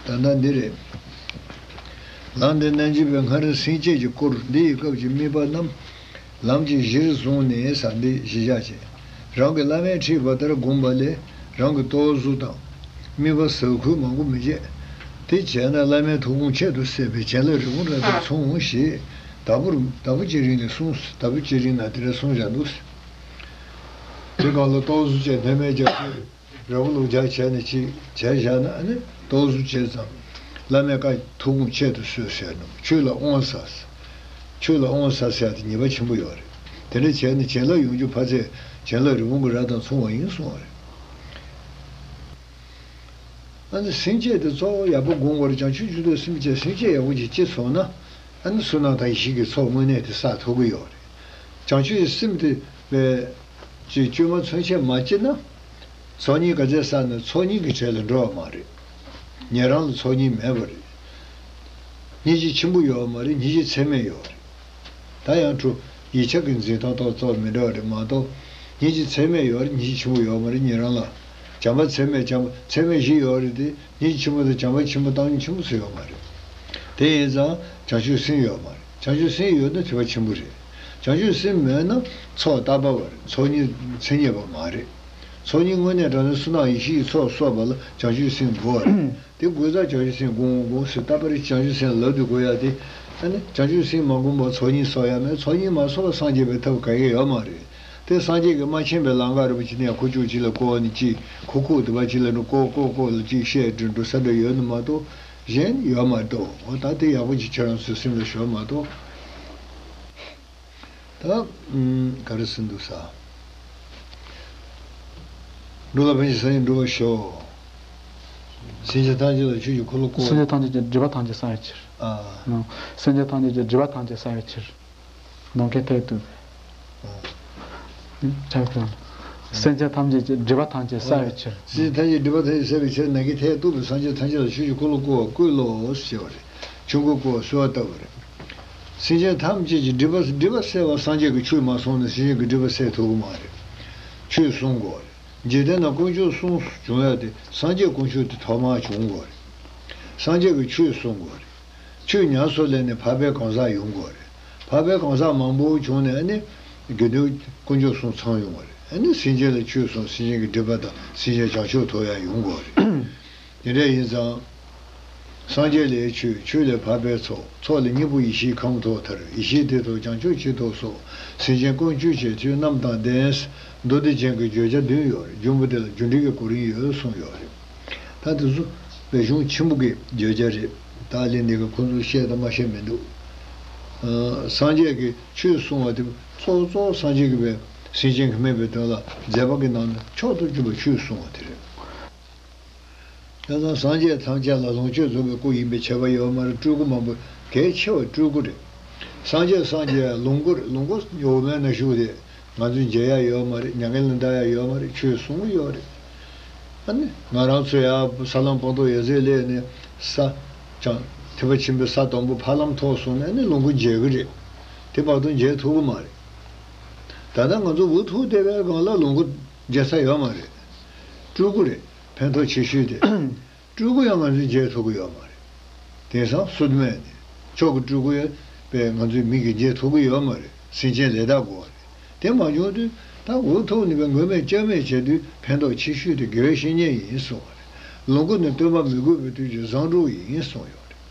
ད་ལྟ་འདི་རེད། ལམ་འདི་རྣལ་འབྱོར་པའི་སྔར་སེམས་བསྐྱེད་ཀྱིས་བསྐོར། འདི་ཡི་སྐབས་ཀྱི་དམིགས་པ་རྣམས་ལམ་གྱི་གཞིར་བཟུང་ནས་ཟེར་འདི་གཞི་བཞག་བྱས། རང་གི་བླ་མས་ཁྲིད་པ་ལྟར་བསྒོམས་པ་ལས་རང་གི་ལྟོ་བཟོ་དང་། དམིགས་པ་ཟབ་ཁུལ་མང་པོ་མི་བྱེད། དེ་བྱས་ན་བླ་མའི་ཐུགས་དགོངས་ཁྱད་དུ་བསད་པའི་བྱིན་རླབས་རི་བོང་རྭ་དང་མཚུངས་ཞེས་ཟླ་བོར་ཟླ་བོ་བྱེད་རིང་ནས་གསུངས། ཟླ་བོ་བྱེད་རིང་ན་དེ་འདྲ་གསུངས་བཞག་འདུག་དེ་གང་ལ་ཏོག་བཟོ་བྱས་ནད་མེད་རྒྱ་མཚོའི་ར་བུ་ལུག་རྒྱག་བྱས་ནས་ཅིག་བྱས་བཞག་ན། ཨ་ནི་ཏོག་བཟོ་བྱས་ཙང་བླ་མའི་བཀའ་ཐུགས་དགོངས་ཁྱད་དུ་གསོད་ཟེར་ནོ། ཆོས་ལ་དབང་ཟ། ཆོས་ལ་དབང་ཟ་ཟེར་ཡ་དེ་ཉེས་པ་ཆེན་པོ་ཡོད་རེད། དེ་འདྲ་བྱས་ནས་བྱིན་རླབས་ཡོང་རྒྱུ་ཕར་ཚད་བྱིན་རླབས་རི་བོང་གི་རྭ་དང་མཚུངས་པ་ཡིན་གསུངས་པ་རེད། ཨ་ནི་སེམས་བསྐྱེད་དེ་གཙོ་བོ་ཡག་པོ་སྒོམ་དགོས་རེད། བྱང་ཆུབ་མཆོག་ཏུ་སེམས་བསྐྱེད། སེམས་བསྐྱེད་ཡག་པོ་ཅིག་སྐྱེས་སོང་ན། ཨ་ནི་བསོད་ནམས་དང་ཡེ་ཤེས་ཀྱི་ཚོགས་དངོས་གནས་དེ་བསགས་ཐུབ་ཀྱི་ཡོད་རེད། བྱང་ཆུབ་ཀྱི་སེམས་དེ་བས་ཅིག་བཅོས་མ་ཚུན་ཆད་མ་སྐྱེས་ན། ཚོགས་གཉིས་ག་ཚད་བསགས་ན་ཚོགས་གཉིས་ཀྱི་གྲས་ལ་འགྲོ་བ་མ་རེད། ཉན་རང་ལ་ཚོགས་གཉིས་མེད་པ་རེད། སྙིང་རྗེ་ཆེན་པོ་ཡོད་མ་རེད། སྙིང་རྗེ་ཚད་མེད་ཡོད་རེད། ད་ཡང་ཁྲོ་ཡིག་ཆ་གི་འཛིན་སྟངས་ཏོག་ཙམ་མི་འདྲ་བ་རེད་མ་གཏོགས། སྙིང་རྗེ་ཚད་མེད་ཡོད་རེད། སྙིང་རྗེ་ཆེན་པོ་ཡོད་མ་རེད། ཉན་རང་ལ་བྱམས་པ་ཚད་མེད། བྱམས་པ་ཚད་མེད་བཞི་ཡོད་རེད་དེ། སྙིང་རྗེ་ཆེན་པོ་དང་བྱམས་པ་ཆེན་པོ་བཏང་སྙོམས་ཆེན་པོ་ཚོ་ཡོད་མ་རེད། དེ་ཡིན་ཙང་བྱང་ཆུབ་སེམས་ཡོད་མ་རེད། བྱང་ཆུབ་སེམས་ཡོད་ན་ཐེག་པ་ཆེན་པོ་རེད། བྱང་ཆུབ་སེམས་མེད་ན་ཚོགས་རྟག་པ་བ་རེད། ཚོགས་གཉིས་མཚན་ཉིད་པ་མ་རེད། ཚོགས་གཉིས་དངོས་གནས་དྲང་གནས་བསོད་ནམས་ཡེ་ཤེས་ཀྱི་ཚོགས་གསོག་པ་ལ་བྱང་ཆུབ་སེམས་དགོས་པ་རེད། དེ་དགོས་ཙང་བྱང་ཆུབ་སེམས་དགོངས་དགོངས་ཟེར། རྟག་པར་བྱང་ཆུབ་སེམས་ལབ་དུས་དགོས་ཡ་དེ། ཨ་ནི་བྱང་ཆུབ་སེམས་མ་བསྒོམས་པར་ཚོགས་གཉིས་གསོག་ཡ་མེད། ཚོགས་གཉིས་མ་གསོག་པར་སངས་རྒྱས་པའི་ཐབས་ག་གེ་ཡོད་མ་རེད། དེ་སངས་རྒྱས་ཀྱིས་མ་མཁྱེན་པའི་ལམ་ཁ་རིན་པོ་ཆེ་ནས་ཁུ་བྱུག་ཅིག་ལ་བསྐོར་ནས་ཅིག་ཁུག་ཁུག་དེ་པ་ཅིག་ལ་འགྲོ། བསྐོར་བསྐོར་བསྐོར་ལ་ཅིག་བཤད་འདྲི་འགྲོ་ས་འདྲ་ཡོད་ནི་མ་གཏོགས་གཞན་ཡོད་མ་གཏོགས། འོ་ད་དེ་ཡག་པོ་ཅིག་ཁྱེད་རང་ཚོའི་སེམས་ལ་ཞོག་མ་གཏོགས། ད་ཨུམ་ག་རེ་ཟེར་འདུག་ས། འགྲོ་ལ་ཕན་ཕྱིར་སངས་རྒྱས་འགྲུབ་པར་ཤོག་སེམས་ཅན་ཐམས་ཅད་ལ་ཆོས་ཀྱི་འཁོར་ལོ་བསྐོར། སེམས་ཅན་ཐམས་ཅད་ཀྱི་སྒྲིབ་པ་ཐམས་ཅད་སངས་པའི་ཕྱིར། ཨ། སེམས་ཅན་ཐམས་ཅད་ཀྱི་སྒྲིབ་པ་ཐམས་ཅད་སངས་པའི་ཕྱིར། ནམ་མཁའི་མཐས་གཏུགས་པའི། ཨ། ཆ་ཀ། སེམས་ཅན་ཐམས་ཅད་ཀྱི་སྒྲིབ་པ་ཐམས་ཅད་སངས་པའི་ཕྱིར། སེམས་ཅན་ཐམས་ཅད་སྒྲིབ་པ་ཐམས་ཅད་སངས་པའི་ཕྱིར། ནམ་མཁའི་མཐས་གཏུགས་པའི་སངས་རྒྱས་ཐམས་ཅད་ལ་ཆོས་ཀྱི་འཁོར་ལོ་བསྐོར་བར་བསྐུལ་ལོ་ཞེས་པ་རེད། ཆོས་འཁོར་བསྐོར་བར་གསོལ་བ་བཏབ་པ་རེད། སེམས་ཅན་ཐམས་ཅད་ཀྱི་སྒྲིབ་པ་སྒྲིབ་པ་སེལ་བར་སངས་རྒྱས་ཀྱིས་ཆོས་མ་གསུངས་ན་སེམས་ཅན་གྱི་སྒྲིབ་པ་སེལ་ཐུབ་ཀྱི་མ་རེད། ཆོས་གསུང་དགོས་རེད། འཇིག་རྟེན་ན་དཀོན་མཆོག་གསུམ་བྱུང་ཡ་དེ་སངས་རྒྱས་དཀོན་མཆོག་དེ་ཐོག་མར་བྱུང་དགོས་རེད། སངས་རྒྱས་ཀྱིས་ཆོས་གསུང་དགོས་རེད། ཆོས་ཉམས་སུ་ལེན་ནས་འཕགས་པའི་གང་ཟག་ཡོང་དགོས་རེད། འཕགས་པའི་གང་ཟག་མང་པོ་བྱུང་ནས་ཨ་ནི་དགེ་འདུན་དཀོན་མཆོག་གསུམ་ཚང་ཡོང་བ་རེད། ཨ་ནི་སེམས་ཅན་ལ་ཆོས་གསུངས། སེམས་ཅན་གྱི་སྒྲིབ་པ་དང་སེམས་ཅན་བྱང་ཆུབ་ཐོབ་ཡ་ཡོང་དགོས་རེད། དེ་འདྲ་ཡིན་ཙང་། སངས་རྒྱས་ལས་ཆོས། ཆོས་ལས་འཕགས་པའི་ཚོགས། ཚོགས་ལས་སྙིང་པོ་ཡེ་ཤེས་ཁམས་ཐོག་མཐར། ཡེ་ཤེས་དེ་ཐོག་བྱང་ཆུབ་ཆོས་ཐོབ་སོགས། སེམས་ཅན་ཀུན་སྤྱོད་བྱེད་ཆོས་རྣམས་དང་ལྡན། མདོ་སྡེ་རྒྱན་གྱི་བརྗོད་བྱ་བདུན་ཡོད་རེད། འབྱུང་པོ་དེ་ལ་རྒྱུ་འབྲས་ཀྱི་གོ་རིམ་ཡོད་གསུངས་ཡོད་རེད། ད་དེ་ཚོ་བའི་གཞུང་ཆེན་པོ་གི་བརྗོད་བྱ་རེད། ད་ལན་འདི་ག་ཁོང་ཚོས་བཤད་དང་མ་བཤད་མི་འདུག་ཨ། སངས་རྒྱས་ཀྱིས་ཆོས་གསུང་བ་དེ་གཙོ་བོ་གཙོ་བོ་སངས་རྒྱས་ཀྱིས་བའི་སེམས་ཅན་གྱི་སྨན་པའི་དོན་ལ་མཛད་པ་གི་ནང་ནས་མཆོག་ཏུ་གྱུར་པ་ཆོས་གསུང་བ་དེ་རེད། བྱས་ཙང་སངས་རྒྱས་ཐམས་ཅད་ལ་ལོངས་སྤྱོད་རྫོགས་པའི་སྐུ་ཡིན་པའི་ཁྱབ་པ་ཡོད་མ་རེད། སྤྲུལ་སྐུ་མང་པོ་གལ་ཆེ་བ་སྤྲུལ་སྐུ་རེད། སངས་རྒྱས་སངས་རྒྱས་ལོངས་སྐུ་རེད། ལོངས་སྐུ་འོ་མའི་ནང་བཞུགས་ཏེ་ང་ཚོས་མཇལ་ཡ་ཡོད་མ་རེད། མྱ་ངན་ལས་འདའ་ཡ་ཡོད་མ་རེད། ཆོས་གསུང་གི་ཡོད་རེད། ཨ་ནི་ང་རང་ཚོ་ཡ་ས་ལམ་སྤངས་རྟོགས་ཡ་རྩེར་སླེབས་ནས་ས་བྱང་ཐེག་པ་ཆེན་པོའི་ས་དང་པོ་ཕ་ལམ་ཐོག་སོང་ནས་ཨ་ནི་ལོངས་སྐུ་མཇལ་གི་རེད། དེ་བར་དུ་མཇལ་ཐུབ་གི་མ་རེད། ད་ལྟ་ང་ཚོ་འུ་ཐུག་བསྡད་པའི་སྒང་ལ་ལོངས་སྐུ་མཇལ་ས་ཡོད་མ་རེད། སྤྲུལ་སྐུ་རེད། ཕན་ཐོགས་ཆེ་ཤོས་དེ། སྤྲུལ་སྐུ་ཡང་ང་ཚོས་མཇལ་ཐུབ་ཀྱི་ཡོད་མ་རེད། དེང་སང་སུ་མེད་ནས་མཆོག་གི་སྤྲུལ་སྐུ་ཡང་པས་ང་ཚོའི་མིག་གིས་མཇལ་ཐུབ་ཀྱི་ཡོད་མ་རེད། སེམས་ཅན་ལས་དག་གོ་བ་རེད། དེ་མ་བྱུང་དུས་ད་འུ་ཐུག་ནས་པའི་མགོན་མེད་ལྕགས་མེད་བྱས་དུས་ཕན་ཐོགས་ཆེ་ཤོས་དེ་དགེ་བའི་བཤེས་གཉེན་ཡིན་གསུངས་པ་རེད། ལོངས་སྐུ་ནི་སྟོན་པ་མི་དགོས་པའི་དུས་ཀྱི་བཟང་དྲུག་ཡིན་གསུངས་ཡོད་རེད།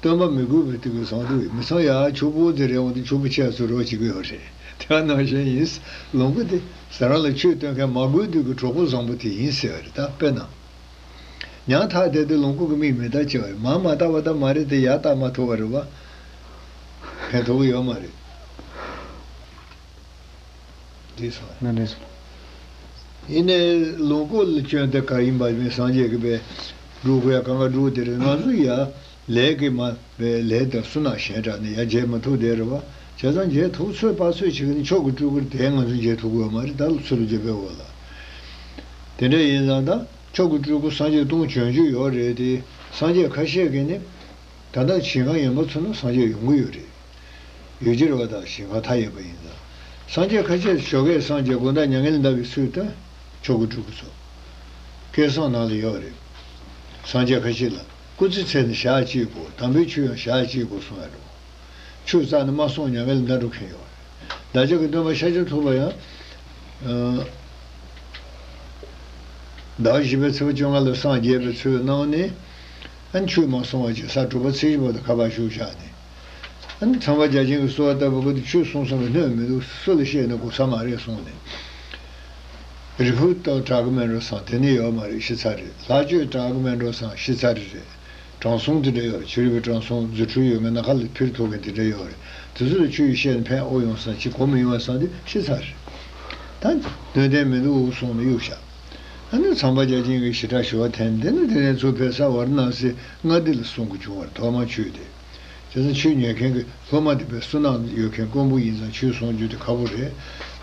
སྟོན་པ་མི་དགོས་པའི་དུས་ཀྱི་བཟང་དྲུག་ཡིན། མི་ཚང་ཡ་ཕྱུག་པོ་དེ་རེད་འོང་དུས་ཕྱུག་པོ་ཆེ་ཚོ་རོགས་བྱེད་ཀྱི་ཡོད་རེད། དེ་ནང་བཞིན་ཡིན། ལོངས་སྐུ་དེ་ཟ་རང་ལ་ཆོས་སྟོན་མཁན་མ་དགོས་དུས་ཀྱི་གྲོགས་པོ་བཟང་པོ་དེ་ཡིན་ཟེར་བ་རེད། ད་དཔེར་ན། ཉང་ཐག་དེ་དུས་ལོངས་སྐུ་གི་མིག་མི་ལྟ་ཅི་བ་རེད། མ་མ་ལྟ་བ་ལྟ་མ་རེད་དེ་ཡ་ལྟ་མ་ཐུབ་པ་རེད་བ། ཕན་ཐོགས་ཀྱི་ཡོད་མ་རེད། འགྲིག་སོང་། ན་འགྲིག་སོང་། ཡིན་ནའི་ལོངས་སྐུ་ལ་སྐྱོན་དེ་ག་ཡིན་པ་མིན། སངས་རྒྱས་ཀྱི་པའི་སྒྲུབ་དགོས་ཡ་གང་ག་སྒྲུབ་དེ་རེད། ང་ཚོ་ཡ་ལས་ཀྱི་མ་པའི་ལས་དང་བསོད་ནམས་གཞན་དྲག་ནས་ཡ་མཇལ་མ་ཐུབ་དེ་རེད་བ། བྱས་ཙང་མཇལ་ཐུབ་ཚོད་དཔག་ཚོད་བྱེད་ཀྱི་ནི་མཆོག་གི་སྤྲུལ་སྐུ་དེ་ང་ཚོ་མཇལ་ཐུབ་དགོས་མ་རེད། ད་ལོ་ཚུར་མཇལ་པའི་འོག་ལ། དེ་འདྲ་ཡིན་ཙང་ད་མཆོག་གི་སྤྲུལ་སྐུ་སངས་རྒྱས་སྟོང་བྱོན་རྒྱུ་ཡོད་རེད་དེ། སངས་རྒྱས་ཁ་ཤས་ཀྱིས་ནི། ད་ལྟ་ཞིང་ཁམས་ཡན་པ་ཚོ་ན་སངས་རྒྱས་ཡོང་གི་ཡོད་རེད། ཡུལ་གྱི་རེ་བ་དང་ཞིང་ཁམས་མཐའ་ཡས་པ་ཡིན་ཙང་། སངས་རྒྱས་ཁ་ཤས་ཞོགས་ཀས་སངས་རྒྱས་དགོང་དག་མྱ་ངན་ལས་འདའ་བའི་ཚུལ་སྟོན། མཆོག་གི་སྤྲུལ་སྐུ་ཚོ། སྐལ་བཟང་ནང་ལ་ཡོད་རེད། སངས་རྒྱས་ཁ་ཤས་ལ་སྐུ་ཚེ་ཚད་ནས་ཞག་གཅིག་དགོས། དམ་པའི་ཆོས་ཡང་ཞག་གཅིག་དགོས་གསུང་ཡ་འགྲོ། ཆོས་རྩ་ནས་མ་གསུང་མྱ་ངན་ལས་འདའ་འགྲོ་མཁན་ཡོད་རེད། བདག་ཅག་གི་སྟོན་པ་ཤཱཀྱ་ཐུབ་པ་ཡང་། ཟླ་བ་བཞི་པའི་ཚེས་པ་བཅོ་ལྔ་ལ་སངས་རྒྱས་པའི་ཚུལ་གནང་ནས། ཨ་ནི་ཆོས་མ་གསུང་བ་བྱས། ས་དྲོ་པ་ཚེས་བཞི་བར་དུ་ཁ་པར་བཞུགས་བཞག་ནས། ཨ་ནི་ཚངས་པ་བརྒྱ་བྱིན་གྱིས་གསོལ་བ་བཏབ་པ་གི་དུས། ཆོས་གསུང་གསུང་གི་སྣོད་མི་འདུག། སུ་ལ་བཤད་ན་གོ་ས་མ་རེད་གསུངས་ནས། རི་ཕུག་ཏུ་བྲག་སྨན་སྒྲོན་བསམ་དེ་ནི་ཡོད་མ་རེད། ཤི་ཚར་རེད། ལྷ་ཆོས་བྲག་སྨན་སྒྲོན་བསམ་ཤི་ཚར་རེད། དྲང་སྲོང་དེ་འདྲ་ཡོད་རེད། ཆོས་རིག་པའི་དྲང་སྲོང་རྫུ་འཕྲུལ་ཡོད་མཁན། ནམ་མཁའ་ལ་འཕུར་ཐུབ་མཁན་དེ་འདྲ་ཡོད་རེད། དེ་ཚོ་ལ་ཆོས་བཤད་ན་ཕན་ཨོ་ཡོང་བསམ་ཅིག་གོ་མི་ཡོང་བ་བསམ་དུས་ཤི་ཚར་རེད། ད་སྣོད་ལྡན་མི་འདུག་གསུངས་ནས་གཡུགས་བཞག། ཨ་ནི་ཚངས་པ་བརྒྱ་བྱིན་གྱིས་ཞེ་དྲག་ཞུ་བ་འཐེན། དེ་ནི་དེ་ནས་ཚུར་ཕེབས་ས་ཝཱ་ར་ཎ་སི་མངའ་སྡེ་ལ་གསུང་དགོས་བྱུང་བ་རེད། ཐོག་མར་ཆོས་དེ། བྱས་ཙང་ཆོས་ཉན་མཁན་གྱི་སློབ་མ་དེ་དཔེ་བསོད་ནམས་ཡོད་མཁན་དཀོན་པོ་ཡིན་ཙང་ཆོས་གསུང་རྒྱུ་དེ་ཁག་པོ་རེད།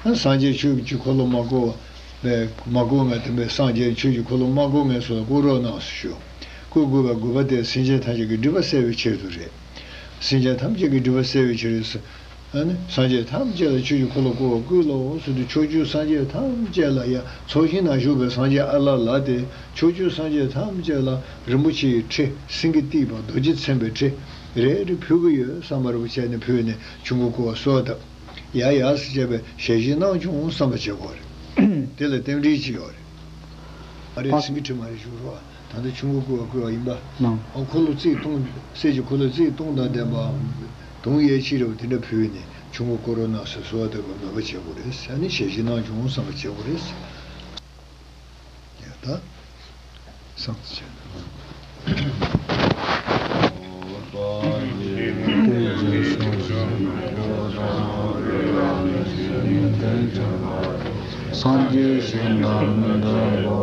ཨ་སངས་རྒྱས་ཆོས་ཀྱི་འཁོར་ལོ་མ་བསྐོར་བ། མ་བསྐོར་མཁན་དེ་དཔེ་སངས་རྒྱས་ཆོས་ཀྱི་འཁོར་ལོ་མ་བསྐོར་མཁན་ཚོ་ལ་བསྐོར་རོགས་གནང་ཟེར་ཞུ། བསྐོར་དགོས་པའི་དགོས་པ་དེ་སེམས་ཅན་ཐམས་ཅད་ཀྱི་སྒྲིབ་པ་སེལ་བའི་ཕྱིར་དུ་རེད། སེམས་ཅན་ཐམས་ཅད་ཀྱི་སྒྲིབ་པ་སེལ་བའི་ཕྱིར་དུ། ཨ་ནི་སངས་རྒྱས་ཐམས་ཅད་ལ་ཆོས་ཀྱི་འཁོར་ལོ་བསྐོར་བར་བསྐུལ་ལོ་ཟེར་དུས། ཕྱོགས་བཅུའི་སངས་རྒྱས་ཐམས་ཅད་ལ། ཡ་ཚོགས་ཞིང་ན་བཞུགས་པའི་སངས་རྒྱས་ཨ་ལ་ལ་དེ། ཕྱོགས་བཅུའི་སངས་རྒྱས་ཐམས་ཅད་ལ་རིན་པོ་ཆེའི་ཁྲི། སེང་གེས་བཏེགས་པ་རྡོ་རྗེ་ཚེམ་པའི་ཁྲི་རེ་རེ་ཕུལ་གྱི་ཡོད་བསམ་པ་རེ་བྱས་ནས་ཕུལ་ནས་ཆོས་འཁོར་བསྐོར་བར་གསོལ་བ་བཏབ། ཡ་ཡ་ཟེར་བྱས་པའི་ཞལ་བཞེས་གནང་བྱུང་བསམ་པ་བྱེད་དགོས་རེད། དེ་ལ་རྟེན་འབྲེལ་ཅིག་ཡོད་རེད། ཨ་རེ། སེང་གེ་ཁྲི་མ་རེད་ཞུ་རོགས། ད་ལྟ་ཆོས་འཁོར་བསྐོར་བར་བསྐུལ་བ་ཡིན་པ། ཨ་འཁོར་ལོ་རྩིབས་སྟོང་། གསེར་གྱི་འཁོར་ལོ་རྩིབས་སྟོང་དང་ལྡན་པའམ་དུང་གཡས་འཁྱིལ་རེ་བ་དེ་འདྲ་ཕུལ་ནས་ཆོས་འཁོར་བསྐོར་རོགས་གནང་ཟེར་གསོལ་བ་བཏབ་པའི་མོས་པ་བྱེད་དགོས་རེད། ཨ་ནི་ཞལ་བཞེས་གནང་བྱུང་བསམ་པ་བྱེད་དགོས་རེད། ཡ་ད། བསམ་བྱས་ན། སངས་རྒྱས་གཞན་དང་མི་འདྲ་བ།